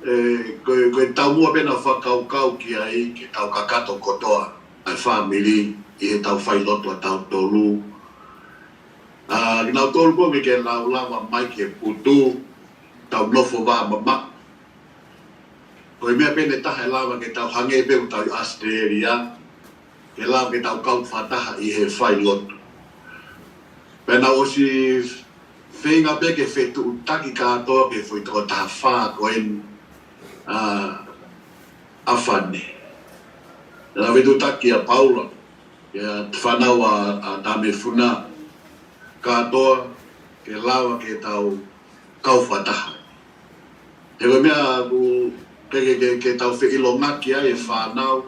ē, ko e, ko e taumuʻa pē naʻa fakakaukau ki ai ke tau kakato kotoa, ʻa e fāmili, ʻi heʻetau fai lotu ʻa tautolu. Ah, kinautolu pē ʻoku ʻikai ke nau lava mai ki he putu, tau nofo vā mamaʻo. Ko e meʻa pē ʻe taha ʻe lava ke tau hangē pē ʻoku tau ʻi ʻAositelēlia, ke lava ke tau kau fakataha ʻi he fai lotu. Pea naʻe ʻosi feinga pē ke fetuʻutaki kātoa ki he foʻi tokotaha fā ko eni, ā, ʻa Fane. Naʻe fetuʻutaki ʻa Paula, ʻa e fānau ʻa, ʻa Tāmefuna, kātoa ke lava ke tau kau fakataha. He ko e meʻa ʻoku ke, ke, ke, ke tau feʻilongaki ai e fānau,